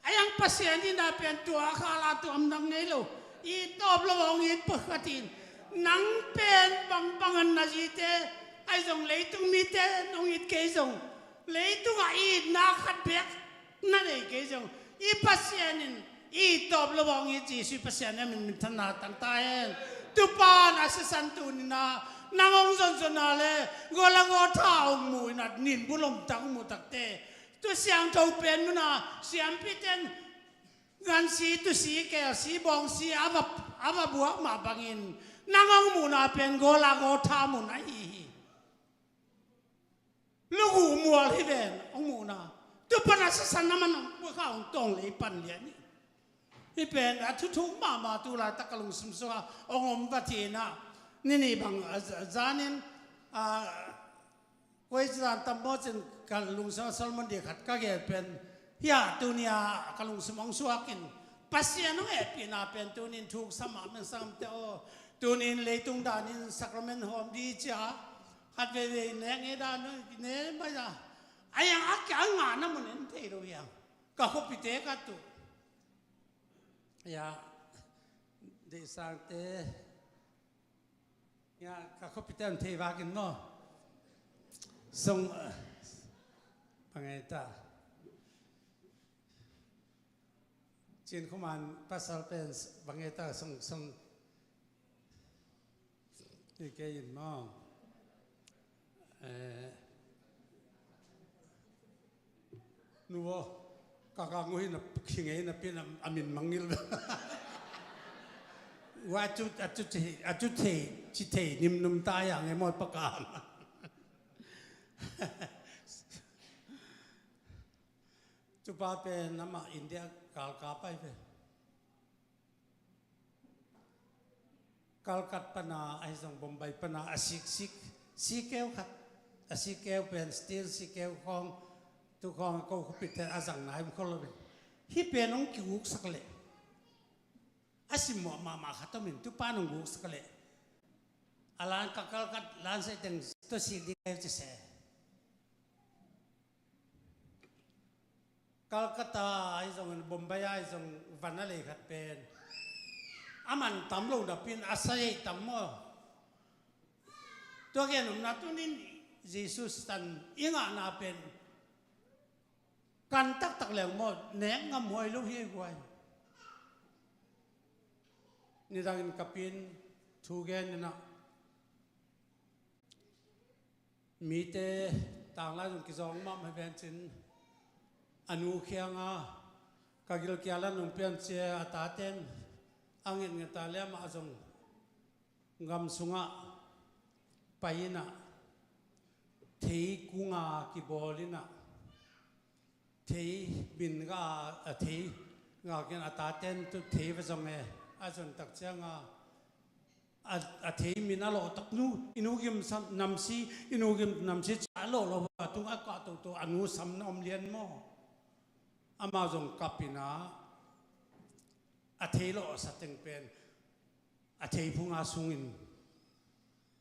A yang Pasian itna pen tua a khala tuam dang ngei lo. It tawp lo hong it pawh khat in, nang pen bangbang an na zite, ahi zong leitung mite nong it kei zong, leitungah itna khat bek na nei kei zong, i Pasian in it tawp lo hong it Jesuh i Pasian in a min minthanna tang ta hen. Tupa na sisan tuninah nang hong zonzona le Golgotha hong mu inah nin bulom tak hong mu takte, Tua siangtho pen nuna siampiten gansi, tusi, kelsi, bawngsi a va, a va buak mah bangin nang hong muhna pen Golgotha mun ahi hi. Lugu mual hi ven hong muhna. Tupan a sisan a man hong puakha hong tawng lei pan lian hi. Hi pen a thuthuk mahmah tu laitak ka lungsim sungah hong om va tinah nini bang a zanin a Koi zan tam maw cin ka lungsim a Solomon di khat ka gel pen, hia, tunia ka lungsim hong suakin Pasian hong hehpihna pen tunin thuk sa mah men sangamte aw. Tunin leitung danin sakramen hawm di cia khat veivei nek ngei dan ne mai a, a yang a kia a ngahna mun en thei lo hiang. Ka khuapite ka tu, hia, deihsangte, ya, ka khuapite an thei vakin maw? Song, eh, bang ngai ta. Cin khuaman pasal pen bang ngai ta song, song. Hi kei in maw? Eh, nu aw, ka ka ngui na khi ngei na pin a min mangil. Wa cu, a cu ci, a cu thei, ci thei nimnum ta ya ngei maw paka. Tupa pen amah India kal ka pai ve. Calcutta pana ahi zong Bombay pana a siksik, sikeu khat, a sikeu pen steel sikeu khawng, tu khawng a ko khupite a zang nai um kho lo in. Hih pen hong kiguksak leh a simmawh mahmah khat om in, tupa nong guksak leh a lan ka Calcutta lan seiteng tua sik ding a ci se. Calcutta ahi zongin Bombay ahi zong van a lei khat pen a man tam lo napin a sa ei tam maw? Tua gen umna tunin Jesus tan i ngahna pen kan taktak leng maw, nek ngam huai lo hi ei guai. Nidangin kapin thu gen inah mite tanglai zong kizawng mahmah hi vencin a nu khianga ka gilkial a nungpian cia a taten a ngetngeta le amah zong gam sungah pai inah thei kunga kibawl inah thei min ga a thei ga kian a taten tu thei va zong e a zon tak cianga a, a thei min a lawh tak nu, i nu gim sam, namsi, i nu gim namsi cia a lawh lo a tung a kah toto a nu sam na om lian maw? Amah zong kap inah a thei lawh a sa teng pen a theiphunga sungin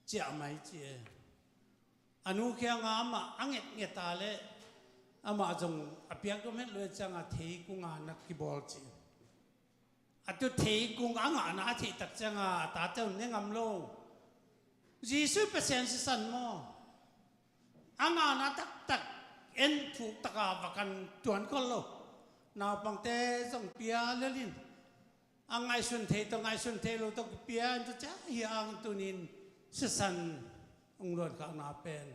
ciah mai ci e. A nu kianga amah a ngetnget a leh amah zong a piak dom het lo e cianga theikung a na kibawl ci. A tu theikung a ngahna a theih tak cianga a tate un ne ngam lo. Jesuh Pasian sisan maw? A ngahna taktak en thuk taka va kan tuan khol lo. Naupangte zong pia lelin a ngaihsun thei tawh ngaihsun thei lo tawh kipia in tawh cia hi ang tunin sisan hong luankhakna pen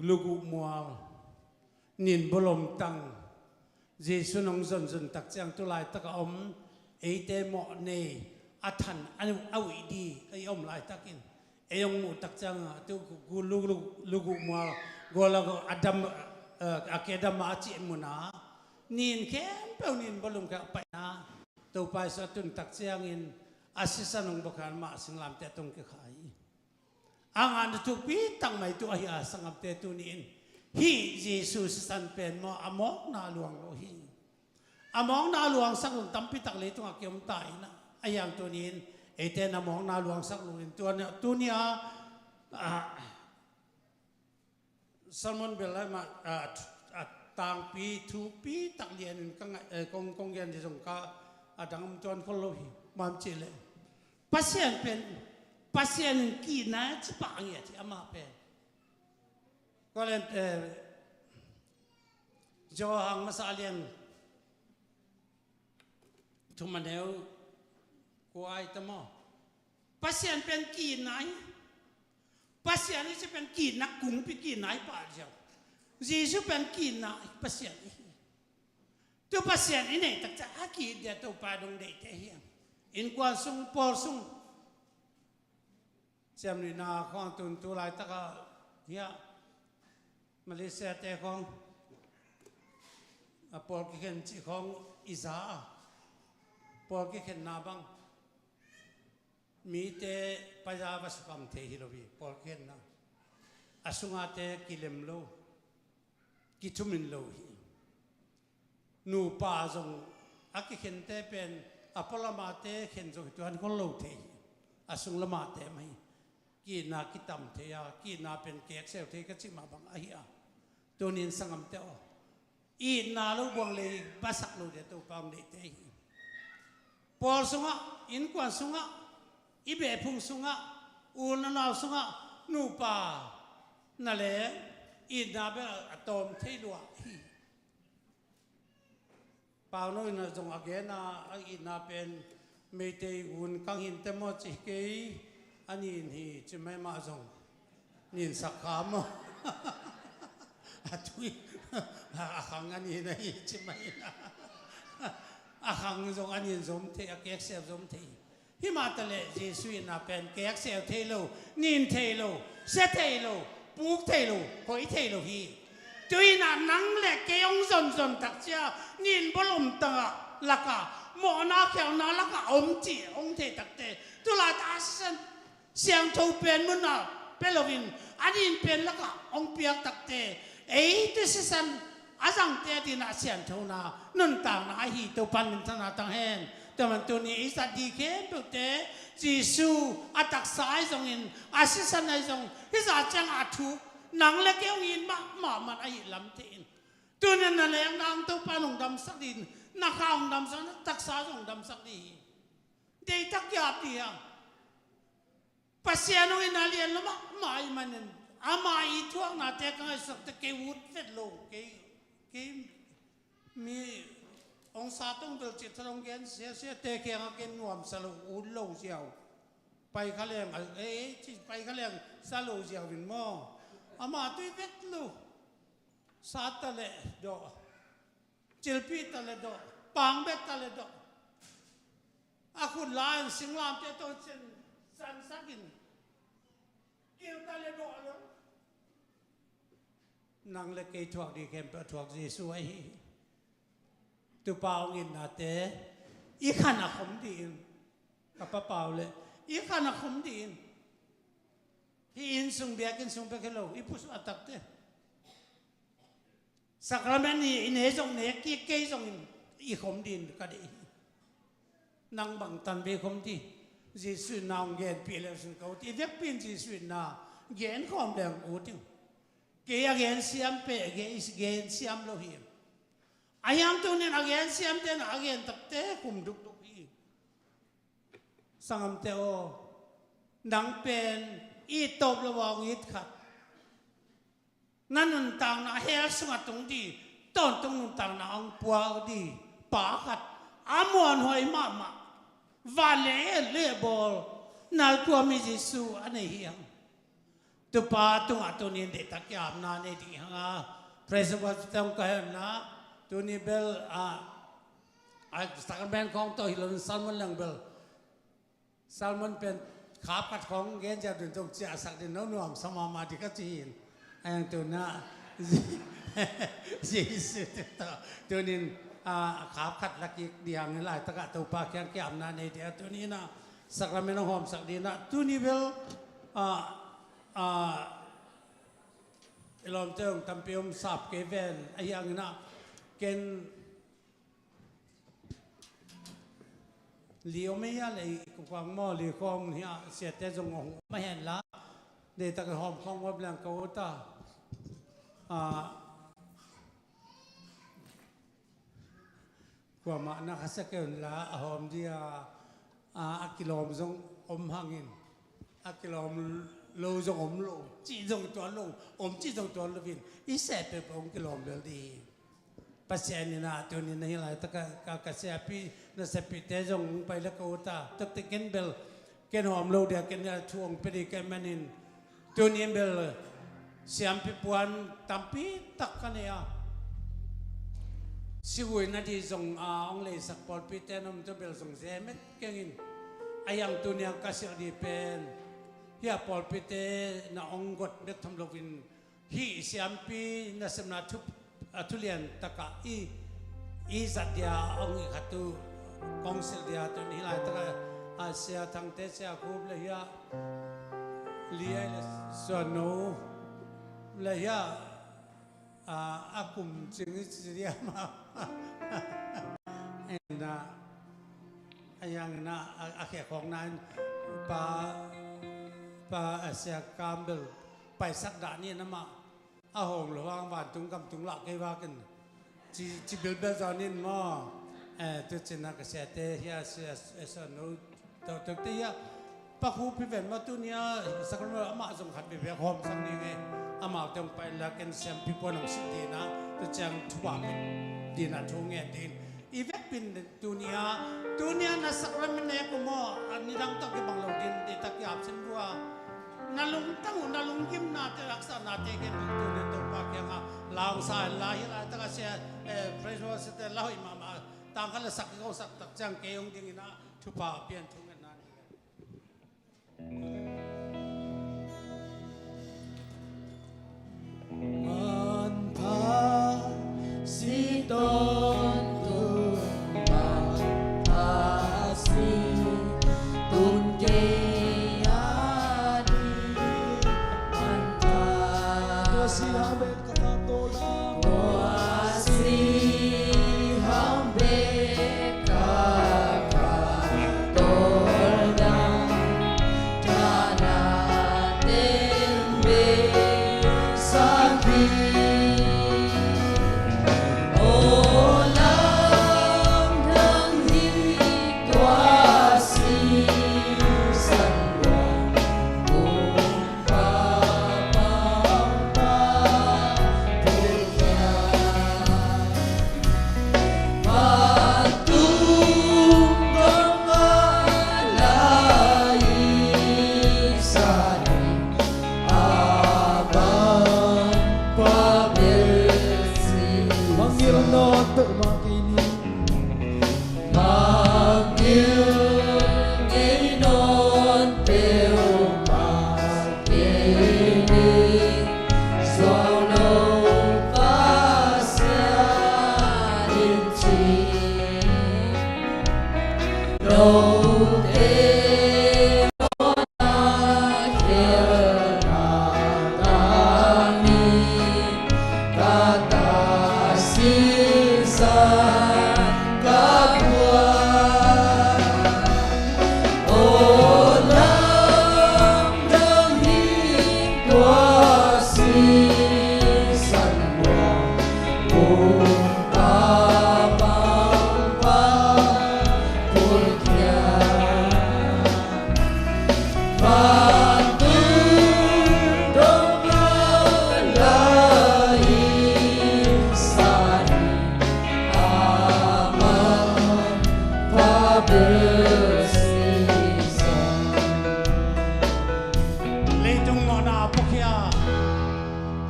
luguh mual, nin bawlom tang, Jesuh nong zonzon tak ciang tu laitak a om eite mawh nei a than a uih di a i om laitakin ei hong muh tak cianga tu luguh mual gual a dam a kedam a cih muna nin khempeuh nin bawlum kha paina Topa Jesuh a tun tak ciangin a sisan hong bawlkhiat mah singlamteh a tong kikhai hi. A ngahna thukpi tak mai tu ahi a sangamte tuni in hih Jesuh sisan pen maw a mawkna luang lo hi. A mawkna luangsak lo tampi tak leitungah kiom ta in a hiang tuni in eite na mawkna luangsak lo in tunia Salmon bel lai mah a tangpi thukpi tak lianin kong gen di zong ka a dang om tuan khol lo hi. Mam cih leh Pasian pen Pasian in kihna ci pah ngiat hi amah pen. Kua lian Johan masa a lian thum a neu kua ai ta maw? Pasian pen kihna hi. Pasian i ci pen kihna kungpi kihna hi pah ziau. Jesuh pen kihna hi Pasian i hi. Tu Pasian i neih tak ciang a kih dia Topa dong deihte hi ang. Innkuan sung pawl sung ciamnuihna khawng tun tu laitaka hiah Malaysia te khawng a pawl kikhen cih khawng i za a pawl kikhenna bang mite paia va sukam thei hi lo hi. Pawl kikhenna a sungate kilem lo kithumin lo hi. Nupa zong a kikhente pen a pualamate khen zong hi tuan khol lo thei hi. A sunglamate mah hi. Kihna kitam thei a kihna pen kekseu thei ka cih mah bang ahi a tunin sangamte aw itna lo buang lei basak lo dia Topa hong deihte hi. Pawl sungah innkuan sungah i behphung sungah u nanau sungah nupa na leng itna bel a tawm thei lua hi. Pauno in a zong a gena a itna pen Meitei un kang hinte maw ci kei a nin hi ci mai mah zong nin sak kha maw? A tui a khang a nin a hi ci mai na a khang zong a nin zom thei a keksep zom thei. Himah taleh Jesuh itna pen kekseu thei lo nin thei lo sia thei lo puk thei lo koi thei lo hi. Tuinah nang le kei hong zonzon takcia nin bawlom tangah lakah mawhna khialhna lakah om cih hong thei takte tulai ta a sisan siangtho pen munah pia loin a nin pen lakah hong piak takte eite sisan a zangte a dinah sianthona nuntakna ahi Topan minthana tang hen. Tua man tuni i zat di khempeuhte Jesu a taksa ahi zongin a sisan ahi zong hizah ciang a thuk nang le kei hong it mahmah man ahi lam thei in. Tuna na leng nang Topan hong damsak din na kha hong damsak na taksa zong hong damsak di hi. Deitak kiap di hiam? Pasian hong itna lian lo mahmah ahih manin ama i thuaknate ka ngaihsakte kei ut vet lo kei kei mi hong sa tong bel cih thalong gen siasiate kiangah ken nuamsa lo ut lo ziau. Pai kha leng ei ci pai kha leng sa lo ziau in maw? Ama tui vet lo. Sa ta le dawh. Cilpi ta le dawh. Pangbet ta le dawh. A khut la in singlamte tawh cin sansak in kil ta le dawh lo. Nang le kei thuak di khempeuh a thuak Jesu ahi hi. Tupa hong itnate i khan a khom di in ka papau le i khan a khom di in. Hi inn sung biakinn sung pek hi lo i pusuah takte. Sakramen i ne zong ne kik kei zongin i khom din ka deih hi. Nang bang tanbe khom di. Jesuh itna hong genpih leu sin ka ut hi. I vekpi in Jesuh itna genkhawm leng ut hi. Kei a gensiam pen, kei i gensiam lo hi. A hiang tuni in a gensiamte na a gen takte khum dukduk hi. Sanggamte aw, nang pen i tawp lo a hong it khat, na nuntakna hell sungah tung ding, tawntung nuntakna hong puak ding pa khat, a muanhuai mahmah, van le lei le bawl, naltuam i Jesuh a nei hi hang. Tupa tungah tuni in deihtak kiapna nei ding hi hang a, praise and worship te hong kai hen la, tuni bel, a, a, sacrament khawng tawh hi lo in sermon leng bel, sermon pen khap khat khawng gen ziau ding, zong ciahsak ding, no nuamsa mahmah ding ka ci hi in. A hiang tuni in, Jesuh te tawh tuni in, a, khap khat la kik ding hi hang, laitakah Topa kiang kiapna nei ding a, tuni in a sacrament hong hawmsak ding in a, tuni bel, a, a, i lawmte hong tampi om sap kei ven, a hiang in a, ken li om ei a lei, kukuang maw li khawng hi a, siate zong hong om a hen la, deihtak hawm khawng om leng ka ut a. A, kuamah na khasia kei un la, a hawm ding a, a, a kilawm zong om hangin, a kilawm lo zong om lo, cih zong tuan lo, om cih zong tuan lo in, i seh peuhpeuh hong kilawm lel ding hi. Pasian in a tuni in a hih laitak a ka, ka siapi, na siapite zong hong pai le ka ut a, tuate ken bel, ken hawm lo ding a, ken a thu hong pia ding ka hih manin, tuni in bel siampi puan tampi tak ka nei a, sihuina ding zong a hong leisak pawlpite na om tua bel zong zemet keng in. A hiang tuni a ka silh ding pen, hih a pawlpite na hong got bek tham lo in, hih siampi nasepna thu, a thulian takah i, i zat ding a hong i khat uh kong silh ding a, tun hih laitakah a Sia Thangte, Sia Khup le hia, Lia le Suanno le hia, a, a kum cing i ci ding a mah. And, a, a hiang in a, a, a khek khawkna in pa, pa, a, Sia Kam bel paisak dah ni in amah a hawng lo hang vantung gam tung lah kei vak in ci, ci bilbel zaw ni in maw. Eh, tu cin a ka siate hia, Sia, eh, Suanno, tawh, tawh te hia, Pa Khup hi ven maw, tuni a sacrament amah zong khat veve hawmsak ni ngei. Amau teng pai la ken siampi puan hong silh ding a, tu ciang thupha pia ding a thu ngen ding. I vekpi in tuni a, tuni a na sacrament nek uh maw, a nidang tawh kibang lo ding, deihtak ki-ap sin vua. Na lungtang uh, na lunggimnate, haksatnate gen uh, tuni Topa kiangah la hong sa hen la, hih laitakah Sia, eh, praise worship te la hoih mahmah, tang khat le sak kiko sak tak ciang kei hong ding in a, thupha pian thu ngen na ni. Manpha si tawntung, manpha si tun kei a ding, manpha. Tua si hang bek ka tha tawl a. Tua si hang bek ka tha tawl a.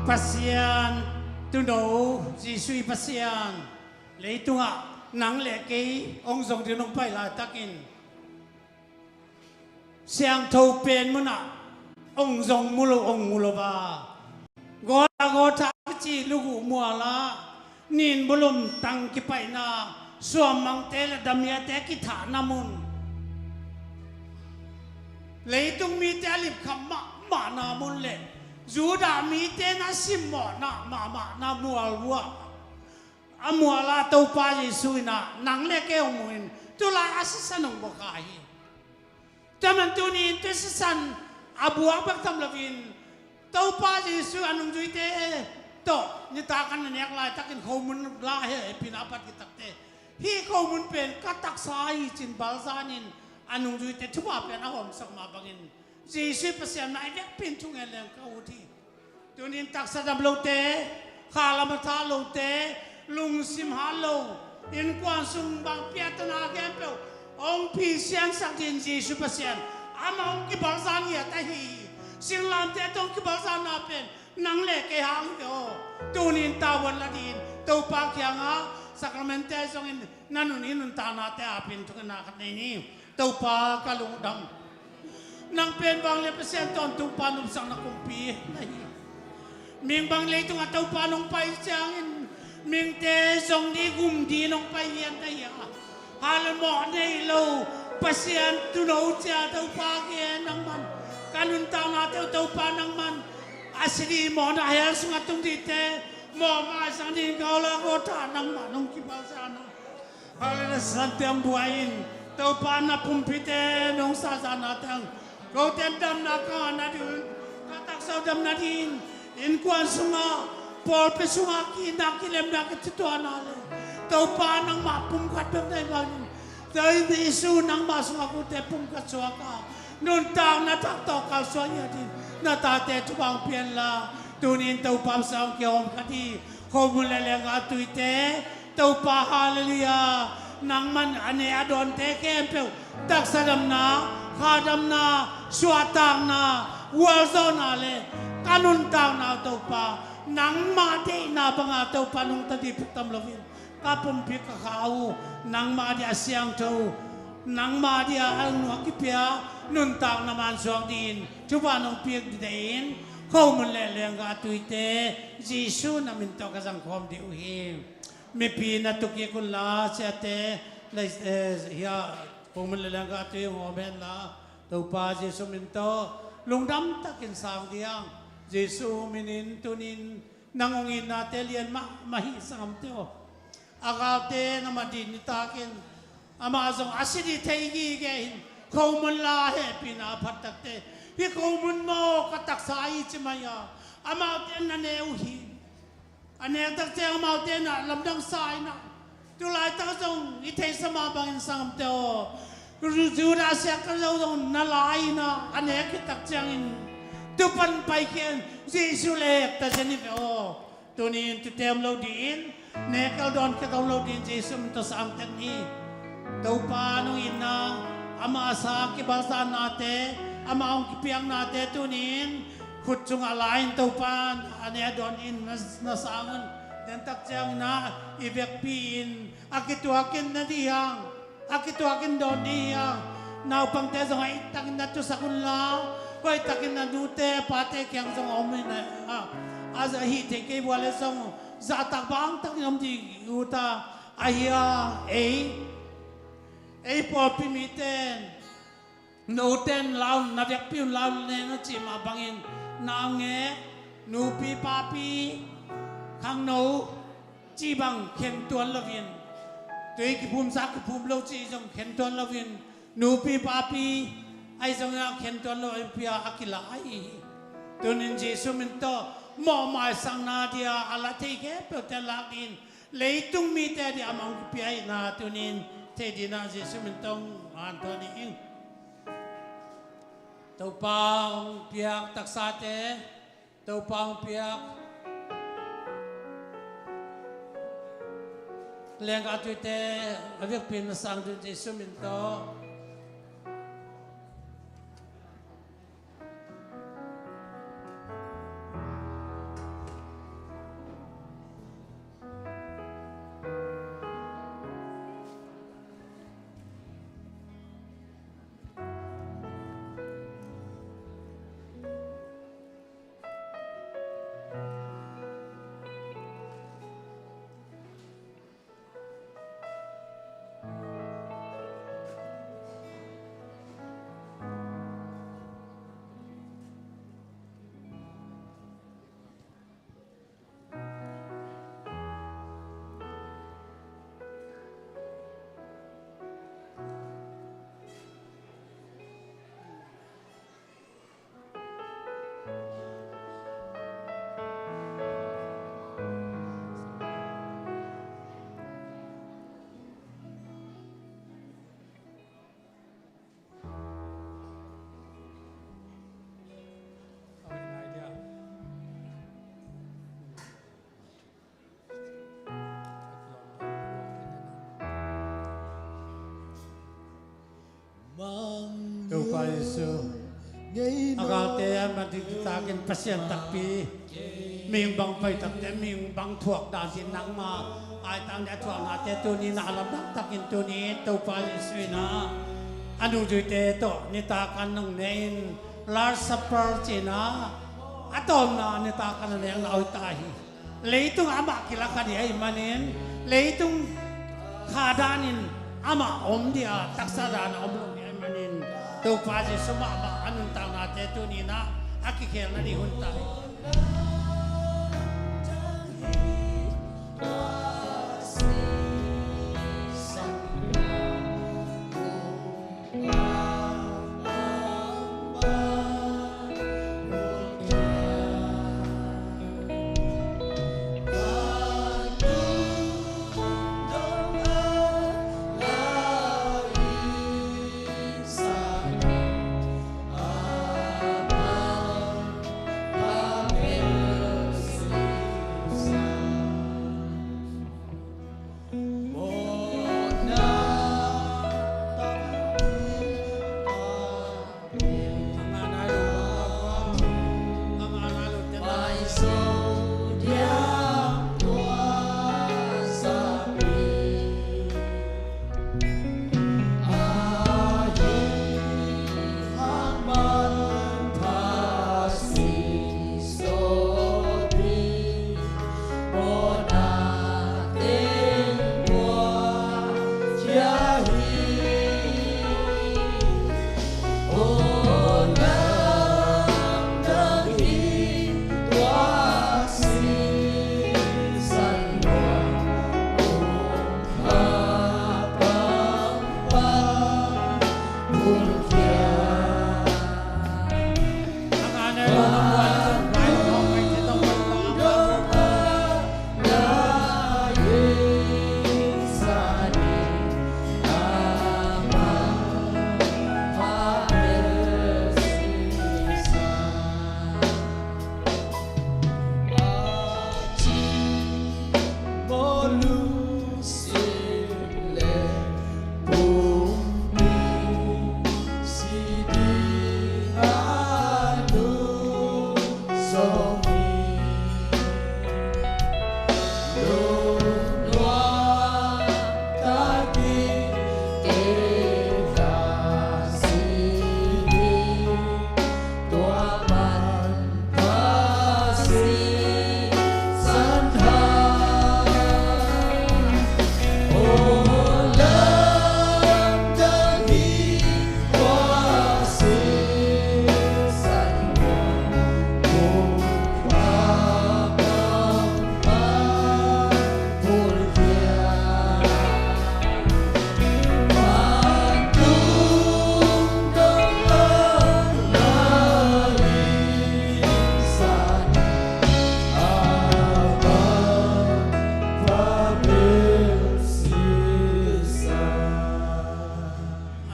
Pasian, Tuuno Jesuh i Pasian, leitungah nang le kei hong zong ding hong pai laitakin siangtho pen munah hong zong mu lo, hong mu lo a, Golgotha kici luguh mualah nin bulum tang kipaihna, suammangte le damiate kithahna mun, leitung mite a lipkham mahmahna mun le Judah mite na simmawhna mahmahna mual uh ah, a mualah Topa Jesuh in ah nang le kei hong mu in tulai a sisan hong bawk hi. Tua man tuni in tua sisan a buak bek tham loin Topa Jesuh a nungzuite tawh nitak an na nek laitakin khomun la he, hehpihna a pat kitakte, hih khomun pen ka taksa hi ci-in balzanin a nungzuite thupha pen a hawmsak mah bangin Jesuh Pasian na i vekpi in thungen leng ka ut hi. Tunin taksa dam lote, khalam a thah lote, lungsim hat lo, innkuan sung bang piattana khempeuh hong phisiansak ding Jesuh Pasian, amah hong kibalzan ngiat ahi hi. Singlamteh tawh hong kibalzanna pen nang le kei hang hi ve aw. Tunin tavuan la dingin Topa kiangah sakramente zongin na nun i nuntaknate apin thungetna khat nei ni. Topa ka lungdam. Nang pen vanglian Pasian tawntungpa nopsakna kumpi na hi. Ming bang leitungah Topa nong pai ciangin mingte zong ding gum ding nong pai hian na hi a, hal mawh nei lo Pasian Tuuno cia Topa kiang nangman ka nuntaknate uh Topa nangman a si ding mawhna hell sungah tung dingte mawh maisang ding Golgotha nangmah nong kibalzan a, hale na sante hong buai in Topa na pumpite nong sazanna teng kote damna ka ngahna ding un, ka taksa uh damna ding in, innkuan sungah, pawlpi sungah kihna kilemna kicituahna le Topa nangmah pumkhat bek nei bangin Topa Jesuh nangmah sungah kote pumkhat suak a, nuntakna thak tawh kalsuan ngiat ding na tate thupha hong pia inla, tunin Topa Pasian hong kihawm khat hi. Khomun le lenggah tuite Topa, halleluiah. Nangman a ne a dawnte khempeuh taksa damna, kha damna, suahtakna, gualzawhna le ka nuntakna uh Topa nangmah deihna banga Topa nungta ding phuk tam loin ka pumpi ka kha uh nangmah dia a siangtho, nangmah dia a hong nuam kipia nuntakna man suak dingin thupha nong piak ding deih in khomun le lenggah tuite Jesuh na min tawh ka zangkhawm ding uh hi. Mipi na tukik unla, siate, lei, eh, hia, khomun le lenggah tui hong hawm henla, Topa Jesuh min tawh lungdam takin sang diang. Jesuh minin tunin nang hong itnate lian mahmah hi sanggamte aw. A galte na madin nitakin amah zong a si ding thei gige in khomun la hehpihna a phat takte, hih khomun maw ka taksa hi ci mai a, amaute na ne uh hi. A nek tak ciang amaute na lamdang sa in ah, tulaitak zong i theihsa mah bangin sanggamte aw, Judah siakka zo zong na la in ah, a nek khit tak ciangin tu pan paikhia in Jesuh le hekta zen hi ve aw. Tunin tutem lo dingin, nek el dawn khia lo dingin Jesuh min tawh sang tek ni. Topa nong itna, ama sa kibalzannate, ama hong kipiaknate tunin khut sungah la in Topa a ne a dawn in na, na sang un. Dentak ciangin ah i vekpi in a kituakin na dih hang, a kituakin dawn dih hang. Naupangte zong a ittakin na tusak unla, hoihtakin na nute pate kiang zong a om in a, a hih thei kei vua le zong zahtak bangtakin om dih uh ta. Ahia ei, ei pawlpi mite in note in lau, na vekpi un lau ne na cih mah bangin, naungek, nupi papi, khangno cih bang khen tuan loin, tui kiphumsa kiphum lo cih zong khen tuan loin, nupi papi ahi zongin a khen tuan lo ahi pia a kila ahi hi. Tunin Jesuh min tawh mawhmaisangna dia a la thei khempeuhte lak dingin leitung mite dia amah hong kipia ahihna tunin thei dingin ah Jesuh min tawh hong hanthawn hi ing. Topa hong piak taksate, Topa hong piak lenggah tuite a vekpi in na sang dingin Jesuh min tawh. Topa Jesu, a galte a man ding takin Pasian takpi, mihing bang pai takte, mihing bang thuak dan cin nangma, ai tang dia thuaknate tuni na a lamdang takin tuni Topa Jesu in a, a nungzuite tawh nitak an nong ne in, Last Supper cin a, a tawpna nitak an a nekna hoih ta hi. Leitung amah kilakha ding ahih manin, leitung kha danin amah om ding a, taksa dan a om lo ding ahih manin, Topa Jesu mahmah a nuntaknate tuni-in ah a kikhelna ding hun ta hi.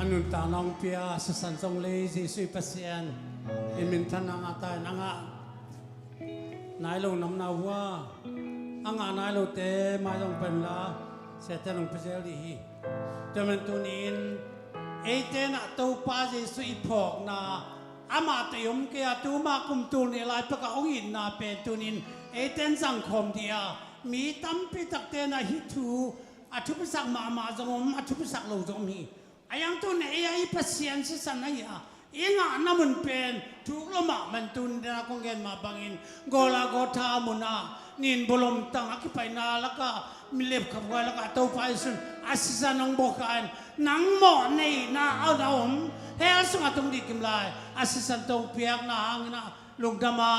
A nuntakna hong pia sisan zong lei Jesuh i Pasian i minthanna ngah ta in, a ngah nai lo namna uh a, a ngah nai lote mai zong pen la siate nong pia zel dih hi. Tua man tuni-in eite in ah Topa Jesuh i phawkna amah tawh i om kei a, tuma kum tul nih lai pek a hong itna pen tuni-in eite in zangkhawm dih a, mi tampi takte in ah hih thu a thupisak mahmah zong om, a thupisak lo zong om hi. A iang tun ei a i Pasian sisan ahi a, i ngahna mun pen thuk lo mahmah in tun dena kong gen mah bangin Golgotha munah nin bulom tang a kipaina lakah, milep khaphuai lakah Topa Jesuh in a sisan hong bawhkha in, nang mawh neihna a om, hell sungah tung dih kim lai a sisan tawh hong piakna hangin ah lungdam a,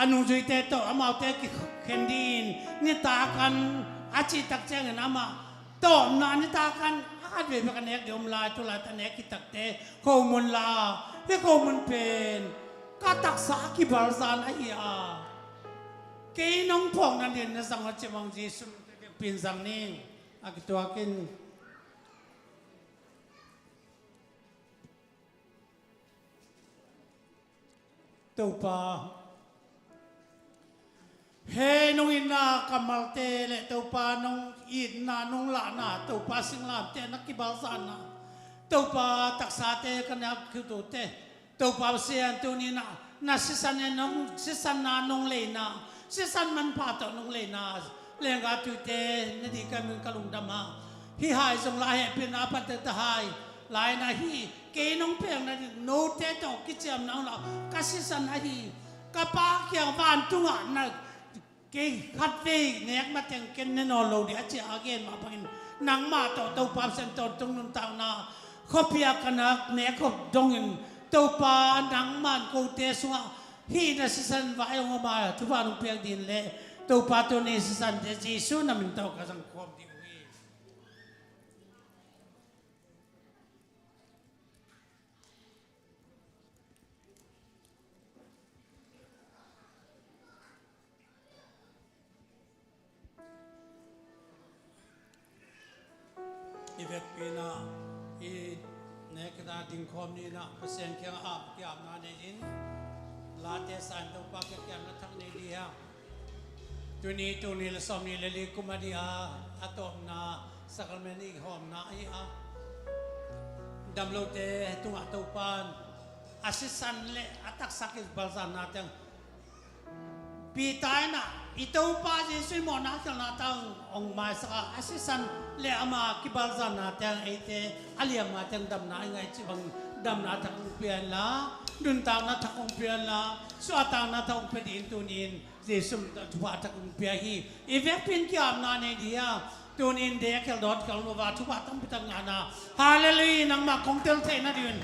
a nungzuite tawh amaute kikhen dingin nitak an a cihtak ciangin amah tawpna nitak an a khatvei bek a nek ding om lai, tu laitak a nek hitakte khomun la, hih khomun pen ka taksa a kibalzan ahi a, kei nong phawkna din na zang a cimang Jesuh min tawh pin zang ning a kituakin. Topa, hih nong itna kammalte le Topa nong itna nong lahna, Topa singlamteh na kibalzanna, Topa taksate ka nak khutute, Topa Pasian tuni-in ah na sisan in nong sisanna nong leina, sisan manpha tawh nong leina lenggah tuite na ding ka min ka lungdam a, hih hai zong lai hehpihna a pate ta hai lai-in ah hih kei nong pekna ding note tawh kiciamna hong la ka sisan ahi ka Pa kiang vantungah na kei khatvei nek mateng ken ne nawn lo ding a ci a gen mah bangin nangmah tawh Topa Pasian tawntung nuntakna khuapi ah ka nak nek khop dongin Topa nangman kote sungah hih na sisan vai hong om a thupha nong piak ding le Topa tuni sisan te Jesu na min tawh ka zang khawm ding uh hi. I vekpi-in ah i nek a dingkhawm ni-in ah Pasian kiangah ap kiapna nei-in late sa-in Topa kiang kiapna thak nei dih hang. Tuni tul nih le sawmnih le li kum a dih a, a tawpna sakrament i hawmna ahi a, dam lote tungah Topa in a sisan le a taksa kibalzanna teng Peter in ah i Topa Jesuh i mawhna khelhna tang hong maisak a, a sisan le ama kibalzanna teng eite a liamna teng damna i ngaih cih bang damna thak hong pia inla, nuntakna thak hong pia inla, suahtakna thak hong pia dih in tuni-in Jesuh min tawh thupha thak hong pia hi. I vekpi-in kiapna nei dih a, tuni-in dek khel dawt khel nuva thupha tampi tak ngahna. Halleluiah, nangmah kong tel theihna dingin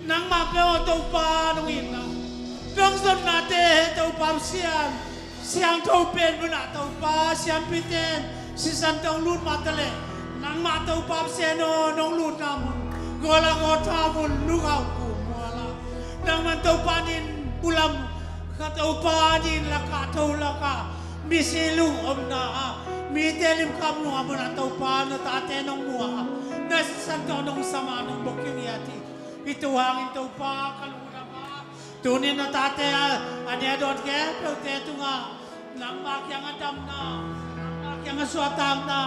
nangmah peuh aw Topa nong itna, nong zonnate Topa Pasian, siangtho pen munah Topa siampite in sisan tawh hong lut mah taleh nangmah Topa Pasian aw nong lutna mun, gual a gawtha mun, lukau ku mual a nangman Topa nin bulam kha Topa nin lakah tho lakah misi lung omna ah mite limkham lungah munah Topa na tate nong muah a, na sisan tawh nong sam a nong bawk hi ngiat hi. Hih thu hangin Topa ka lungdam a, tuni-in na tate a, a ne a dawn khempeuhte tungah nangmah kiangah damna, nangmah kiangah suahtakna,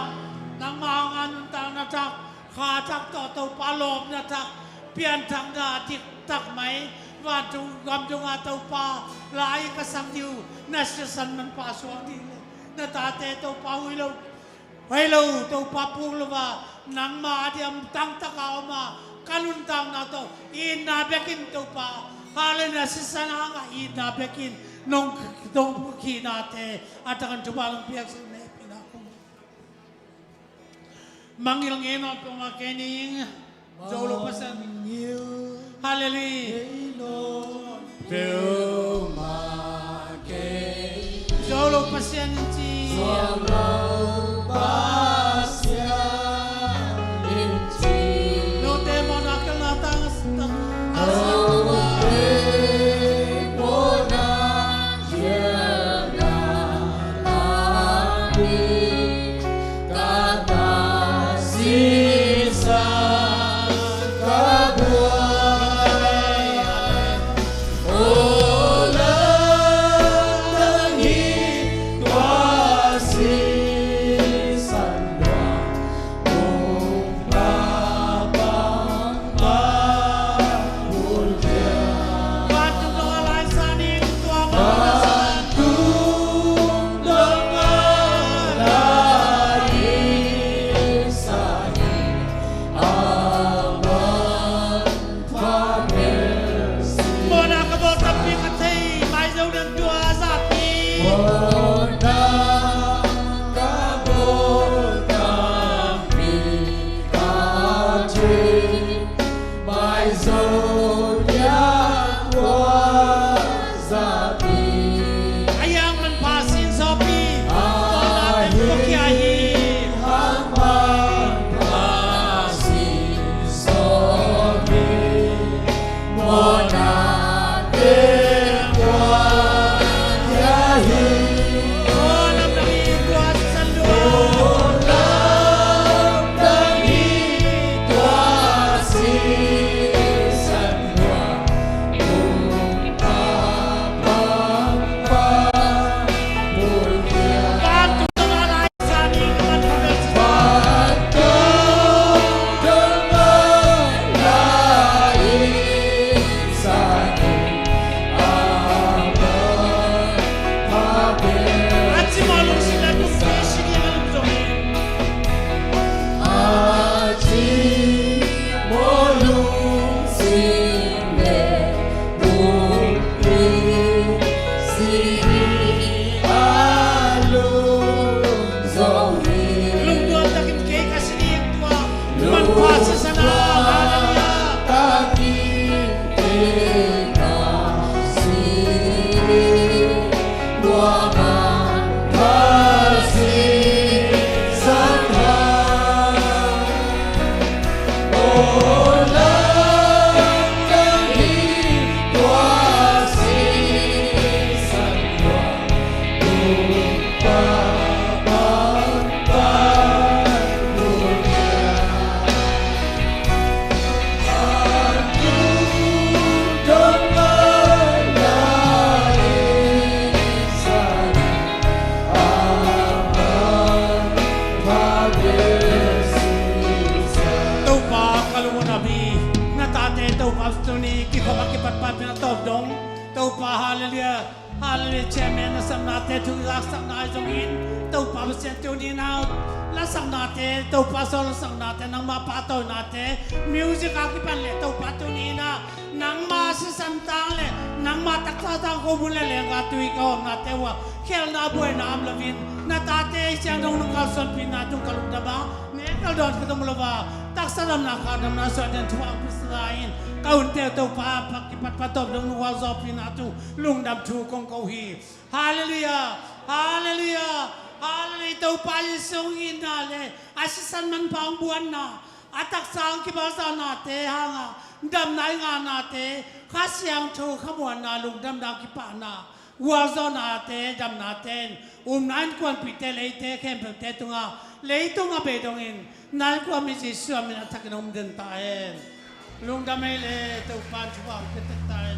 nangmah hangah nuntakna thak, kha thak tawh Topa lawpna thak, pianthakna diktak mai vantung gam dongah Topa la-in ka sam dih uh na sisan manpha suak ding le na tate Topa huih lo, huih lo Topa puk lo a, nangmah a diam tangtak a om a, ka nuntakna tawh itna bekin Topa, halleluiah, sisan hangah itna bekin nong, nong khihnate a takin thupha nong piaksak na hehpihna kong mangngilh ngei nawn peuhmah kei ning. Zo lo Pasian. Mangngilh ngei nawn peuhmah kei. Zo lo Pasian in ci. Zo lo Pasian in ci. Note mawhna khelhna tang a, tang a, note mawhna khelhna tang a, Topa ka lungdam hi. Na tate Topa tuni kikhop a kipatpat pen a tawp dong. Topa, hallelujah. Hallelujah, chairman, na sapnate thu laksakna ahi zongin, Topa Pasian tuni na lasaknate, Topa sawl lasaknate, nangma pahtawinate, music a kipan le Topa tuni na nangma sisan tang le nangma taksa tang ko mun le lengga tui ka omnate uh a khelna buaina om loin, na tate siang dong nong kalsuanpihna tung ka lungdam a, ne kal dawn ka dong lo a, taksa damna kha damna suah den thu a pisa in ka hunte Topa pa kipatpat tawp dong nong hualzawhpihna tung lungdam thu kong ko hi. Hallelujah! Hallelujah! Hallelujah! Topa Jesu hong itna le a sisan manpha hong buanna, a taksa hong kibazahnate hanga damna i nganate, Kha Siangtho khamuanna, lungdamna, kipahna, hualzawhnate, damnate in upna innkuanpihte, leite khempeuhte tunga leitung a bei dongin na innkuan mi Jesu a min a thakin hong den ta hen. Lungdam ei le Topa in thupha hong pia tek ta hen.